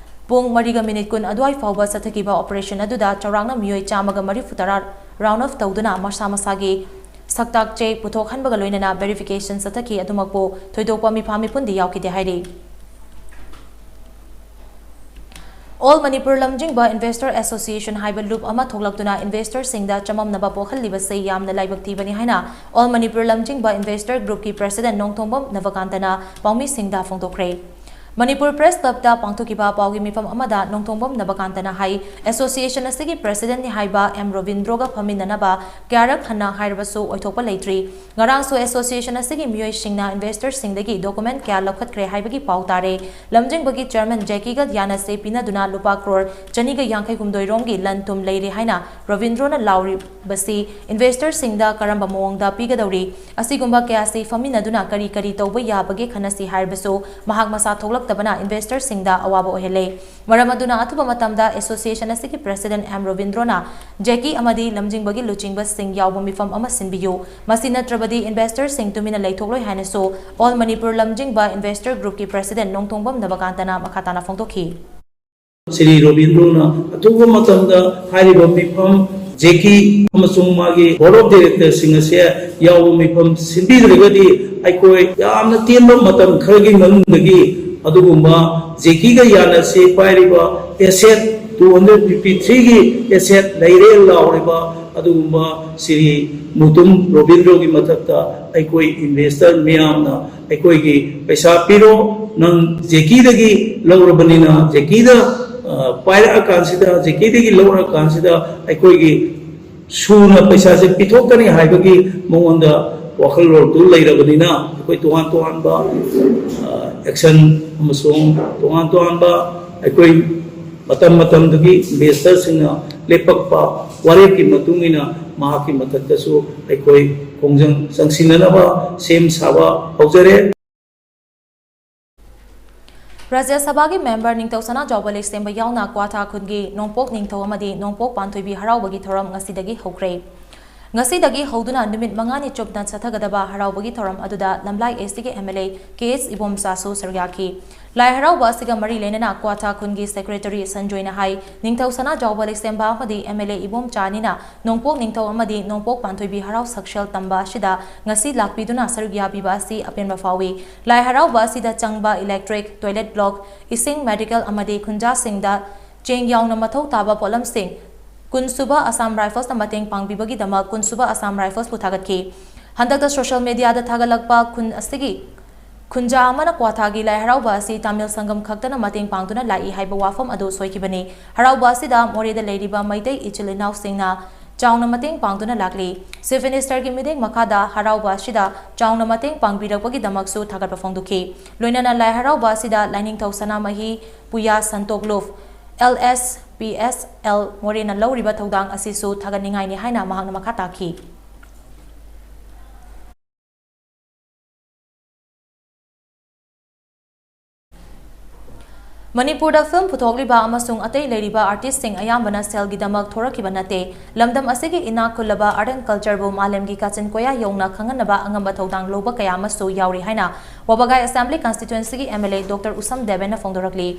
ꯄꯨꯡ ꯃꯔꯤꯒ ꯃꯤꯅꯤꯠ ꯀꯨꯟ ꯑꯗꯨꯋꯥꯏ ꯐꯥꯎꯕ ꯆꯠꯊꯈꯤꯕ ꯑꯣꯄꯔꯦꯁꯟ ꯑꯗꯨꯗ ꯆꯥꯎꯔꯥꯛꯅ ꯃꯤꯑꯣꯏ ꯆꯥꯝꯃꯒ ꯃꯔꯤꯐꯨ ꯇꯔꯥ ꯔꯥꯎꯟ ꯑꯣꯐ ꯇꯧꯗꯨꯅ ꯃꯁꯥ ꯃꯁꯥꯒꯤ ꯁꯛꯇꯥꯛ ꯆꯦ ꯄꯨꯊꯣꯛꯍꯟꯕꯒ ꯂꯣꯏꯅꯅ ꯚꯦꯔꯤꯐꯤꯀꯦꯁꯟ ꯆꯠꯊꯈꯤ꯫ ꯑꯗꯨꯃꯛꯄꯨ ꯊꯣꯏꯗꯣꯛꯄ ꯃꯤꯐꯥ ꯃꯤꯄꯨꯟꯗꯤ ꯌꯥꯎꯈꯤꯗꯦ ꯍꯥꯏꯔꯤ꯫ ꯑꯣꯜ ꯃꯅꯤꯄꯨꯔ ꯂꯝꯖꯤꯡꯕ ꯏꯟꯚꯦꯁꯇꯔ ꯑꯦꯁꯣꯁꯤꯌꯦꯁꯟ ꯍꯥꯏꯕ ꯂꯨꯞ ꯑꯃ ꯊꯣꯛꯂꯛꯇꯨꯅ ꯏꯟꯚꯦꯁꯇꯔꯁꯤꯡꯗ ꯆꯃꯝꯅꯕ ꯄꯣꯛꯍꯜꯂꯤꯕꯁꯤ ꯌꯥꯝꯅ ꯂꯥꯏꯕꯛ ꯊꯤꯕꯅꯤ ꯍꯥꯏꯅ ꯑꯣꯜ ꯃꯅꯤꯄꯨꯔ ꯂꯝꯖꯤꯡꯕ ꯏꯟꯚꯦꯁꯇꯔ ꯒ꯭ꯔꯨꯞꯀꯤ ꯄ꯭ꯔꯁꯤꯗꯦꯟ ꯅꯣꯡꯊꯣꯡꯕꯝ ꯅꯕꯀꯥꯟꯇꯅ ꯄꯥꯎꯃꯤꯁꯤꯡꯗ ꯐꯣꯡꯗꯣꯛꯈ꯭ꯔꯦ꯫ ꯃꯅꯤꯄꯨꯔ ꯄ꯭ꯔꯦꯁ ꯀ꯭ꯂꯕꯇ ꯄꯥꯡꯊꯣꯛꯈꯤꯕ ꯄꯥꯎꯒꯤ ꯃꯤꯐꯝ ꯑꯃꯗ ꯅꯣꯡꯊꯣꯡꯕꯝ ꯅꯕꯀꯥꯟꯇꯅ ꯍꯥꯏ, ꯑꯦꯁꯣꯁꯤꯌꯦꯁꯟ ꯑꯁꯤꯒꯤ ꯄ꯭ꯔꯁꯤꯗꯦꯟꯠꯅꯤ ꯍꯥꯏꯕ ꯑꯦꯝ ꯔꯣꯕꯤꯟꯗ꯭ꯔꯣꯒ ꯐꯝꯃꯤꯟꯅꯅꯕ ꯀꯌꯥꯔꯛ ꯍꯟꯅ ꯍꯥꯏꯔꯕꯁꯨ ꯑꯣꯏꯊꯣꯛꯄ ꯂꯩꯇ꯭ꯔꯤ꯫ ꯉꯔꯥꯡꯁꯨ ꯑꯦꯁꯣꯁꯤꯌꯦꯁꯟ ꯑꯁꯤꯒꯤ ꯃꯤꯑꯣꯏꯁꯤꯡꯅ ꯏꯟꯚꯦꯁꯇꯔꯁꯤꯡꯗꯒꯤ ꯗꯣꯀꯨꯃꯦꯟꯠ ꯀꯌꯥ ꯂꯧꯈꯠꯈ꯭ꯔꯦ ꯍꯥꯏꯕꯒꯤ ꯄꯥꯎ ꯇꯥꯔꯦ꯫ ꯂꯝꯖꯤꯡꯕꯒꯤ ꯆꯦꯌꯔꯃꯦꯟ ꯖꯦꯀꯤꯒ ꯌꯥꯅꯁꯦ ꯄꯤꯅꯗꯨꯅ ꯂꯨꯄꯥ ꯀ꯭ꯔꯣꯔ ꯆꯅꯤꯒ ꯌꯥꯡꯈꯩ ꯍꯨꯝꯗꯣꯏ ꯔꯣꯝꯒꯤ ꯂꯟ ꯊꯨꯝ ꯂꯩꯔꯦ ꯍꯥꯏꯅ ꯔꯣꯕꯤꯟꯗ꯭ꯔꯣꯅ ꯂꯥꯎꯔꯤꯕꯁꯤ ꯏꯟꯚꯦꯁꯇꯔꯁꯤꯡꯗ ꯀꯔꯝꯕ ꯃꯑꯣꯡꯗ ꯄꯤꯒꯗꯧꯔꯤ? ꯑꯁꯤꯒꯨꯝꯕ ꯀꯌꯥꯁꯤ ꯐꯝꯃꯤꯟꯅꯗꯨꯅ ꯀꯔꯤ ꯀꯔꯤ ꯇꯧꯕ ꯌꯥꯕꯒꯦ ꯈꯟꯅꯁꯤ ꯍꯥꯏꯔꯕꯁꯨ ꯃꯍꯥꯛ ꯃꯁꯥ ꯊꯣꯛꯂꯛꯇꯕꯅ ꯏꯟꯚꯦꯁꯇꯔꯁꯤꯡꯗ ꯑꯋꯥꯕ ꯑꯣꯏꯍꯜꯂꯦ꯫ ꯃꯔꯝ ꯑꯗꯨꯅ ꯑꯊꯨꯕ ꯃꯇꯝꯗ ꯑꯦꯁꯣꯁꯤꯌꯦꯁꯟ ꯑꯁꯤꯒꯤ ꯄ꯭ꯔꯁꯤꯗꯦꯟꯠ ꯑꯦꯝ ꯔꯣꯕꯤꯟꯗ꯭ꯔꯣꯅ ꯖꯦꯀꯤ ꯑꯃꯗꯤ ꯂꯝꯖꯤꯡꯕꯒꯤ ꯂꯨꯆꯤꯡꯕꯁꯤꯡ ꯌꯥꯎꯕ ꯃꯤꯐꯝ ꯑꯃ ꯁꯤꯟꯕꯤꯌꯨ꯫ ꯃꯁꯤ ꯅꯠꯇ꯭ꯔꯕꯗꯤ ꯏꯟꯚꯦꯁꯇꯔꯁꯤꯡ ꯇꯨꯃꯤꯟꯅ ꯂꯩꯊꯣꯛꯂꯣꯏ ꯍꯥꯏꯅꯁꯨ ꯑꯣꯜ ꯃꯅꯤꯄꯨꯔ ꯂꯝꯖꯤꯡꯕ ꯏꯟꯚꯦꯁꯇꯔ ꯒ꯭ꯔꯨꯞꯀꯤ ꯄ꯭ꯔꯁꯤꯗꯦꯟꯠ ꯅꯣꯡꯊꯣꯡꯕꯝ ꯅꯕꯀꯥꯟꯇꯅ ꯃꯈꯥ ꯇꯥꯅ ꯐꯣꯡꯗꯣꯛꯈꯤ꯫ ꯁ꯭ꯔꯤ ꯔꯣꯕꯤꯟꯗ꯭ꯔꯣꯅ ꯑꯊꯨꯕ ꯃꯇꯝꯗ ꯍꯥꯏꯔꯤꯕ ꯃꯤꯐꯝ ꯖꯦꯀꯤ ꯑꯃꯁꯨꯡ ꯃꯥꯒꯤ board of directorꯁꯤꯡ ꯑꯁꯦ ꯌꯥꯎꯕ ꯃꯤꯐꯝ ꯁꯤꯟꯕꯤꯗ꯭ꯔꯒꯗꯤ ꯑꯩꯈꯣꯏ ꯌꯥꯝꯅ ꯇꯦꯟꯕ ꯃꯇꯝ ꯈꯔꯒꯤ ꯃꯅꯨꯡꯗꯒꯤ ꯑꯗꯨꯒꯨꯝꯕ ꯖꯦꯀꯤꯒ ꯌꯥꯅꯁꯦ ꯄꯥꯏꯔꯤꯕ asset two hundred fifty threeꯒꯤ asset ꯂꯩꯔꯦ ꯂꯥꯎꯔꯤꯕ ꯑꯗꯨꯒꯨꯝꯕ ꯁ꯭ꯔꯤ ꯃꯨꯇꯨꯝ ꯔꯣꯕꯤꯟꯗ꯭ꯔꯣꯒꯤ ꯃꯊꯛꯇ ꯑꯩꯈꯣꯏ ꯏꯟꯚꯦꯁꯇꯔ ꯃꯤꯌꯥꯝꯅ ꯑꯩꯈꯣꯏꯒꯤ ꯄꯩꯁꯥ ꯄꯤꯔꯣ, ꯅꯪ ꯖꯦꯀꯤꯗꯒꯤ ꯂꯧꯔꯕꯅꯤꯅ ꯖꯦꯀꯤꯗ, ꯑ, ꯄꯥꯏꯔꯛꯑꯀꯥꯟꯁꯤꯗ, ꯖꯦꯀꯤꯗꯒꯤ ꯂꯧꯔꯀꯥꯟꯁꯤꯗ ꯑꯩꯈꯣꯏꯒꯤ ꯁꯨꯅ ꯄꯩꯁꯥꯁꯦ ꯄꯤꯊꯣꯛꯀꯅꯤ ꯍꯥꯏꯕꯒꯤ ꯃꯉꯣꯟꯗ ꯋꯥꯈꯜꯂꯣꯟꯗꯨ ꯂꯩꯔꯕꯅꯤꯅ ꯑꯩꯈꯣꯏ ꯇꯣꯉꯥꯟ ꯇꯣꯉꯥꯟꯕ, ꯑ, action ꯑꯃꯁꯨꯡ ꯇꯣꯉꯥꯟ ꯇꯣꯉꯥꯟꯕ ꯑꯩꯈꯣꯏ ꯃꯇꯝ ꯃꯇꯝꯗꯨꯒꯤ ꯏꯟꯚꯦꯁꯇꯔꯁꯤꯡꯅ ꯂꯦꯞꯄꯛꯄ ꯋꯥꯔꯦꯞꯀꯤ ꯃꯇꯨꯡ ꯏꯟꯅ ꯃꯍꯥꯛꯀꯤ ꯃꯊꯛꯇꯁꯨ ꯑꯩꯈꯣꯏ ꯈꯣꯡꯖꯪ ꯆꯪꯁꯤꯟꯅꯅꯕ ꯁꯦꯝ ꯁꯥꯕ ꯍꯧꯖꯔꯦ꯫ ꯔꯥꯖ꯭ꯌ ꯁꯚꯥꯒꯤ ꯃꯦꯝꯕꯔ ꯅꯤꯡꯊꯧ ꯁꯅꯥꯖꯥꯎꯕ ꯂꯩꯁꯦꯝꯕ ꯌꯥꯎꯅ ꯀ꯭ꯋꯥꯊꯥ ꯈꯨꯟꯒꯤ ꯅꯣꯡꯄꯣꯛ ꯅꯤꯡꯊꯧ ꯑꯃꯗꯤ ꯅꯣꯡꯄꯣꯛ ꯄꯥꯟꯊꯣꯏꯕꯤ ꯍꯔꯥꯎꯕꯒꯤ ꯊꯧꯔꯝ ꯉꯁꯤꯗꯒꯤ ꯍꯧꯈ꯭ꯔꯦ꯫ ꯉꯁꯤꯗꯒꯤ ꯍꯧꯗꯨꯅ ꯅꯨꯃꯤꯠ ꯃꯉꯥꯅꯤ ꯆꯨꯞꯅ ꯆꯠꯊꯒꯗꯕ ꯍꯔꯥꯎꯕꯒꯤ ꯊꯧꯔꯝ ꯑꯗꯨꯗ ꯂꯝꯂꯥꯏ ꯑꯦꯁ ꯇꯤꯒꯤ ꯑꯦꯝ ꯑꯦꯜ ꯑꯦ ꯀꯦ ꯑꯦꯁ ꯏꯕꯣꯝꯆꯥꯁꯨ ꯁꯔꯨꯛ ꯌꯥꯈꯤ꯫ ꯂꯥꯏ ꯍꯔꯥꯎꯕ ꯑꯁꯤꯒ ꯃꯔꯤ ꯂꯩꯅꯅ ꯀ꯭ꯋꯥꯊꯥ ꯈꯨꯟꯒꯤ ꯁꯦꯀ꯭ꯔꯦꯇꯔꯤ ꯁꯟꯖꯣꯏꯅ ꯍꯥꯏ, ꯅꯤꯡꯊꯧ ꯁꯅꯥꯖꯥꯎꯕ ꯂꯩꯁꯦꯝꯕ ꯑꯃꯗꯤ ꯑꯦꯝ ꯑꯦꯜ ꯑꯦ ꯏꯕꯣꯝꯆꯥ ꯑꯅꯤꯅ ꯅꯣꯡꯄꯣꯛ ꯅꯤꯡꯊꯧ ꯑꯃꯗꯤ ꯅꯣꯡꯄꯣꯛ ꯄꯥꯟꯊꯣꯏꯕꯤ ꯍꯔꯥꯎ ꯁꯛꯁꯦꯜ ꯇꯝꯕ ꯑꯁꯤꯗ ꯉꯁꯤ ꯂꯥꯛꯄꯤꯗꯨꯅ ꯁꯔꯨꯛ ꯌꯥꯕꯤꯕ ꯑꯁꯤ ꯑꯄꯦꯟꯕ ꯐꯥꯎꯏ꯫ ꯂꯥꯏ ꯍꯔꯥꯎꯕ ꯑꯁꯤꯗ ꯆꯪꯕ electric, toilet block, ꯏꯁꯤꯡ, medical ꯑꯃꯗꯤ ꯈꯨꯟꯖꯥꯁꯤꯡꯗ ꯆꯦꯡ ꯌꯥꯎꯅ ꯃꯊꯧ ꯇꯥꯕ ꯄꯣꯠꯂꯝꯁꯤꯡ ꯀꯨꯟꯁꯨꯕ ꯑꯁꯥꯝ ꯔꯥꯏꯐꯜꯁꯅ ꯃꯇꯦꯡ ꯄꯥꯡꯕꯤꯕꯒꯤꯗꯃꯛ ꯀꯨꯟꯁꯨꯕ ꯑꯁꯥꯝ ꯔꯥꯏꯐꯜꯁꯄꯨ ꯊꯥꯒꯠꯈꯤ꯫ ꯍꯟꯗꯛꯇ ꯁꯣꯁꯤꯌꯦꯜ ꯃꯤꯗꯤꯌꯥꯗ ꯊꯥꯒꯠꯂꯛꯄ ꯈꯨꯟ ꯑꯁꯤꯒꯤ ꯈꯨꯟꯖꯥ ꯑꯃꯅ ꯀ꯭ꯋꯥꯊꯥꯒꯤ ꯂꯥꯏ ꯍꯔꯥꯎꯕ ꯑꯁꯤ ꯇꯥꯃꯤꯜ ꯁꯪꯒꯝ ꯈꯛꯇꯅ ꯃꯇꯦꯡ ꯄꯥꯡꯗꯨꯅ ꯂꯥꯛꯏ ꯍꯥꯏꯕ ꯋꯥꯐꯝ ꯑꯗꯨ ꯁꯣꯏꯈꯤꯕꯅꯤ꯫ ꯍꯔꯥꯎꯕ ꯑꯁꯤꯗ ꯃꯣꯔꯦꯗ ꯂꯩꯔꯤꯕ ꯃꯩꯇꯩ ꯏꯆꯤꯜ ꯏꯅꯥꯎꯁꯤꯡꯅ ꯆꯥꯎꯅ ꯃꯇꯦꯡ ꯄꯥꯡꯗꯨꯅ ꯂꯥꯛꯂꯤ꯫ ꯆꯤꯐ ꯃꯤꯅꯤꯁꯇꯔꯒꯤ ꯃꯤꯠꯌꯦꯡ ꯃꯈꯥꯗ ꯍꯔꯥꯎꯕ ꯑꯁꯤꯗ ꯆꯥꯎꯅ ꯃꯇꯦꯡ ꯄꯥꯡꯕꯤꯔꯛꯄꯒꯤꯗꯃꯛꯁꯨ ꯊꯥꯒꯠꯄ ꯐꯣꯡꯗꯣꯛꯈꯤ꯫ ꯂꯣꯏꯅꯅ ꯂꯥꯏ ꯍꯔꯥꯎꯕ ꯑꯁꯤꯗ ꯂꯥꯏꯅꯤꯡꯊꯧ ꯁꯅꯥꯃꯍꯤ ꯄꯨꯌꯥ ꯁꯟꯇꯣꯛꯂꯨꯞ, L S P S L ꯃꯣꯔꯦꯅ ꯂꯧꯔꯤꯕ ꯊꯧꯗꯥꯡ ꯑꯁꯤꯁꯨ ꯊꯥꯒꯠꯅꯤꯡꯉꯥꯏꯅꯤ ꯍꯥꯏꯅ ꯃꯍꯥꯛꯅ ꯃꯈꯥ ꯇꯥꯈꯤ꯫ ꯃꯅꯤꯄꯨꯔꯗ ꯐꯤꯜꯝ ꯄꯨꯊꯣꯛꯂꯤꯕ ꯑꯃꯁꯨꯡ ꯑꯇꯩ ꯂꯩꯔꯤꯕ ꯑꯥꯔꯇꯤꯁꯁꯤꯡ ꯑꯌꯥꯝꯕꯅ ꯁꯦꯜꯒꯤꯗꯃꯛ ꯊꯣꯔꯛꯈꯤꯕ ꯅꯠꯇꯦ꯫ ꯂꯝꯗꯝ ꯑꯁꯤꯒꯤ ꯏꯅꯥꯛ ꯈꯨꯜꯂꯕ ꯑꯥꯔꯠ ꯑꯦꯟ ꯀꯜꯆꯔꯕꯨ ꯃꯥꯂꯦꯝꯒꯤ ꯀꯥꯆꯤꯟ ꯀꯣꯌꯥ ꯌꯧꯅ ꯈꯪꯍꯟꯅꯕ ꯑꯉꯝꯕ ꯊꯧꯗꯥꯡ ꯂꯧꯕ ꯀꯌꯥ ꯑꯃꯁꯨ ꯌꯥꯎꯔꯤ ꯍꯥꯏꯅ ꯋꯥꯕꯒꯥꯏ ꯑꯦꯁꯦꯝꯕ꯭ꯂꯤ ꯀꯟꯁꯇꯤꯇ꯭ꯋꯦꯟꯁꯤꯒꯤ M L A doctor Usham ꯗꯦꯕꯦꯟꯅ ꯐꯣꯡꯗꯣꯔꯛꯂꯤ꯫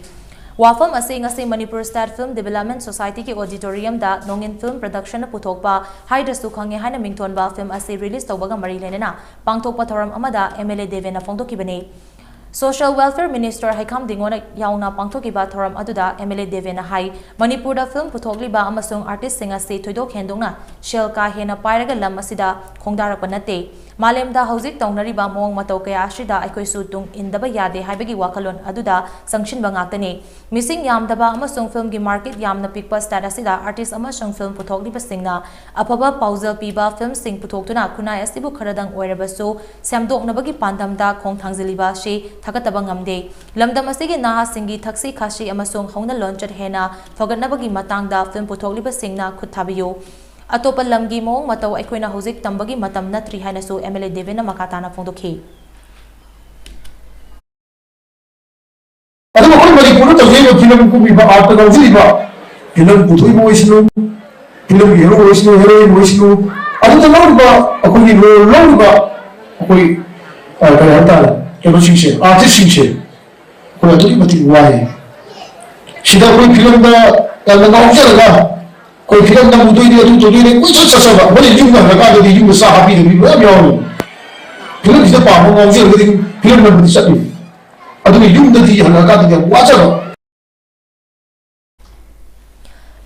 ꯋꯥꯐꯝ ꯑꯁꯤ ꯉꯁꯤ ꯃꯅꯤꯄꯨꯔ ꯁ꯭ꯇꯦꯠ ꯐꯤꯜꯝ ꯗꯤꯕꯦꯂꯞꯃꯦꯟ ꯁꯣꯁꯥꯏꯇꯤꯒꯤ ꯑꯣꯗꯤꯇꯣꯔꯤꯌꯝꯗ ꯅꯣꯡꯏꯟ ꯐꯤꯜꯝ ꯄ꯭ꯔꯗꯛꯁꯟꯅ ꯄꯨꯊꯣꯛꯄ ꯍꯥꯏꯗ꯭ꯔꯁꯨ ꯈꯪꯉꯦ ꯍꯥꯏꯅ ꯃꯤꯡꯊꯣꯟꯕ ꯐꯤꯜꯝ ꯑꯁꯤ ꯔꯤꯂꯤꯖ ꯇꯧꯕꯒ ꯃꯔꯤ ꯂꯩꯅꯅ ꯄꯥꯡꯊꯣꯛꯄ ꯊꯧꯔꯝ ꯑꯃꯗ ꯑꯦꯝ ꯑꯦꯜ ꯑꯦ ꯗꯦꯕꯦꯟꯅ ꯐꯣꯡꯗꯣꯛꯈꯤꯕꯅꯤ꯫ ꯁꯣꯁꯤꯌꯦꯜ ꯋꯦꯜꯐꯤꯌꯔ ꯃꯤꯅꯤꯁꯇꯔ ꯍꯩꯈꯥꯝ ꯗꯤꯡꯒꯣꯅ ꯌꯥꯎꯅ ꯄꯥꯡꯊꯣꯛꯈꯤꯕ ꯊꯧꯔꯝ ꯑꯗꯨꯗ ꯑꯦꯝ ꯑꯦꯜ ꯑꯦ ꯗꯦꯕꯦꯟꯅ ꯍꯥꯏ, ꯃꯅꯤꯄꯨꯔꯗ ꯐꯤꯜꯝ ꯄꯨꯊꯣꯛꯂꯤꯕ ꯑꯃꯁꯨꯡ ꯑꯥꯔꯇꯤꯁꯁꯤꯡ ꯑꯁꯤ ꯊꯣꯏꯗꯣꯛ ꯍꯦꯟꯗꯣꯛꯅ ꯁꯦꯜ ꯀꯥ ꯍꯦꯟꯅ ꯄꯥꯏꯔꯒ ꯂꯝ ꯑꯁꯤꯗ ꯈꯣꯡꯗꯥꯔꯛꯄ ꯅꯠꯇꯦ꯫ ꯃꯥꯂꯦꯝꯗ ꯍꯧꯖꯤꯛ ꯇꯧꯅꯔꯤꯕ ꯃꯑꯣꯡ ꯃꯇꯧ ꯀꯌꯥ ꯑꯁꯤꯗ ꯑꯩꯈꯣꯏꯁꯨ ꯇꯨꯡ ꯏꯟꯗꯕ ꯌꯥꯗꯦ ꯍꯥꯏꯕꯒꯤ ꯋꯥꯈꯜꯂꯣꯟ ꯑꯗꯨꯗ ꯆꯪꯁꯤꯟꯕ ꯉꯥꯛꯇꯅꯤ꯫ ꯃꯤꯁꯤꯡ ꯌꯥꯝꯗꯕ ꯑꯃꯁꯨꯡ ꯐꯤꯜꯝꯒꯤ ꯃꯥꯔꯀꯦꯠ ꯌꯥꯝꯅ ꯄꯤꯛꯄ ꯁ꯭ꯇꯦꯠ ꯑꯁꯤꯗ ꯑꯥꯔꯇꯤꯁ ꯑꯃꯁꯨꯡ ꯐꯤꯜꯝ ꯄꯨꯊꯣꯛꯂꯤꯕꯁꯤꯡꯅ ꯑꯐꯕ ꯄꯥꯎꯖꯦꯜ ꯄꯤꯕ ꯐꯤꯜꯝꯁꯤꯡ ꯄꯨꯊꯣꯛꯇꯨꯅ ꯈꯨꯟꯅꯥꯏ ꯑꯁꯤꯕꯨ ꯈꯔꯗꯪ ꯑꯣꯏꯔꯕꯁꯨ ꯁꯦꯝꯗꯣꯛꯅꯕꯒꯤ ꯄꯥꯟꯗꯝꯗ ꯈꯣꯡ ꯊꯥꯡꯖꯤꯜꯂꯤꯕ ꯑꯁꯤ ꯊꯥꯒꯠꯇꯕ ꯉꯝꯗꯦ꯫ ꯂꯝꯗꯝ ꯑꯁꯤꯒꯤ ꯅꯍꯥꯁꯤꯡꯒꯤ ꯊꯛꯁꯤ ꯈꯥꯁꯤ ꯑꯃꯁꯨꯡ ꯍꯧꯅ ꯂꯣꯟꯆꯠ ꯍꯦꯟꯅ ꯐꯒꯠꯅꯕꯒꯤ ꯃꯇꯥꯡꯗ ꯐꯤꯜꯝ ꯄꯨꯊꯣꯛꯂꯤꯕꯁꯤꯡꯅ ꯈꯨꯠ ꯊꯥꯕꯤꯌꯨ꯫ ꯑꯇꯣꯞꯄ ꯂꯝꯒꯤ ꯃꯑꯣꯡ ꯃꯇꯧ ꯑꯩꯈꯣꯏꯅ ꯍꯧꯖꯤꯛ ꯇꯝꯕꯒꯤ ꯃꯇꯝ ꯅꯠꯇ꯭ꯔꯤ ꯍꯥꯏꯅꯁꯨ ꯑꯦꯝ ꯑꯦꯜ ꯑꯦ ꯗꯦꯕꯦꯟꯅ ꯃꯈꯥ ꯇꯥꯅ ꯐꯣꯡꯗꯣꯛꯈꯤ꯫ ꯑꯗꯨꯕꯨ ꯑꯩꯈꯣꯏ ꯃꯅꯤꯄꯨꯔꯗ ꯇꯧꯖꯔꯤꯕ ꯐꯤꯂꯝ ꯀꯨꯝꯃꯤꯕ, ꯑꯥꯔꯠꯇ ꯉꯥꯎꯖꯔꯤꯕ, ꯐꯤꯂꯝ ꯄꯨꯊꯣꯛꯏꯕ ꯑꯣꯏꯁꯅꯨ, ꯐꯤꯂꯝꯒꯤ ꯍꯦꯔꯣ ꯑꯣꯏꯁꯅꯨ, ꯍꯦꯔꯣꯏꯟ ꯑꯣꯏꯁꯅꯨ, ꯑꯗꯨꯗ ꯂꯧꯔꯤꯕ ꯑꯩꯈꯣꯏꯒꯤ ꯔꯣꯜ ꯂꯧꯔꯤꯕ ꯑꯩꯈꯣꯏ, ꯑ, ꯀꯔꯤ ꯍꯥꯏ ꯇꯥꯔꯦ, ꯀꯩꯅꯣꯁꯤꯡꯁꯦ, ꯑꯥꯔꯇꯤꯁꯁꯤꯡꯁꯦ ꯑꯩꯈꯣꯏ ꯑꯗꯨꯛꯀꯤ ꯃꯇꯤꯛ ꯋꯥꯏ꯫ ꯁꯤꯗ ꯑꯩꯈꯣꯏ ꯐꯤꯂꯝꯗ ꯌꯥꯝꯅ ꯉꯥꯎꯖꯔꯒ ꯑꯩꯈꯣꯏ ꯐꯤꯂꯝ ꯅꯝꯃꯨꯗꯣꯏꯅꯤ, ꯑꯗꯨ ꯇꯧꯗꯣꯏꯅꯤ, ꯀꯣꯏꯆꯠ ꯆꯠꯆꯕ, ꯍꯣꯔꯦꯟ ꯌꯨꯝꯗ ꯍꯜꯂꯛꯀꯥꯟꯗꯗꯤ ꯌꯨꯝꯗ ꯆꯥ ꯍꯥꯞꯄꯤꯗꯕꯤ ꯃꯌꯥꯝ ꯌꯥꯎꯔꯤ꯫ ꯐꯤꯂꯝꯁꯤꯗ ꯄꯥꯝꯕ ꯉꯥꯎꯖꯔꯒꯗꯤ ꯐꯤꯂꯝ ꯅꯝꯕꯗꯤ ꯆꯠꯂꯤ, ꯑꯗꯨꯒ ꯌꯨꯝꯗꯗꯤ ꯍꯜꯂꯛꯑꯀꯥꯟꯗꯗꯤ ꯌꯥꯝ ꯋꯥꯖꯕ꯫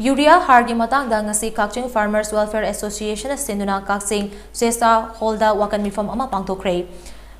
ꯌꯨꯔꯤꯌꯥ ꯍꯥꯔꯒꯤ ꯃꯇꯥꯡꯗ ꯉꯁꯤ ꯀꯛꯆꯤꯡ Farmers Welfare Association ꯁꯤꯟꯗꯨꯅ ꯀꯛꯆꯤꯡ ꯆꯦꯁꯇꯥ ꯍꯣꯜꯗ ꯋꯥꯀꯟ ꯃꯤꯐꯝ ꯑꯃ ꯄꯥꯡꯊꯣꯛꯈ꯭ꯔꯦ꯫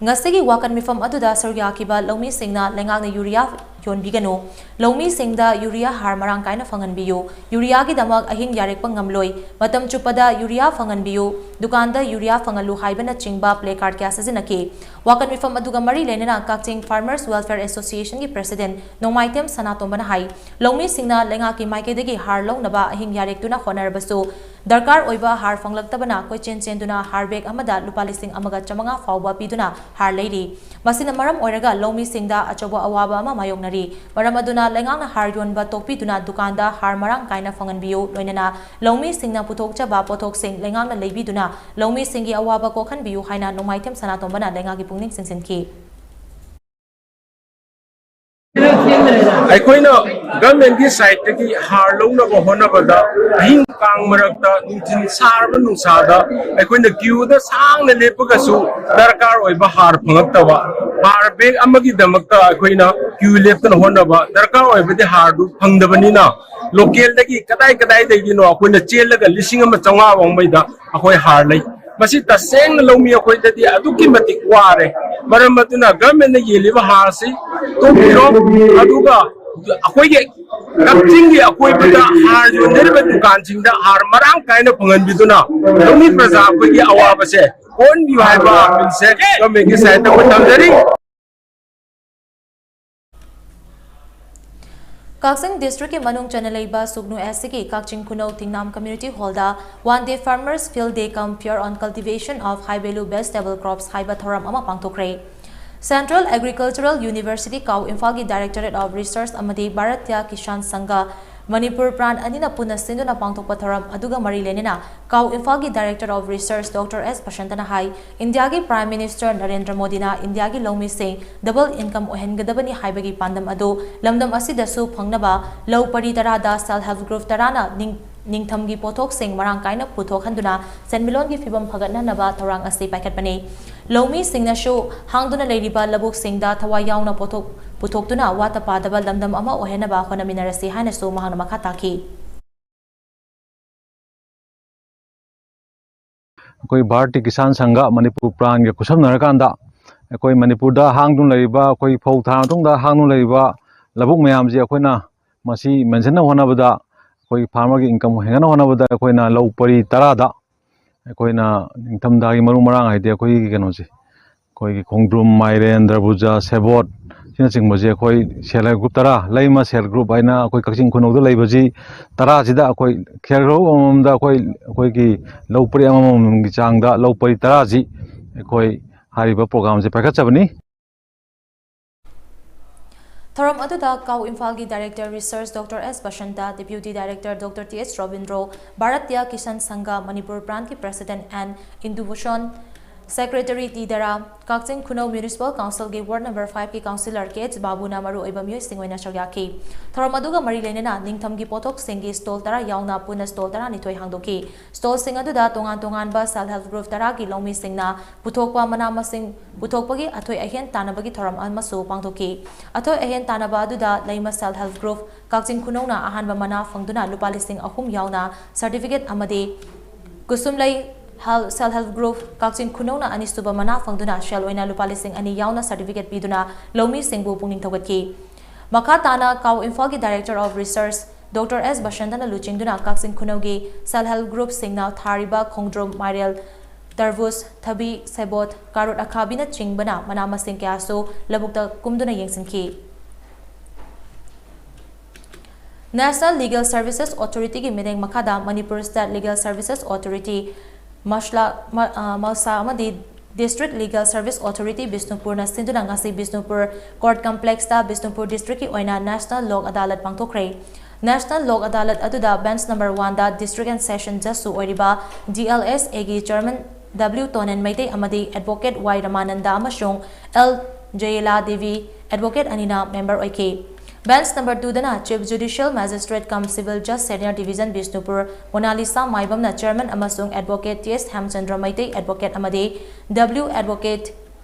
ꯉꯁꯤꯒꯤ ꯋꯥꯀꯟ ꯃꯤꯐꯝ ꯑꯗꯨꯗ ꯁꯔꯨꯛ ꯌꯥꯈꯤꯕ ꯂꯧꯃꯤꯁꯤꯡꯅ ꯂꯩꯉꯥꯛꯅ ꯌꯨꯔꯤꯌꯥ ꯌꯣꯟꯕꯤꯒꯅꯨ, ꯂꯧꯃꯤꯁꯤꯡꯗ ꯌꯨꯔꯤꯌꯥ ꯍꯥꯔ ꯃꯔꯥꯡ ꯀꯥꯏꯅ ꯐꯪꯍꯟꯕꯤꯌꯨ, ꯌꯨꯔꯤꯌꯥꯒꯤꯗꯃꯛ ꯑꯍꯤꯡ ꯌꯥꯔꯦꯛꯄ ꯉꯝꯂꯣꯏ, ꯃꯇꯝ ꯆꯨꯞꯄꯗ ꯌꯨꯔꯤꯌꯥ ꯐꯪꯍꯟꯕꯤꯌꯨ, ꯗꯨꯀꯥꯟꯗ ꯌꯨꯔꯤꯌꯥ ꯐꯪꯍꯜꯂꯨ ꯍꯥꯏꯕꯅꯆꯤꯡꯕ placard ꯀꯌꯥ ꯁꯤꯖꯤꯟꯅꯈꯤ꯫ ꯋꯥꯀꯟ ꯃꯤꯐꯝ ꯑꯗꯨꯒ ꯃꯔꯤ ꯂꯩꯅꯅ ꯀꯛꯆꯤꯡ Farmers Welfare Association ꯒꯤ President ꯅꯣꯡꯃꯥꯏꯊꯦꯝ ꯁꯅꯥꯇꯣꯝꯕꯅ ꯍꯥꯏ, ꯂꯧꯃꯤꯁꯤꯡꯅ ꯂꯩꯉꯥꯛꯀꯤ ꯃꯥꯏꯀꯩꯗꯒꯤ ꯍꯥꯔ ꯂꯧꯅꯕ ꯑꯍꯤꯡ ꯌꯥꯔꯦꯛꯇꯨꯅ ꯍꯣꯠꯅꯔꯕꯁꯨ, ꯗꯔꯀꯥꯔ ꯑꯣꯏꯕ ꯍꯥꯔ ꯐꯪꯂꯛꯇꯕꯅ ꯀꯣꯏꯆꯦꯟ ꯆꯦꯟꯗꯨꯅ ꯍꯥꯔ bag ꯑꯃꯗ ꯂꯨꯄꯥ ꯂꯤꯁꯤꯡ ꯑꯃꯒ ꯆꯥꯃꯉꯥ ꯐꯥꯎꯕ ꯄꯤꯗꯨꯅ ꯍꯥꯔ ꯂꯩꯔꯤ꯫ ꯃꯁꯤꯅ ꯃꯔꯝ ꯑꯣꯏꯔꯒ ꯂꯧꯃꯤꯁꯤꯡꯗ ꯑꯆꯧꯕ ꯑꯋꯥꯕ ꯑꯃ ꯃꯥꯌꯣꯛꯅꯔꯤ꯫ ꯃꯔꯝ ꯑꯗꯨꯅ ꯂꯩꯉꯥꯛꯅ ꯍꯥꯔ ꯌꯣꯟꯕ ꯇꯣꯛꯄꯤꯗꯨꯅ ꯗꯨꯀꯥꯟꯗ ꯍꯥꯔ ꯃꯔꯥꯡ ꯀꯥꯏꯅ ꯐꯪꯍꯟꯕꯤꯌꯨ, ꯂꯣꯏꯅꯅ ꯂꯧꯃꯤꯁꯤꯡꯅ ꯄꯨꯊꯣꯛꯆꯕ ꯄꯣꯠꯊꯣꯛꯁꯤꯡ ꯂꯩꯉꯥꯛꯅ ꯂꯩꯕꯤꯗꯨꯅ ꯂꯧꯃꯤꯁꯤꯡꯒꯤ ꯑꯋꯥꯕ ꯀꯣꯛꯍꯟꯕꯤꯌꯨ ꯍꯥꯏꯅ ꯅꯣꯡꯃꯥꯏꯊꯦꯝ ꯁꯅꯥꯇꯣꯝꯕꯅ ꯂꯩꯉꯥꯛꯀꯤ ꯄꯨꯛꯅꯤꯡ ꯆꯤꯡꯁꯤꯟꯈꯤ꯫ ꯑꯩꯈꯣꯏꯅ ꯒꯚꯔꯟꯃꯦꯟꯒꯤ ꯁꯥꯏꯠꯇꯒꯤ ꯍꯥꯔ ꯂꯧꯅꯕ ꯍꯣꯠꯅꯕꯗ ꯑꯍꯤꯡ ꯀꯥꯡ ꯃꯔꯛꯇ ꯅꯨꯡꯊꯤꯜ ꯁꯥꯔꯕ ꯅꯨꯡꯁꯥꯗ ꯑꯩꯈꯣꯏꯅ ꯀ꯭ꯌꯨꯗ ꯁꯥꯡꯅ ꯂꯦꯞꯄꯒꯁꯨ ꯗꯔꯀꯥꯔ ꯑꯣꯏꯕ ꯍꯥꯔ ꯐꯪꯉꯛꯇꯕ, ꯍꯥꯔ bag ꯑꯃꯒꯤꯗꯃꯛꯇ ꯑꯩꯈꯣꯏꯅ ꯀ꯭ꯌꯨ ꯂꯦꯞꯇꯅ ꯍꯣꯠꯅꯕ, ꯗꯔꯀꯥꯔ ꯑꯣꯏꯕꯗꯤ ꯍꯥꯔꯗꯨ ꯐꯪꯗꯕꯅꯤꯅ ꯂꯣꯀꯦꯜꯗꯒꯤ ꯀꯗꯥꯏ ꯀꯗꯥꯏꯗꯒꯤꯅꯣ ꯑꯩꯈꯣꯏꯅ ꯆꯦꯜꯂꯒ ꯂꯤꯁꯤꯡ ꯑꯃ ꯆꯥꯝꯃꯉꯥ ꯐꯥꯎꯕꯩꯗ ꯑꯩꯈꯣꯏ ꯍꯥꯔ ꯂꯩ꯫ ꯃꯁꯤ ꯇꯁꯦꯡꯅ ꯂꯧꯃꯤ ꯑꯩꯈꯣꯏꯗꯗꯤ ꯑꯗꯨꯛꯀꯤ ꯃꯇꯤꯛ ꯋꯥꯔꯦ꯫ ꯃꯔꯝ ꯑꯗꯨꯅ ꯒꯚꯔꯟꯃꯦꯟꯅ ꯌꯦꯜꯂꯤꯕ ꯍꯥꯔꯁꯤ ꯇꯣꯛꯄꯤꯔꯣ, ꯑꯗꯨꯒ ꯑꯩꯈꯣꯏꯒꯤ ꯀꯛꯆꯤꯡꯒꯤ ꯑꯀꯣꯏꯕꯗ ꯍꯥꯔ ꯌꯣꯟꯖꯔꯤꯕ ꯗꯨꯀꯥꯟꯁꯤꯡꯗ ꯍꯥꯔ ꯃꯔꯥꯡ ꯀꯥꯏꯅ ꯐꯪꯍꯟꯕꯤꯗꯨꯅ ꯂꯧꯃꯤ ꯄ꯭ꯔꯖꯥ ꯑꯩꯈꯣꯏꯒꯤ ꯑꯋꯥꯕꯁꯦ ꯀꯣꯛꯍꯟꯕꯤꯌꯨ ꯍꯥꯏꯕ ꯑꯄꯤꯜꯁꯦ ꯒꯚꯔꯟꯃꯦꯟꯒꯤ ꯁꯥꯏꯠꯇ ꯑꯩꯈꯣꯏ ꯊꯝꯖꯔꯤ꯫ ꯀꯛꯆꯤꯡ ꯗꯤꯁꯇ꯭ꯔꯤꯛꯀꯤ ꯃꯅꯨꯡ ꯆꯟꯅ ꯂꯩꯕ ꯁꯨꯒꯅꯨ ꯑꯦꯁ ꯁꯤꯒꯤ ꯀꯛꯆꯤꯡ ꯈꯨꯅꯧ ꯊꯤꯡꯅꯥꯝ ꯀꯝꯃ꯭ꯌꯨꯅꯤꯇꯤ ꯍꯣꯜꯗ One Day Farmers Field Day cum Fair on Cultivation of High Value Vegetable Crops ꯍꯥꯏꯕ ꯊꯧꯔꯝ ꯑꯃ ꯄꯥꯡꯊꯣꯛꯈ꯭ꯔꯦ꯫ Central Agricultural University ꯀꯥꯎ ꯏꯝꯐꯥꯜꯒꯤ Directorate of Research ꯑꯃꯗꯤ ꯚꯥꯔꯠꯇ꯭ꯌ ꯀꯤꯁꯥꯟ ꯁꯪꯘ ꯃꯅꯤꯄꯨꯔ ꯄ꯭ꯔꯥꯟ ꯑꯅꯤꯅ ꯄꯨꯟꯅ ꯁꯤꯟꯗꯨꯅ ꯄꯥꯡꯊꯣꯛꯄ ꯊꯧꯔꯝ ꯑꯗꯨꯒ ꯃꯔꯤ ꯂꯩꯅꯅ ꯀꯥꯎ ꯏꯝꯐꯥꯜꯒꯤ Director of Research Doctor S ꯕꯁꯟꯇꯅ ꯍꯥꯏ, ꯏꯟꯗꯤꯌꯥꯒꯤ Prime Minister ꯅꯔꯦꯟꯗ꯭ꯔ ꯃꯣꯗꯤꯅ ꯏꯟꯗꯤꯌꯥꯒꯤ ꯂꯧꯃꯤꯁꯤꯡ double income ꯑꯣꯏꯍꯟꯒꯗꯕꯅꯤ ꯍꯥꯏꯕꯒꯤ ꯄꯥꯟꯗꯝ ꯑꯗꯨ ꯂꯝꯗꯝ ꯑꯁꯤꯗꯁꯨ ꯐꯪꯅꯕ ꯂꯧ ꯄꯔꯤ ꯇꯔꯥꯗ Self Help Group ꯇꯔꯥꯅ ꯅꯤꯡ-, ꯅꯤꯡꯊꯝꯒꯤ ꯄꯣꯠꯊꯣꯛꯁꯤꯡ ꯃꯔꯥꯡ ꯀꯥꯏꯅ ꯄꯨꯊꯣꯛꯍꯟꯗꯨꯅ ꯁꯦꯟꯃꯤꯠꯂꯣꯟꯒꯤ ꯐꯤꯕꯝ ꯐꯒꯠꯍꯟꯅꯕ ꯊꯧꯔꯥꯡ ꯑꯁꯤ ꯄꯥꯏꯈꯠꯄꯅꯤ꯫ ꯂꯧꯃꯤꯁꯤꯡꯅꯁꯨ ꯍꯥꯡꯗꯨꯅ ꯂꯩꯔꯤꯕ ꯂꯧꯕꯨꯛꯁꯤꯡꯗ ꯊꯋꯥꯏ ꯌꯥꯎꯅ ꯄꯣꯠꯊꯣꯛ ꯄꯨꯊꯣꯛꯇꯨꯅ ꯋꯥꯠꯇ ꯄꯥꯗꯕ ꯂꯝꯗꯝ ꯑꯃ ꯑꯣꯏꯍꯟꯅꯕ ꯍꯣꯠꯅꯃꯤꯟꯅꯔꯁꯤ ꯍꯥꯏꯅꯁꯨ ꯃꯍꯥꯛꯅ ꯃꯈꯥ ꯇꯥꯈꯤ꯫ ꯑꯩꯈꯣꯏ ꯚꯥꯔꯠꯀꯤ ꯀꯤꯁꯥꯟ ꯁꯪꯘ ꯃꯅꯤꯄꯨꯔ ꯄ꯭ꯔꯥꯟꯒ ꯈꯨꯠꯁꯝꯅꯔꯀꯥꯟꯗ ꯑꯩꯈꯣꯏ ꯃꯅꯤꯄꯨꯔꯗ ꯍꯥꯡꯗꯨꯅ ꯂꯩꯔꯤꯕ, ꯑꯩꯈꯣꯏ ꯐꯧ ꯊꯥꯔ ꯃꯇꯨꯡꯗ ꯍꯥꯡꯗꯨꯅ ꯂꯩꯔꯤꯕ ꯂꯧꯕꯨꯛ ꯃꯌꯥꯝꯁꯦ ꯑꯩꯈꯣꯏꯅ ꯃꯁꯤ ꯃꯦꯟꯁꯤꯟꯅ ꯍꯣꯠꯅꯕꯗ, ꯑꯩꯈꯣꯏ farmerꯒꯤ income ꯍꯦꯟꯒꯠꯅ ꯍꯣꯠꯅꯕꯗ ꯑꯩꯈꯣꯏꯅ ꯂꯧ ꯄꯔꯤ ꯇꯔꯥꯗ ꯑꯩꯈꯣꯏꯅ ꯅꯤꯡꯊꯝꯊꯥꯒꯤ ꯃꯔꯨ ꯃꯔꯥꯡ ꯍꯥꯏꯗꯤ ꯑꯩꯈꯣꯏꯒꯤ ꯀꯩꯅꯣꯁꯦ, ꯑꯩꯈꯣꯏꯒꯤ ꯈꯣꯡꯗ꯭ꯔꯨꯝ, ꯃꯥꯏꯔꯦꯟ, ꯗ꯭ꯔꯕꯨꯖꯥ, ꯁꯦꯕꯣꯠ, ꯑꯁꯤꯅꯆꯤꯡꯕꯁꯦ ꯑꯩꯈꯣꯏ Self Help Group ꯇꯔꯥ, ꯂꯩꯃ Self Help Group ꯍꯥꯏꯅ ꯑꯩꯈꯣꯏ ꯀꯛꯆꯤꯡ ꯈꯨꯅꯧꯗ ꯂꯩꯕꯁꯤ ꯇꯔꯥꯁꯤꯗ ꯑꯩꯈꯣꯏ Self Help Group ꯑꯃꯃꯝꯗ ꯑꯩꯈꯣꯏ, ꯑꯩꯈꯣꯏꯒꯤ ꯂꯧ ꯄꯔꯤ ꯑꯃꯃꯝꯒꯤ ꯆꯥꯡꯗ ꯂꯧ ꯄꯔꯤ ꯇꯔꯥꯁꯤ ꯑꯩꯈꯣꯏ ꯍꯥꯏꯔꯤꯕ programꯁꯦ ꯄꯥꯏꯈꯠꯆꯕꯅꯤ꯫ ꯊꯧꯔꯝ ꯑꯗꯨꯗ ꯀꯥꯎ ꯏꯝꯐꯥꯜꯒꯤ Director Research Doctor S Basanta, Deputy Director Doctor T H Robindro, Bharatiya Kisan Sangh Manipur ꯄ꯭ꯔꯥꯟꯠꯀꯤ President N Indubhushan, Secretary T Dara, Kakching Khunou Municipal Councilꯒꯤ Ward number fiveꯀꯤ Councillor K H ꯕꯥꯕꯨꯅ ꯃꯔꯨꯑꯣꯏꯕ ꯃꯤꯑꯣꯏꯁꯤꯡ ꯑꯣꯏꯅ ꯁꯔꯨꯛ ꯌꯥꯈꯤ꯫ ꯊꯧꯔꯝ ꯑꯗꯨꯒ ꯃꯔꯤ ꯂꯩꯅꯅ ꯅꯤꯡꯊꯝꯒꯤ ꯄꯣꯠꯊꯣꯛꯁꯤꯡꯒꯤ stall ꯇꯔꯥ ꯌꯥꯎꯅ ꯄꯨꯟꯅ stall ꯇꯔꯥꯅꯤꯊꯣꯏ ꯍꯥꯡꯗꯣꯛꯈꯤ꯫ Stallꯁꯤꯡ ꯑꯗꯨꯗ ꯇꯣꯉꯥꯟ ꯇꯣꯉꯥꯟꯕ Self Help Group ꯇꯔꯥꯒꯤ ꯂꯧꯃꯤꯁꯤꯡꯅ ꯄꯨꯊꯣꯛꯄ ꯃꯅꯥ ꯃꯁꯤꯡ ꯄꯨꯊꯣꯛꯄꯒꯤ ꯑꯊꯣꯏ ꯑꯍꯦꯟ ꯇꯥꯟꯅꯕꯒꯤ ꯊꯧꯔꯝ ꯑꯃꯁꯨ ꯄꯥꯡꯊꯣꯛꯈꯤ꯫ ꯑꯊꯣꯏ ꯑꯍꯦꯟ ꯇꯥꯟꯅꯕ ꯑꯗꯨꯗ ꯂꯩꯃ Self Help Group ꯀꯛꯆꯤꯡ ꯈꯨꯅꯧꯅ ꯑꯍꯥꯟꯕ ꯃꯅꯥ ꯐꯪꯗꯨꯅ ꯂꯨꯄꯥ ꯂꯤꯁꯤꯡ ꯑꯍꯨꯝ ꯌꯥꯎꯅ certificate ꯑꯃꯗꯤ ꯀꯨꯁꯨꯝꯂꯩ Hel-, Self Help Group ꯀꯛꯆꯤꯡ ꯈꯨꯅꯧꯅ ꯑꯅꯤꯁꯨꯕ ꯃꯅꯥ ꯐꯪꯗꯨꯅ ꯁꯦꯜ ꯑꯣꯏꯅ ꯂꯨꯄꯥ ꯂꯤꯁꯤꯡ ꯑꯅꯤ ꯌꯥꯎꯅ certificate ꯄꯤꯗꯨꯅ ꯂꯧꯃꯤꯁꯤꯡꯕꯨ ꯄꯨꯛꯅꯤꯡ ꯊꯧꯒꯠꯈꯤ꯫ ꯃꯈꯥ ꯇꯥꯅ ꯀꯥꯎ ꯏꯝꯐꯥꯜꯒꯤ Director of Research Doctor S ꯕꯁꯟꯇꯅ ꯂꯨꯆꯤꯡꯗꯨꯅ ꯀꯛꯆꯤꯡ ꯈꯨꯅꯧꯒꯤ Self Help Groupꯁꯤꯡꯅ ꯊꯥꯔꯤꯕ ꯈꯣꯡꯗ꯭ꯔꯨꯝ, ꯃꯥꯏꯔꯦꯜ, ꯇꯔꯕꯨꯖ, ꯊꯕꯤ, ꯁꯦꯕꯣꯠ, ꯀꯥꯔꯣꯠ ꯑꯈꯥꯕꯤꯅꯆꯤꯡꯕꯅ ꯃꯅꯥ ꯃꯁꯤꯡ ꯀꯌꯥꯁꯨ ꯂꯧꯕꯨꯛꯇ ꯀꯨꯝꯗꯨꯅ ꯌꯦꯡꯁꯤꯟꯈꯤ꯫ National Legal Services Authorityꯒꯤ ꯃꯤꯠꯌꯦꯡ ꯃꯈꯥꯗ Manipur State Legal Services Authority, ꯃꯁꯂꯥ, ꯃ-, ꯑ, ꯃꯜꯁꯥ ꯑꯃꯗꯤ District Legal Service Authority ꯕꯤꯁꯅꯨꯄꯨꯔꯅ ꯁꯤꯟꯗꯨꯅ ꯉꯁꯤ ꯕꯤꯁꯅꯨꯄꯨꯔ Court Complexꯇ ꯕꯤꯁꯅꯨꯄꯨꯔ Districtꯀꯤ ꯑꯣꯏꯅ National Lok Adalat ꯄꯥꯡꯊꯣꯛꯈ꯭ꯔꯦ꯫ National Lok Adalat ꯑꯗꯨꯗ Bench Number One the District and Session Judge ꯁꯨ ꯑꯣꯏꯔꯤꯕ D L S A ꯒꯤ Chairman W Tonen Meitei ꯑꯃꯗꯤ Advocate Y Ramananda ꯑꯃꯁꯨꯡ L Jayala Devi Advocate ꯑꯅꯤꯅ member ꯑꯣꯏꯈꯤ꯫ Bench Number Two ꯗꯅ Chief Judicial Magistrate cum Civil Judge Senior Division Bishnupur Monalisa Maibamꯅ Chairman ꯑꯃꯁꯨꯡ Advocate T S Hemchandra Meitei Advocate ꯑꯃꯗꯤ W Advocate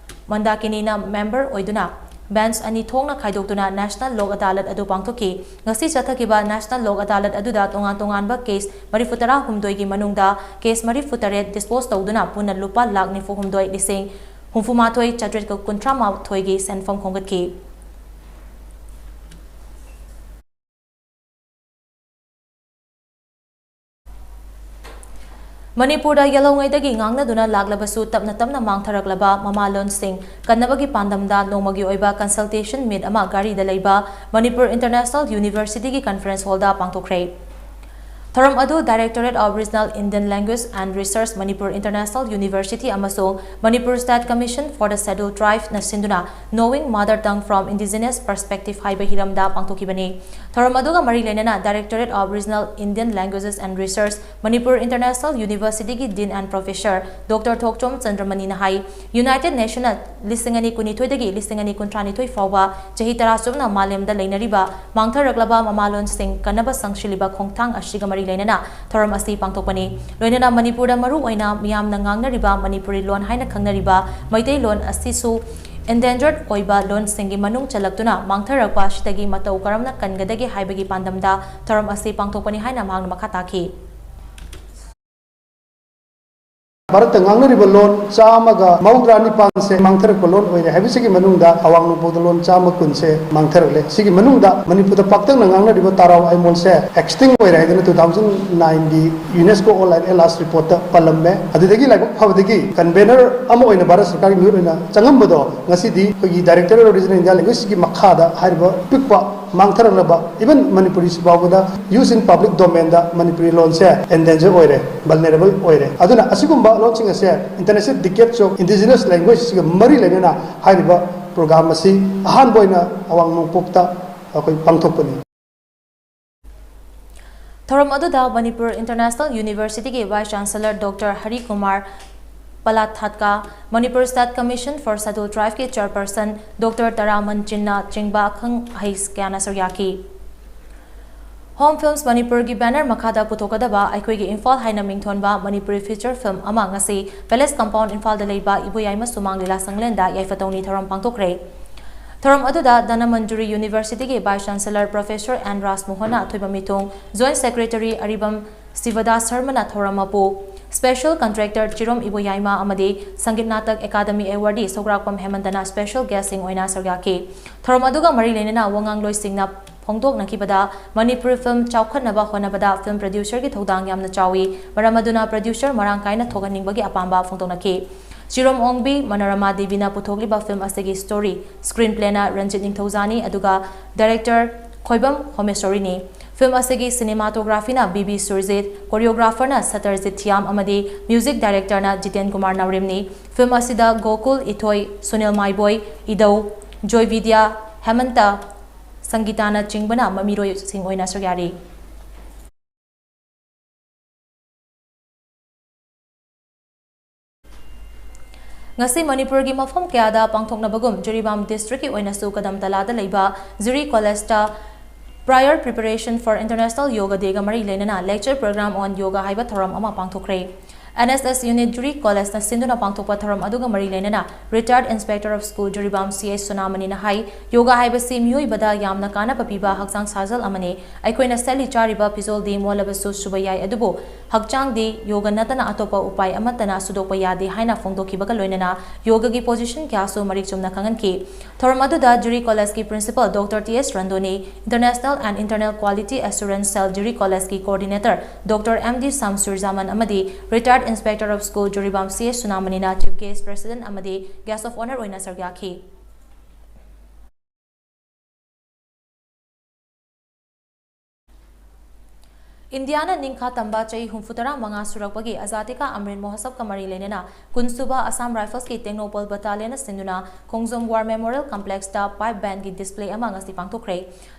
ꯃꯟꯗꯥꯀꯤꯅꯤꯅ member ꯑꯣꯏꯗꯨꯅ bench ꯑꯅꯤ ꯊꯣꯛꯅ ꯈꯥꯏꯗꯣꯛꯇꯨꯅ National Lok Adalat ꯑꯗꯨ ꯄꯥꯡꯊꯣꯛꯈꯤ꯫ ꯉꯁꯤ ꯆꯠꯊꯈꯤꯕ National Lok Adalat ꯑꯗꯨꯗ ꯇꯣꯉꯥꯟ ꯇꯣꯉꯥꯟꯕ case ꯃꯔꯤꯐꯨ ꯇꯔꯥ ꯍꯨꯝꯗꯣꯏꯒꯤ ꯃꯅꯨꯡꯗ case ꯃꯔꯤꯐꯨ ꯇꯔꯦꯠ dispose ꯇꯧꯗꯨꯅ ꯄꯨꯟꯅ ꯂꯨꯄꯥ ꯂꯥꯈ ꯅꯤꯐꯨ ꯍꯨꯝꯗꯣꯏ ꯂꯤꯁꯤꯡ ꯍꯨꯝꯐꯨ ꯃꯥꯊꯣꯏ ꯆꯥꯇ꯭ꯔꯦꯠꯀ ꯀꯨꯟꯊ꯭ꯔꯥ ꯃꯥꯊꯣꯏꯒꯤ ꯁꯦꯟꯐꯝ ꯈꯣꯝꯒꯠꯈꯤ꯫ ꯃꯅꯤꯄꯨꯔꯗ ꯌꯦꯜꯍꯧꯉꯩꯗꯒꯤ ꯉꯥꯡꯅꯗꯨꯅ ꯂꯥꯛꯂꯕꯁꯨ ꯇꯞꯅ ꯇꯞꯅ ꯃꯥꯡꯊꯔꯛꯂꯕ ꯃꯃꯥꯂꯣꯟꯁꯤꯡ ꯀꯟꯅꯕꯒꯤ ꯄꯥꯟꯗꯝꯗ ꯅꯣꯡꯃꯒꯤ ꯑꯣꯏꯕ consultation meet ꯑꯃ ꯒꯥꯔꯤꯗ ꯂꯩꯕ ꯃꯅꯤꯄꯨꯔ International University ꯒꯤ conference hall ꯗ ꯄꯥꯡꯊꯣꯛꯈ꯭ꯔꯦ꯫ ꯊꯧꯔꯝ ꯑꯗꯨ Directorate of Regional Indian Language and Research, Manipur International University ꯑꯃꯁꯨꯡ Manipur State Commission for the Scheduled Tribe ꯅ ꯁꯤꯟꯗꯨꯅ Knowing Mother Tongue from Indigenous Perspective ꯍꯥꯏꯕ ꯍꯤꯔꯝꯗ ꯄꯥꯡꯊꯣꯛꯈꯤꯕꯅꯤ꯫ ꯊꯧꯔꯝ ꯑꯗꯨꯒ ꯃꯔꯤ ꯂꯩꯅꯅ Directorate of Regional Indian Languages and Research, Manipur International University ꯒꯤ Dean and Professor Doctor Thokchom ꯆꯟꯗ꯭ꯔꯃꯅꯤꯅ high, United Nation ꯅ ꯂꯤꯁꯤꯡ ꯑꯅꯤ ꯀꯨꯟꯅꯤꯊꯣꯏꯗꯒꯤ ꯂꯤꯁꯤꯡ ꯑꯅꯤ ꯀꯨꯟꯊ꯭ꯔꯥꯅꯤꯊꯣꯏ ꯐꯥꯎꯕ ꯆꯍꯤ ꯇꯔꯥ ꯆꯨꯞꯅ ꯃꯥꯂꯦꯝꯗ ꯂꯩꯅꯔꯤꯕ ꯃꯥꯡꯊꯔꯛꯂꯕ ꯃꯃꯥꯂꯣꯟꯁꯤꯡ ꯀꯟꯅꯕ ꯆꯪꯁꯤꯜꯂꯤꯕ ꯈꯣꯡꯊꯥꯡ ꯑꯁꯤꯒ ꯃꯔꯤ ꯂꯩꯅꯅ ꯊꯧꯔꯝ ꯑꯁꯤ ꯄꯥꯡꯊꯣꯛꯄꯅꯤ꯫ ꯂꯣꯏꯅꯅ ꯃꯅꯤꯄꯨꯔꯗ ꯃꯔꯨ ꯑꯣꯏꯅ ꯃꯤꯌꯥꯝꯅ ꯉꯥꯡꯅꯔꯤꯕ ꯃꯅꯤꯄꯨꯔꯤ ꯂꯣꯟ ꯍꯥꯏꯅ ꯈꯪꯅꯔꯤꯕ ꯃꯩꯇꯩꯂꯣꯟ ꯑꯁꯤꯁꯨ endangered ꯑꯣꯏꯕ ꯂꯣꯟꯁꯤꯡꯒꯤ ꯃꯅꯨꯡ ꯆꯜꯂꯛꯇꯨꯅ ꯃꯥꯡꯊꯔꯛꯄ ꯑꯁꯤꯗꯒꯤ ꯃꯇꯧ ꯀꯔꯝꯅ ꯀꯟꯒꯗꯒꯦ ꯍꯥꯏꯕꯒꯤ ꯄꯥꯟꯗꯝꯗ ꯊꯧꯔꯝ ꯑꯁꯤ ꯄꯥꯡꯊꯣꯛꯄꯅꯤ ꯍꯥꯏꯅ ꯃꯍꯥꯛꯅ ꯃꯈꯥ ꯇꯥꯈꯤ꯫ ꯚꯥꯔꯠꯇ ꯉꯥꯡꯅꯔꯤꯕ ꯂꯣꯟ ꯆꯥꯝꯃꯒ ꯃꯧꯗ꯭ꯔꯥ ꯅꯤꯄꯥꯟꯁꯦ ꯃꯥꯡꯊꯔꯛꯄ ꯂꯣꯟ ꯑꯣꯏꯔꯦ ꯍꯥꯏꯕꯁꯤꯒꯤ ꯃꯅꯨꯡꯗ ꯑꯋꯥꯡ ꯅꯣꯡꯄꯣꯛꯇ ꯂꯣꯟ ꯆꯥꯝꯃ ꯀꯨꯟꯁꯦ ꯃꯥꯡꯊꯔꯛꯂꯦ꯫ ꯁꯤꯒꯤ ꯃꯅꯨꯡꯗ ꯃꯅꯤꯄꯨꯔꯗ ꯄꯥꯛꯇꯛꯅ ꯉꯥꯡꯅꯔꯤꯕ ꯇꯥꯔꯥꯎ ꯑꯥꯏꯃꯣꯜꯁꯦ extinct ꯑꯣꯏꯔꯦ ꯍꯥꯏꯗꯅ two thousand nine ꯒꯤ UNESCO All India Last Report ꯇ ꯄꯜꯂꯝꯃꯦ꯫ ꯑꯗꯨꯗꯒꯤ ꯂꯥꯏꯕꯛ ꯐꯕꯗꯒꯤ convener ꯑꯃ ꯑꯣꯏꯅ ꯚꯥꯔꯠ ꯁꯔꯀꯥꯔꯒꯤ ꯃꯤꯍꯨꯠ ꯑꯣꯏꯅ ꯆꯪꯉꯝꯕꯗꯣ ꯉꯁꯤꯗꯤ ꯑꯩꯈꯣꯏꯒꯤ Directorate of Regional Indian Language ꯀꯤ ꯃꯈꯥꯗ ꯍꯥꯏꯔꯤꯕ ꯄꯤꯛꯄ ꯃꯥꯡꯊꯔꯛꯂꯕ, even ꯃꯅꯤꯄꯨꯔꯤꯁꯤ ꯐꯥꯎꯕꯗ use in public domain ꯗ ꯃꯅꯤꯄꯨꯔꯤ ꯂꯣꯟꯁꯦ endanger ꯑꯣꯏꯔꯦ, vulnerable ꯑꯣꯏꯔꯦ꯫ ꯑꯗꯨꯅ ꯑꯁꯤꯒꯨꯝꯕ ꯂꯣꯟꯁꯤꯡ ꯑꯁꯦ International Decades of Indigenous Language ꯁꯤꯒ ꯃꯔꯤ ꯂꯩꯅꯅ ꯍꯥꯏꯔꯤꯕ program ꯑꯁꯤ ꯑꯍꯥꯟꯕ ꯑꯣꯏꯅ ꯑꯋꯥꯡ ꯅꯣꯡꯄꯣꯛꯇ ꯑꯩꯈꯣꯏ ꯄꯥꯡꯊꯣꯛꯄꯅꯤ꯫ ꯊꯧꯔꯝ ꯑꯗꯨꯗ ꯃꯅꯤꯄꯨꯔ ꯏꯟꯇꯔꯅꯦꯁꯅꯦꯜ ꯌꯨꯅꯤꯚꯔꯁꯤꯇꯤꯒꯤ vice chancellor doctor Hari Kumar ꯄꯂꯥꯊꯥꯠꯀꯥ, Manipur state commission for scheduled ꯇ꯭ꯔꯥꯏꯕꯀꯤ ꯆꯦꯌꯔꯄꯔꯁꯟ ꯗꯣꯛꯇꯔ ꯇꯔꯥꯃꯟ ꯆꯤꯟꯅ ꯆꯤꯡꯕ ꯑꯈꯪ ꯑꯍꯩ ꯀꯌꯥꯅ ꯁꯔꯨꯛ ꯌꯥꯈꯤ꯫ ꯍꯣꯝ ꯐꯤꯜꯝꯁ ꯃꯅꯤꯄꯨꯔꯒꯤ ꯕꯦꯅꯔ ꯃꯈꯥꯗ ꯄꯨꯊꯣꯛꯀꯗꯕ ꯑꯩꯈꯣꯏꯒꯤ ꯏꯝꯐꯥꯜ ꯍꯥꯏꯅ ꯃꯤꯡꯊꯣꯟꯕ ꯃꯅꯤꯄꯨꯔꯤ ꯐꯤꯆꯔ ꯐꯤꯜꯝ ꯑꯃ ꯉꯁꯤ ꯄꯦꯂꯦꯁ ꯀꯝꯄꯥꯎꯟ ꯏꯝꯐꯥꯜꯗ ꯂꯩꯕ ꯏꯕꯣꯌꯥꯏꯃ ꯁꯨꯃꯥꯡ ꯂꯤꯂꯥ ꯁꯪꯂꯦꯟꯗ ꯌꯥꯏꯐ ꯇꯧꯅꯤ ꯊꯧꯔꯝ ꯄꯥꯡꯊꯣꯛꯈ꯭ꯔꯦ꯫ ꯊꯧꯔꯝ ꯑꯗꯨꯗ ꯙꯅꯃꯟꯖꯨꯔꯤ ꯌꯨꯅꯤꯚꯔꯁꯤꯇꯤꯒꯤ ꯚꯥꯏꯁ ꯆꯥꯟꯁꯦꯂꯔ ꯄ꯭ꯔꯣꯐꯦꯁꯔ ꯑꯦꯟ ꯔꯥꯖꯃꯣꯍꯟꯅ ꯑꯊꯣꯏꯕ ꯃꯤꯊꯨꯡ, ꯖꯣꯏꯟꯠ ꯁꯦꯀ꯭ꯔꯦꯇꯔꯤ ꯑꯔꯤꯕꯝ ꯁꯤꯕꯗꯥꯁ ꯁꯔꯃꯅ ꯊꯧꯔꯝ ꯃꯄꯨ, ꯁ꯭ꯄꯦꯁꯦꯜ ꯀꯟꯇ꯭ꯔꯦꯛꯇꯔ ꯆꯤꯔꯣꯝ ꯏꯕꯣꯌꯥꯏꯃ ꯑꯃꯗꯤ ꯁꯪꯒꯤꯠ ꯅꯥꯇꯛ ꯑꯦꯀꯥꯗꯃꯤ ꯑꯦꯋꯥꯔꯗꯤ ꯁꯧꯒ꯭ꯔꯥꯛꯄꯝ ꯍꯦꯃꯟꯇꯅ ꯁ꯭ꯄꯦꯁꯦꯜ ꯒꯦꯁꯁꯤꯡ ꯑꯣꯏꯅ ꯁꯔꯨꯛ ꯌꯥꯈꯤ꯫ ꯊꯧꯔꯝ ꯑꯗꯨꯒ ꯃꯔꯤ ꯂꯩꯅꯅ ꯋꯥꯉꯥꯡꯂꯣꯏꯁꯤꯡꯅ ꯐꯣꯡꯗꯣꯛꯅꯈꯤꯕꯗ, ꯃꯅꯤꯄꯨꯔꯤ ꯐꯤꯜꯝ ꯆꯥꯎꯈꯠꯅꯕ ꯍꯣꯠꯅꯕꯗ ꯐꯤꯜꯝ ꯄ꯭ꯔꯗ꯭ꯌꯨꯁꯔꯒꯤ ꯊꯧꯗꯥꯡ ꯌꯥꯝꯅ ꯆꯥꯎꯏ, ꯃꯔꯝ ꯑꯗꯨꯅ ꯄ꯭ꯔꯗ꯭ꯌꯨꯁꯔ ꯃꯔꯥꯡ ꯀꯥꯏꯅ ꯊꯣꯛꯍꯟꯅꯤꯡꯕꯒꯤ ꯑꯄꯥꯝꯕ ꯐꯣꯡꯗꯣꯛꯅꯈꯤ꯫ ꯆꯤꯔꯣꯝ ꯑꯣꯡꯕꯤ ꯃꯅꯣꯔꯃꯥ ꯗꯦꯕꯤꯅ ꯄꯨꯊꯣꯛꯂꯤꯕ ꯐꯤꯜꯝ ꯑꯁꯤꯒꯤ ꯁ꯭ꯇꯣꯔꯤ, ꯁ꯭ꯀ꯭ꯔꯤꯟ ꯄ꯭ꯂꯦꯅ ꯔꯟꯖꯤꯠ ꯅꯤꯡꯊꯧꯖꯥꯅꯤ, ꯑꯗꯨꯒ ꯗꯥꯏꯔꯦꯛꯇꯔ ꯈꯣꯏꯕꯝ ꯍꯣꯃꯦꯁꯣꯔꯤꯅꯤ꯫ ꯐꯤꯜꯝ ꯑꯁꯤꯒꯤ ꯁꯤꯅꯦꯃꯥꯇꯣꯒ꯭ꯔꯥꯐꯤꯅ ꯕꯤ ꯕꯤ ꯁꯨꯔꯖꯤꯠ, ꯀꯣꯔꯤꯌꯣꯒ꯭ꯔꯥꯐꯔꯅ ꯁꯇꯔꯖꯤꯠ ꯊꯤꯌꯥꯝ ꯑꯃꯗꯤ ꯃ꯭ꯌꯨꯖꯤꯛ ꯗꯥꯏꯔꯦꯛꯇꯔꯅ ꯖꯤꯇꯦꯟ ꯀꯨꯃꯥꯔ ꯅꯥꯎꯔꯦꯝꯅꯤ꯫ ꯐꯤꯜꯝ ꯑꯁꯤꯗ ꯒꯣꯀꯨꯜ ꯏꯊꯣꯏ, ꯁꯨꯅꯤꯜ ꯃꯥꯏꯕꯣꯏ, ꯏꯗꯧ, ꯖꯣꯏꯕꯤꯗ꯭ꯌꯥ, ꯍꯦꯃꯟꯇ, ꯁꯪꯒꯤꯇꯥꯅꯆꯤꯡꯕꯅ ꯃꯃꯤꯔꯣꯏꯁꯤꯡ ꯑꯣꯏꯅ ꯁꯔꯨꯛ ꯌꯥꯔꯤ꯫ ꯉꯁꯤ ꯃꯅꯤꯄꯨꯔꯒꯤ ꯃꯐꯝ ꯀꯌꯥꯗ ꯄꯥꯡꯊꯣꯛꯅꯕꯒꯨꯝ ꯖꯤꯔꯤꯕꯥꯝ ꯗꯤꯁꯇ꯭ꯔꯤꯛꯀꯤ ꯑꯣꯏꯅꯁꯨ ꯀꯗꯝꯇꯂꯥꯗ ꯂꯩꯕ ꯖꯤꯔꯤ ꯀꯣꯂꯦꯖꯇ Prior Preparation for International Yoga Day ꯒ ꯃꯔꯤ ꯂꯩꯅꯅ Lecture Program on Yoga ꯍꯥꯏꯕ ꯊꯧꯔꯝ ꯑꯃ ꯄꯥꯡꯊꯣꯛꯈ꯭ꯔꯦ꯫ ꯑꯦꯟ ꯑꯦꯁ ꯑꯦꯁ ꯌꯨꯅꯤꯠ ꯖꯤꯔꯤ ꯀꯣꯂꯦꯖꯅ ꯁꯤꯟꯗꯨꯅ ꯄꯥꯡꯊꯣꯛꯄ ꯊꯧꯔꯝ ꯑꯗꯨꯒ ꯃꯔꯤ ꯂꯩꯅꯅ ꯔꯤꯇꯥꯌꯔꯗ ꯏꯟꯁꯄꯦꯛꯇꯔ ꯑꯣꯐ ꯁ꯭ꯀꯨꯜ ꯖꯤꯔꯤꯕꯥꯝ ꯁꯤ ꯑꯩꯆ ꯁꯨꯅꯥꯃꯅꯤꯅ ꯍꯥꯏ, ꯌꯣꯒꯥ ꯍꯥꯏꯕꯁꯤ ꯃꯤꯑꯣꯏꯕꯗ ꯌꯥꯝꯅ ꯀꯥꯟꯅꯕ ꯄꯤꯕ ꯍꯛꯆꯥꯡ ꯁꯥꯖꯦꯜ ꯑꯃꯅꯤ꯫ ꯑꯩꯈꯣꯏꯅ ꯁꯦꯠꯂꯤ ꯆꯥꯔꯤꯕ ꯐꯤꯖꯣꯜꯗꯤ ꯃꯣꯠꯂꯕꯁꯨ ꯁꯨꯕ ꯌꯥꯏ, ꯑꯗꯨꯕꯨ ꯍꯛꯆꯥꯡꯗꯤ ꯌꯣꯒ ꯅꯠꯇꯅ ꯑꯇꯣꯞꯄ ꯎꯄꯥꯏ ꯑꯃꯠꯇꯅ ꯁꯨꯗꯣꯛꯄ ꯌꯥꯗꯦ ꯍꯥꯏꯅ ꯐꯣꯡꯗꯣꯛꯈꯤꯕꯒ ꯂꯣꯏꯅꯅ ꯌꯣꯒꯒꯤ ꯄꯣꯖꯤꯁꯟ ꯀꯌꯥꯁꯨ ꯃꯔꯤꯛ ꯆꯨꯝꯅ ꯈꯪꯍꯟꯈꯤ꯫ ꯊꯧꯔꯝ ꯑꯗꯨꯗ ꯖꯤꯔꯤ ꯀꯣꯂꯦꯖꯀꯤ principal doctor T S Randhoni, International and Internal Quality Assurance Cell Jiri ꯀꯣꯂꯦꯖꯀꯤ coordinator doctor M D Samsurjaman ꯑꯃꯗꯤ retired inspector of school Jiribam C S ꯁꯨꯅꯥꯃꯅꯤꯅ ꯆꯤꯐ ꯒꯦꯁ꯭ꯠ, ꯄ꯭ꯔꯦꯁꯤꯗꯦꯟꯠ ꯑꯃꯗꯤ ꯒꯦꯁ꯭ꯠ ꯑꯣꯐ ꯑꯣꯅꯔ ꯑꯣꯏꯅ ꯁꯔꯨꯛ ꯌꯥꯈꯤ꯫ ꯏꯟꯗꯤꯌꯥꯅ ꯅꯤꯡꯈꯥ ꯇꯝꯕ ꯆꯍꯤ ꯍꯨꯝꯐꯨꯇꯔꯥ ꯃꯉꯥ ꯁꯨꯔꯛꯄꯒꯤ ꯑꯖꯥꯗꯤ ꯀꯥ ꯑꯃꯔꯤꯠ ꯃꯍꯣꯠꯁꯕꯀ ꯃꯔꯤ ꯂꯩꯅꯅ ꯀꯨꯟꯁꯨꯕ ꯑꯁꯥꯝ ꯔꯥꯏꯐꯜꯁꯀꯤ ꯇꯦꯡꯅꯧꯄꯜ ꯕꯠꯇꯥꯂꯤꯌꯟꯅ ꯁꯤꯟꯗꯨꯅ ꯈꯣꯡꯖꯣꯝ ꯋꯥꯔ ꯃꯦꯃꯣꯔꯤꯌꯦꯜ ꯀꯝꯄ꯭ꯂꯦꯛꯁꯇ ꯄꯥꯏꯞ ꯕꯦꯟꯒꯤ ꯗꯤꯁꯄ꯭ꯂꯦ ꯑꯃ ꯉꯁꯤ ꯄꯥꯡꯊꯣꯛꯈ꯭ꯔꯦ꯫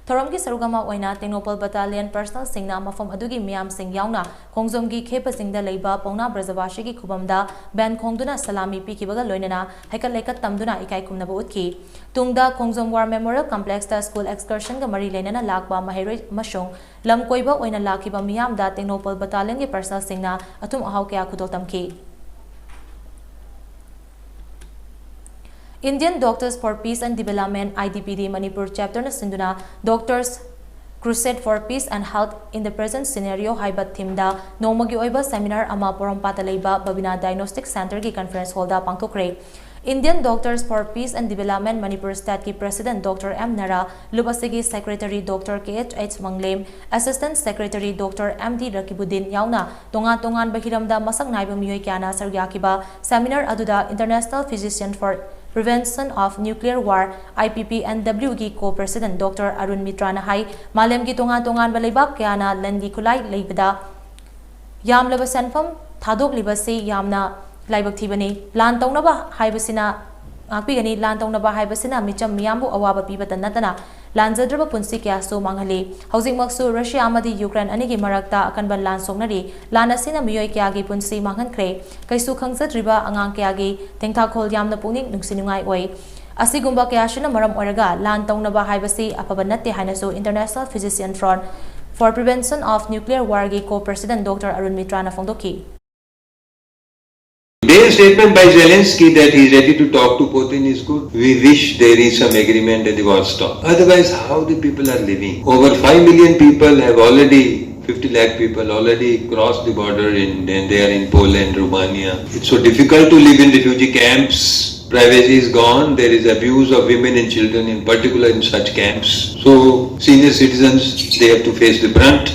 ꯊꯧꯔꯝꯒꯤ ꯁꯔꯨꯛ ꯑꯃ ꯑꯣꯏꯅ ꯇꯦꯡꯅꯧꯄꯜ ꯕꯠꯇꯥꯂꯤꯌꯟ ꯄꯔꯁꯅꯦꯜꯁꯤꯡꯅ ꯃꯐꯝ ꯑꯗꯨꯒꯤ ꯃꯤꯌꯥꯝꯁꯤꯡ ꯌꯥꯎꯅ ꯈꯣꯡꯖꯣꯝꯒꯤ ꯈꯦꯞꯄꯁꯤꯡꯗ ꯂꯩꯕ ꯄꯥꯎꯅꯥ ꯕ꯭ꯔꯖꯕꯥꯁꯤꯒꯤ ꯈꯨꯕꯝꯗ ꯕꯦꯟ ꯈꯣꯡꯗꯨꯅ ꯁꯂꯥꯃꯤ ꯄꯤꯈꯤꯕꯒ ꯂꯣꯏꯅꯅ ꯍꯩꯀꯠ ꯂꯩꯀꯠ ꯇꯝꯗꯨꯅ ꯏꯀꯥꯏ ꯈꯨꯝꯅꯕ ꯎꯠꯈꯤ꯫ ꯇꯨꯡꯗ ꯈꯣꯡꯖꯣꯝ ꯋꯥꯔ ꯃꯦꯃꯣꯔꯤꯌꯦꯜ ꯀꯝꯄ꯭ꯂꯦꯛꯁꯇ ꯁ꯭ꯀꯨꯜ ꯑꯦꯛꯁꯀꯔꯁꯟꯒ ꯃꯔꯤ ꯂꯩꯅꯅ ꯂꯥꯛꯄ ꯃꯍꯩꯔꯣꯏ ꯑꯃꯁꯨꯡ ꯂꯝ ꯀꯣꯏꯕ ꯑꯣꯏꯅ ꯂꯥꯛꯈꯤꯕ ꯃꯤꯌꯥꯝꯗ ꯇꯦꯡꯅꯧꯄꯜ ꯕꯠꯇꯥꯂꯤꯌꯟꯒꯤ ꯄꯔꯁꯅꯦꯜꯁꯤꯡꯅ ꯑꯊꯨꯝ ꯑꯍꯥꯎ ꯀꯌꯥ ꯈꯨꯗꯣꯜ ꯇꯝꯈꯤ꯫ Indian Doctors for Peace and Development, I D P D, Manipur ꯆꯦꯞꯇꯔꯅ ꯁꯤꯟꯗꯨꯅ Doctors Crusade for Peace and Health in the Present Scenario ꯍꯥꯏꯕ ꯊꯤꯝꯗ ꯅꯣꯡꯃꯒꯤ ꯑꯣꯏꯕ ꯁꯦꯃꯤꯅꯥꯔ ꯑꯃ ꯄꯣꯔꯣꯝꯄꯥꯠꯇ ꯂꯩꯕ ꯕꯕꯤꯅꯥ ꯗꯥꯏꯒꯅꯣꯁꯇꯤꯛ ꯁꯦꯟꯇꯔꯒꯤ ꯀꯟꯐꯔꯦꯟꯁ ꯍꯣꯜꯗ ꯄꯥꯡꯊꯣꯛꯈ꯭ꯔꯦ꯫ Indian Doctors for Peace and Development Manipur ꯁ꯭ꯇꯦꯠꯀꯤ ꯄ꯭ꯔꯦꯁꯤꯗꯦꯟꯠ ꯗꯣꯛꯇꯔ ꯑꯦꯝ ꯅꯔꯥ, ꯂꯨꯞ ꯑꯁꯤꯒꯤ secretary doctor K H H Manglem, assistant secretary doctor M D Rakibuddin ꯌꯥꯎꯅ ꯇꯣꯉꯥꯟ ꯇꯣꯉꯥꯟꯕ ꯍꯤꯔꯝꯗ ꯃꯁꯛ ꯅꯥꯏꯕ ꯃꯤꯑꯣꯏ ꯀꯌꯥꯅ ꯁꯔꯨꯛ ꯌꯥꯈꯤꯕ ꯁꯦꯃꯤꯅꯥꯔ ꯑꯗꯨꯗ International Physician for Prevention of Nuclear War, I P P N W ꯒꯤ ꯀꯣ ꯄ꯭ꯔꯦꯁꯤꯗꯦꯟꯠ ꯗꯣꯛꯇꯔ ꯑꯔꯨꯟ ꯃꯤꯇ꯭ꯔꯥꯅ ꯍꯥꯏ, ꯃꯥꯂꯦꯝꯒꯤ ꯇꯣꯉꯥꯟ ꯇꯣꯉꯥꯟꯕ ꯂꯩꯕꯥꯛ ꯀꯌꯥꯅ ꯂꯟꯒꯤ ꯈꯨꯠꯂꯥꯏ ꯂꯩꯕꯗ ꯌꯥꯝꯂꯕ ꯁꯦꯟꯐꯝ ꯊꯥꯗꯣꯛꯂꯤꯕꯁꯤ ꯌꯥꯝꯅ ꯂꯥꯏꯕꯛ ꯊꯤꯕꯅꯤ꯫ ꯂꯥꯟ ꯇꯧꯅꯕ ꯍꯥꯏꯕꯁꯤꯅ ꯉꯥꯛꯄꯤꯒꯅꯤ꯫ ꯂꯥꯟ ꯇꯧꯅꯕ ꯍꯥꯏꯕꯁꯤꯅ ꯃꯤꯆꯝ ꯃꯤꯌꯥꯝꯕꯨ ꯑꯋꯥꯕ ꯄꯤꯕꯇ ꯅꯠꯇꯅ ꯂꯥꯟꯖꯗ꯭ꯔꯕ ꯄꯨꯟꯁꯤ ꯀꯌꯥꯁꯨ ꯃꯥꯡꯍꯜꯂꯤ꯫ ꯍꯧꯖꯤꯛꯃꯛꯁꯨ ꯔꯁꯤꯌꯥ ꯑꯃꯗꯤ ꯌꯨꯀ꯭ꯔꯦꯟ ꯑꯅꯤꯒꯤ ꯃꯔꯛꯇ ꯑꯀꯟꯕ ꯂꯥꯟ ꯁꯣꯛꯅꯔꯤ꯫ ꯂꯥꯟ ꯑꯁꯤꯅ ꯃꯤꯑꯣꯏ ꯀꯌꯥꯒꯤ ꯄꯨꯟꯁꯤ ꯃꯥꯡꯍꯟꯈ꯭ꯔꯦ꯫ ꯀꯩꯁꯨ ꯈꯪꯖꯗ꯭ꯔꯤꯕ ꯑꯉꯥꯡ ꯀꯌꯥꯒꯤ ꯇꯦꯡꯊꯥꯈꯣꯜ ꯌꯥꯝꯅ ꯄꯨꯛꯅꯤꯡ ꯅꯨꯡꯁꯤ ꯅꯨꯡꯉꯥꯏ ꯑꯣꯏ꯫ ꯑꯁꯤꯒꯨꯝꯕ ꯀꯌꯥꯁꯤꯅ ꯃꯔꯝ ꯑꯣꯏꯔꯒ ꯂꯥꯟ ꯇꯧꯅꯕ ꯍꯥꯏꯕꯁꯤ ꯑꯐꯕ ꯅꯠꯇꯦ ꯍꯥꯏꯅꯁꯨ International Physician Front for Prevention of Nuclear War ꯒꯤ ꯀꯣ ꯄ꯭ꯔꯦꯁꯤꯗꯦꯟꯠ ꯗꯣꯛꯇꯔ ꯑꯔꯨꯟ ꯃꯤꯇ꯭ꯔꯥꯅ ꯐꯣꯡꯗꯣꯛꯈꯤ꯫ Today's statement by Zelensky that he is ready to talk to Putin is good. We wish there is some agreement at the war stop. Otherwise, how the people are living? Over five million people have already, fifty lakh people already crossed the border in, and they are in Poland, Romania. It's so difficult to live in refugee camps. Privacy is gone. There is abuse of women and children in particular in such camps. So senior citizens, they have to face the brunt.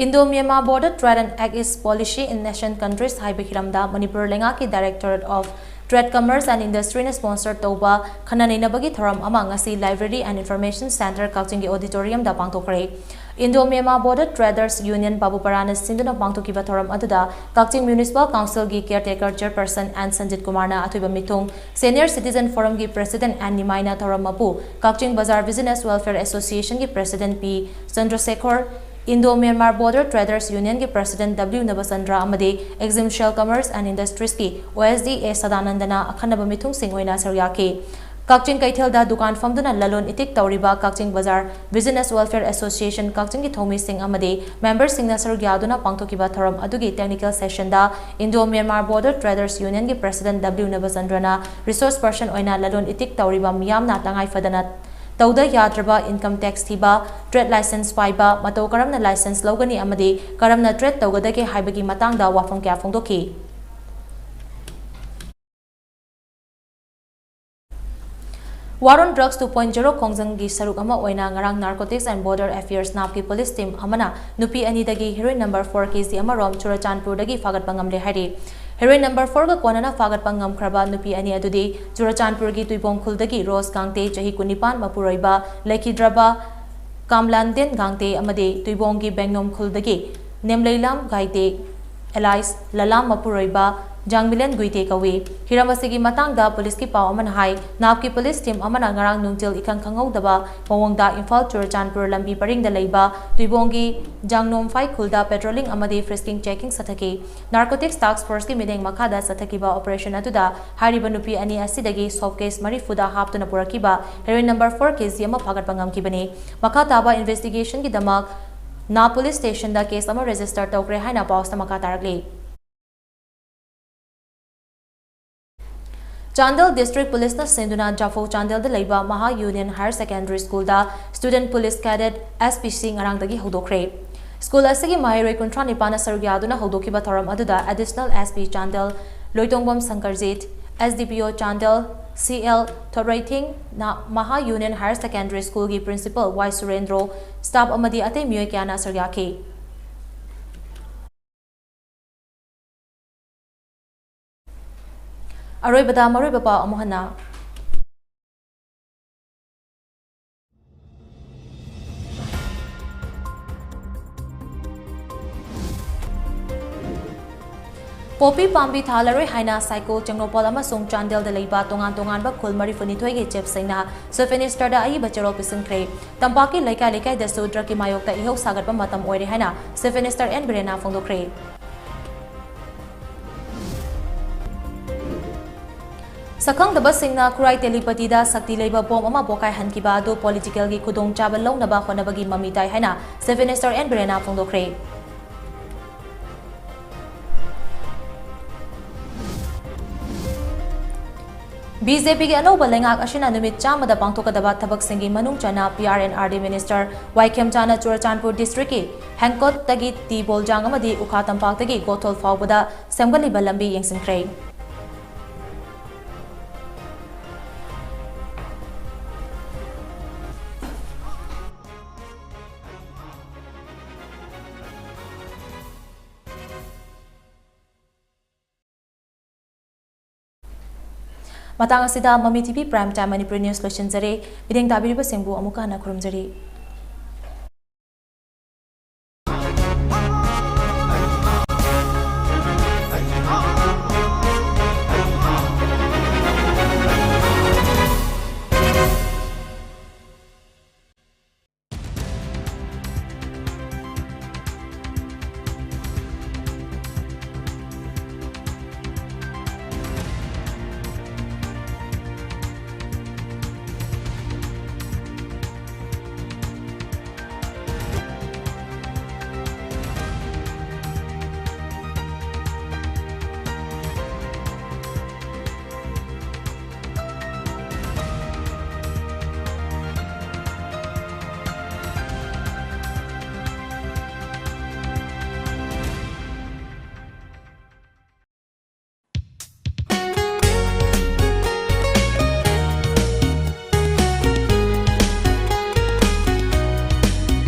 Indo-Myanmar Border Trade and Act East Policy in Nascent Countries ꯍꯥꯏꯕ ꯍꯤꯔꯝꯗ ꯃꯅꯤꯄꯨꯔ ꯂꯩꯉꯥꯛꯀꯤ Directorate of Trade, Commerce and Industryꯅ sponsor ꯇꯧꯕ ꯈꯟꯅ ꯅꯩꯅꯕꯒꯤ ꯊꯧꯔꯝ ꯑꯃ ꯉꯁꯤ Library and Information Centre ꯀꯛꯆꯤꯡꯒꯤ auditoriumꯗ ꯄꯥꯡꯊꯣꯛꯈ꯭ꯔꯦ꯫ Indo Myanmar Border Traders Union ꯕꯥꯕꯨꯄꯥꯔꯥꯅ ꯁꯤꯟꯗꯨꯅ ꯄꯥꯡꯊꯣꯛꯈꯤꯕ ꯊꯧꯔꯝ ꯑꯗꯨꯗ ꯀꯛꯆꯤꯡ Municipal Councilꯒꯤ caretaker chairperson N Sanjit ꯀꯨꯃꯥꯔꯅ ꯑꯊꯣꯏꯕ ꯃꯤꯊꯨꯡ, Senior Citizen Forumꯒꯤ president N ꯅꯤꯃꯥꯏꯅ ꯊꯧꯔꯝ ꯃꯄꯨ, ꯀꯛꯆꯤꯡ ꯕꯖꯥꯔ Business Welfare Associationꯒꯤ president P ꯆꯟꯗ꯭ꯔꯁꯦꯈꯣꯔ, Indo Myanmar Border Traders Unionꯒꯤ president W ꯅꯕꯆꯟꯗ꯭ꯔ ꯑꯃꯗꯤ Exim Shell Commerce and Industriesꯀꯤ OSD A ꯁꯗꯥꯅꯟꯗꯅ ꯑꯈꯟꯅꯕ ꯃꯤꯊꯨꯡꯁꯤꯡ ꯑꯣꯏꯅ ꯁꯔꯨꯛ ꯌꯥꯈꯤ꯫ ꯀꯛꯆꯤꯡ ꯀꯩꯊꯦꯜꯗ ꯗꯨꯀꯥꯟ ꯐꯝꯗꯨꯅ ꯂꯂꯣꯟ ꯏꯇꯤꯛ ꯇꯧꯔꯤꯕ ꯀꯛꯆꯤꯡ ꯕꯖꯥꯔ Business Welfare Association ꯀꯛꯆꯤꯡꯒꯤ ꯊꯧꯃꯤꯁꯤꯡ ꯑꯃꯗꯤ memberꯁꯤꯡꯅ ꯁꯔꯨꯛ ꯌꯥꯗꯨꯅ ꯄꯥꯡꯊꯣꯛꯈꯤꯕ ꯊꯧꯔꯝ ꯑꯗꯨꯒꯤ technical sessionꯗ Indo Myanmar Border Traders Unionꯒꯤ president W ꯅꯕꯆꯟꯗ꯭ꯔꯅ resource person ꯑꯣꯏꯅ ꯂꯂꯣꯟ ꯏꯇꯤꯛ ꯇꯧꯔꯤꯕ ꯃꯤꯌꯥꯝꯅ ꯇꯉꯥꯏ ꯐꯗꯅ ꯇꯧꯗ ꯌꯥꯗ꯭ꯔꯕ income tax ꯊꯤꯕ, trade licence ꯄꯥꯏꯕ, ꯃꯇꯧ ꯀꯔꯝꯅ licence ꯂꯧꯒꯅꯤ ꯑꯃꯗꯤ ꯀꯔꯝꯅ trade ꯇꯧꯒꯗꯒꯦ ꯍꯥꯏꯕꯒꯤ ꯃꯇꯥꯡꯗ ꯋꯥꯐꯝ ꯀꯌꯥ ꯐꯣꯡꯗꯣꯛꯈꯤ꯫ War on Drugs two point zero ꯈꯣꯡꯖꯪꯒꯤ ꯁꯔꯨꯛ ꯑꯃ ꯑꯣꯏꯅ ꯉꯔꯥꯡ Narcotics and Border Affairs NABꯀꯤ police team ꯑꯃꯅ ꯅꯨꯄꯤ ꯑꯅꯤꯗꯒꯤ heroin number four K G ꯑꯃꯔꯣꯝ ꯆꯨꯔꯆꯥꯟꯄꯨꯔꯗꯒꯤ ꯐꯥꯒꯠꯄ ꯉꯝꯂꯦ ꯍꯥꯏꯔꯤ꯫ Heroin number fourꯒ ꯀꯣꯟꯅꯅ ꯐꯥꯒꯠꯄ ꯉꯝꯈ꯭ꯔꯕ ꯅꯨꯄꯤ ꯑꯅꯤ ꯑꯗꯨꯗꯤ ꯆꯨꯔꯆꯥꯟꯄꯨꯔꯒꯤ ꯇꯨꯏꯕꯣꯡ ꯈꯨꯜꯗꯒꯤ ꯔꯣꯁ ꯒꯥꯡꯇꯦ, ꯆꯍꯤ ꯀꯨꯟꯅꯤꯄꯥꯟ, ꯃꯄꯨꯔꯣꯏꯕ ꯂꯩꯈꯤꯗ꯭ꯔꯕ ꯀꯥꯝꯂꯥꯟꯗꯦꯟ ꯒꯥꯡꯇꯦ ꯑꯃꯗꯤ ꯇꯨꯏꯕꯣꯡꯒꯤ ꯕꯦꯡꯅꯣꯝ ꯈꯨꯜꯗꯒꯤ ꯅꯦꯝꯂꯩꯂꯥꯝ ꯒꯥꯏꯇꯦ alias ꯂꯂꯥꯝ, ꯃꯄꯨꯔꯣꯏꯕ ꯖꯥꯡꯃꯤꯂꯦꯟ ꯒꯨꯏꯇꯦ ꯀꯧꯏ꯫ ꯍꯤꯔꯝ ꯑꯁꯤꯒꯤ ꯃꯇꯥꯡꯗ policeꯀꯤ ꯄꯥꯎ ꯑꯃꯅ ꯍꯥꯏ, NABꯀꯤ police team ꯑꯃꯅ ꯉꯔꯥꯡ ꯅꯨꯡꯊꯤꯜ ꯏꯈꯪ ꯈꯪꯍꯧꯗꯕ ꯃꯑꯣꯡꯗ ꯏꯝꯐꯥꯜ ꯆꯨꯔꯆꯥꯟꯄꯨꯔ ꯂꯝꯕꯤ ꯄꯔꯤꯡꯗ ꯂꯩꯕ ꯇꯨꯏꯕꯣꯡꯒꯤ ꯖꯥꯡꯅꯣꯝꯐꯥꯏ ꯈꯨꯜꯗ patrolling ꯑꯃꯗꯤ frisking checking ꯆꯠꯊꯈꯤ꯫ Narcotics Task Forceꯀꯤ ꯃꯤꯠꯌꯦꯡ ꯃꯈꯥꯗ ꯆꯠꯊꯈꯤꯕ operation ꯑꯗꯨꯗ ꯍꯥꯏꯔꯤꯕ ꯅꯨꯄꯤ ꯑꯅꯤ ꯑꯁꯤꯗꯒꯤ soft case ꯃꯔꯤꯐꯨꯗ ꯍꯥꯞꯇꯨꯅ ꯄꯨꯔꯛꯈꯤꯕ heroin number four K G ꯑꯃ ꯐꯥꯒꯠꯄ ꯉꯝꯈꯤꯕꯅꯤ꯫ ꯃꯈꯥ ꯇꯥꯕ investigationꯒꯤꯗꯃꯛ NAB police stationꯗ case ꯑꯃ register ꯇꯧꯈ꯭ꯔꯦ ꯍꯥꯏꯅ ꯄꯥꯎꯁꯤꯅ ꯃꯈꯥ ꯇꯥꯔꯛꯂꯤ꯫ ꯆꯥꯟꯗꯦꯜ District Policeꯅ ꯁꯤꯟꯗꯨꯅ ꯖꯥꯐꯧ ꯆꯥꯟꯗꯦꯜꯗ ꯂꯩꯕ ꯃꯍꯥ Union Higher Secondary Schoolꯗ Student Police Cadet SPC ꯉꯔꯥꯡꯗꯒꯤ ꯍꯧꯗꯣꯛꯈ꯭ꯔꯦ꯫ School ꯑꯁꯤꯒꯤ ꯃꯍꯩꯔꯣꯏ ꯀꯨꯟꯊ꯭ꯔꯥ ꯅꯤꯄꯥꯟꯅ ꯁꯔꯨꯛ ꯌꯥꯗꯨꯅ ꯍꯧꯗꯣꯛꯈꯤꯕ ꯊꯧꯔꯝ ꯑꯗꯨꯗ Additional SP ꯆꯥꯟꯗꯦꯜ ꯂꯣꯏꯇꯣꯡꯕꯝ ꯁꯪꯀꯔꯖꯤꯠ, SDPO ꯆꯥꯟꯗꯦꯜ ꯁꯤ ꯑꯦꯜ ꯊꯣꯠꯔꯩꯊꯤꯡ, ꯅ-, ꯃꯍꯥ Union Higher Secondary Schoolꯒꯤ Principal ꯋꯥꯏ ꯁꯨꯔꯦꯟꯗ꯭ꯔꯣ, staff ꯑꯃꯗꯤ ꯑꯇꯩ ꯃꯤꯑꯣꯏ ꯀꯌꯥꯅ ꯁꯔꯨꯛ ꯌꯥꯈꯤ꯫ ꯑꯔꯣꯏꯕꯗ ꯃꯔꯨꯑꯣꯏꯕ ꯄꯥꯎ ꯑꯃꯨꯛ ꯍꯟꯅ꯫ ꯄꯣꯄꯤ ꯄꯥꯝꯕꯤ ꯊꯥꯍꯜꯂꯔꯣꯏ ꯍꯥꯏꯅ ꯁꯥꯏꯀꯣ, ꯇꯦꯡꯅꯧꯄꯜ ꯑꯃꯁꯨꯡ ꯆꯥꯟꯗꯦꯜꯗ ꯂꯩꯕ ꯇꯣꯉꯥꯟ ꯇꯣꯉꯥꯟꯕ ꯈꯨꯜ ꯃꯔꯤꯐꯨꯅꯤꯊꯣꯏꯒꯤ ꯆꯤꯐꯁꯤꯡꯅ ꯆꯤꯐ ꯃꯤꯅꯤꯁꯇꯔꯗ ꯑꯏꯕ ꯆꯦꯔꯣꯜ ꯄꯤꯁꯤꯟꯈ꯭ꯔꯦ꯫ ꯇꯝꯄꯥꯛꯀꯤ ꯂꯩꯀꯥꯏ ꯂꯩꯀꯥꯏꯗꯁꯨ ꯗ꯭ꯔꯒꯀꯤ ꯃꯥꯌꯣꯛꯇ ꯏꯍꯧ ꯁꯥꯒꯠꯄ ꯃꯇꯝ ꯑꯣꯏꯔꯦ ꯍꯥꯏꯅ ꯆꯤꯐ ꯃꯤꯅꯤꯁꯇꯔ ꯑꯦꯟ ꯕꯤꯔꯦꯟꯅ ꯐꯣꯡꯗꯣꯛꯈ꯭ꯔꯦ꯫ ꯁꯛꯈꯪꯗꯕꯁꯤꯡꯅ ꯈꯨꯔꯥꯏ ꯇꯦꯂꯤꯄꯇꯤꯗ ꯁꯛꯇꯤ ꯂꯩꯕ ꯕꯣꯝ ꯑꯃ ꯄꯣꯈꯥꯏꯍꯟꯈꯤꯕ ꯑꯗꯨ ꯄꯣꯂꯤꯇꯤꯀꯦꯜꯒꯤ ꯈꯨꯗꯣꯡꯆꯥꯕ ꯂꯧꯅꯕ ꯍꯣꯠꯅꯕꯒꯤ ꯃꯃꯤ ꯇꯥꯏ ꯍꯥꯏꯅ ꯆꯤꯐ ꯃꯤꯅꯤꯁꯇꯔ ꯑꯦꯟ ꯕꯤꯔꯦꯟꯅ ꯐꯣꯡꯗꯣꯛꯈ꯭ꯔꯦ꯫ ꯕꯤ ꯖꯦ ꯄꯤꯒꯤ ꯑꯅꯧꯕ ꯂꯩꯉꯥꯛ ꯑꯁꯤꯅ ꯅꯨꯃꯤꯠ ꯆꯥꯝꯃꯗ ꯄꯥꯡꯊꯣꯛꯀꯗꯕ ꯊꯕꯛꯁꯤꯡꯒꯤ ꯃꯅꯨꯡ ꯆꯟꯅ P R N R D minister Y ꯈꯦꯝꯆꯥꯅ ꯆꯨꯔꯆꯥꯟꯄꯨꯔ ꯗꯤꯁꯇ꯭ꯔꯤꯛꯀꯤ ꯍꯦꯡꯀꯣꯠꯇꯒꯤ ꯇꯤ ꯕꯣꯜꯖꯥꯡ ꯑꯃꯗꯤ ꯎꯈꯥ ꯇꯝꯄꯥꯛꯇꯒꯤ ꯒꯣꯊꯣꯜ ꯐꯥꯎꯕꯗ ꯁꯦꯝꯒꯠꯂꯤꯕ ꯂꯝꯕꯤ ꯌꯦꯡꯁꯤꯟꯈ꯭ꯔꯦ꯫ ꯃꯇꯥꯡ ꯑꯁꯤꯗ ꯃꯃꯤ T V Prime Time Manipuri News ꯂꯣꯏꯁꯤꯟꯖꯔꯦ꯫ ꯃꯤꯠꯌꯦꯡ ꯇꯥꯕꯤꯔꯤꯕꯁꯤꯡꯕꯨ ꯑꯃꯨꯛꯀ ꯍꯟꯅ ꯈꯨꯔꯨꯝꯖꯔꯤ꯫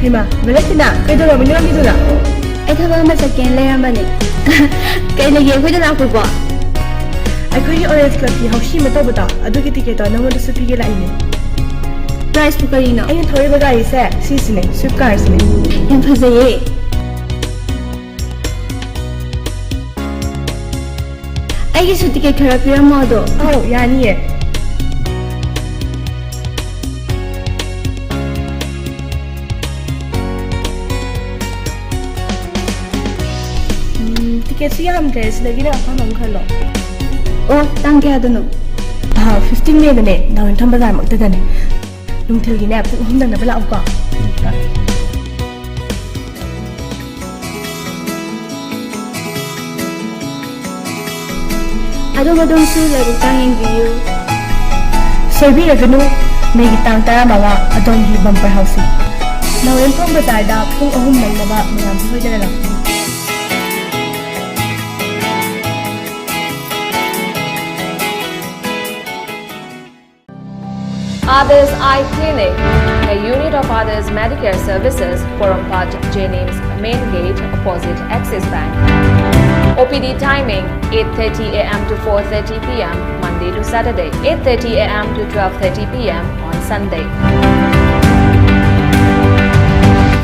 ꯍꯩꯃꯥ, ꯕꯂꯦꯁꯤꯅꯥ, ꯀꯩꯗꯧꯔꯝꯃꯤꯅꯣ ꯅꯪꯒꯤꯗꯨꯅ? ꯑꯩ ꯊꯕꯛ ꯑꯃ ꯆꯠꯀꯦꯅ ꯂꯩꯔꯝꯕꯅꯦ꯫ ꯀꯩ ꯂꯩꯒꯦ ꯑꯩꯈꯣꯏꯗ ꯂꯥꯛꯄꯕꯣ? ꯑꯩꯈꯣꯏꯒꯤ ꯑꯣꯔꯦꯟꯖ ꯀ꯭ꯂꯕꯀꯤ ꯍꯧꯁꯤ ꯑꯃ ꯇꯧꯕꯗꯣ, ꯑꯗꯨꯒꯤ ꯇꯤꯀꯦꯠꯇꯣ ꯅꯪꯉꯣꯟꯗꯁꯨ ꯄꯤꯒꯦ ꯂꯥꯛꯏꯅꯦ꯫ ꯄ꯭ꯔꯥꯏꯖꯄꯨ ꯀꯔꯤꯅꯣ? ꯑꯩꯅ ꯊꯧꯔꯤꯕ ꯒꯥꯔꯤꯁꯦ ꯁꯤꯁꯤꯅꯦ, ꯁ꯭ꯋꯤꯐ ꯀꯥꯔꯁꯤꯅꯦ꯫ ꯌꯥꯝ ꯐꯖꯩꯌꯦ꯫ ꯑꯩꯒꯤꯁꯨ ꯇꯤꯀꯦꯠ ꯈꯔ ꯄꯤꯔꯝꯃꯣ ꯑꯗꯣ꯫ ꯑꯧ, ꯌꯥꯅꯤꯌꯦ꯫ ꯎꯝ, ꯇꯤꯀꯦꯠꯁꯨ ꯌꯥꯝꯗ꯭ꯔꯦ, ꯁꯤꯗꯒꯤ ꯅꯪ ꯑꯄꯥꯝꯕ ꯑꯃ ꯈꯜꯂꯣ꯫ ꯑꯣ, ꯇꯥꯡ ꯀꯌꯥꯗꯅꯣ? ꯐꯤꯐꯇꯤꯟ ꯃꯦꯗꯅꯦ, ꯗꯥꯎꯟ ꯊꯝ ꯕꯖꯥꯔꯃꯛꯇꯗꯅꯦ꯫ ꯅꯨꯡꯊꯤꯜꯒꯤꯅꯦ, ꯄꯨꯡ ꯑꯍꯨꯝ ꯅꯪꯅꯕ ꯂꯥꯛꯎꯀꯣ꯫ ꯑꯗꯣꯝ ꯑꯗꯣꯝꯁꯨ ꯂꯥꯏꯕꯛ ꯇꯥꯡ ꯌꯦꯡꯕꯤꯌꯨ꯫ ꯁꯣꯏꯕꯤꯔꯒꯅꯨ, ꯃꯦꯒꯤ ꯇꯥꯡ ꯇꯔꯥꯃꯉꯥ ꯑꯗꯣꯝꯒꯤ ꯕꯝꯄꯔ ꯍꯥꯎꯁꯤ꯫ ꯅꯥꯎꯔꯦꯝꯊꯣꯡ ꯕꯖꯥꯔꯗ ꯄꯨꯡ ꯑꯍꯨꯝ ꯅꯪꯅꯕ ꯃꯌꯥꯝꯁꯨ ꯁꯣꯏꯗꯅ ꯂꯥꯛꯄꯤꯌꯨ꯫ Others Eye Clinic, a unit of Others Medicare Services, Porompat, Jennings Main Gate, opposite Axis Bank. O P D timing, eight thirty a m to four thirty p m, Monday to Saturday, eight thirty a m to twelve thirty p m on Sunday.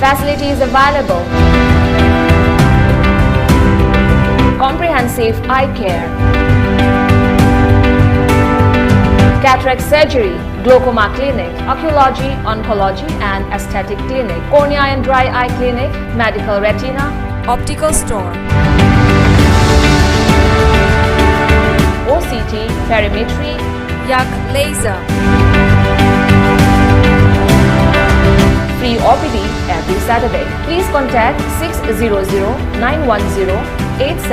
Facilities available: comprehensive eye care, cataract surgery, glaucoma clinic, oncology, oncology and aesthetic clinic, cornea and dry eye clinic, medical retina, optical store, O C T, perimetry, yak laser. Free O P D every Saturday. Please contact six zero zero nine one zero eight seven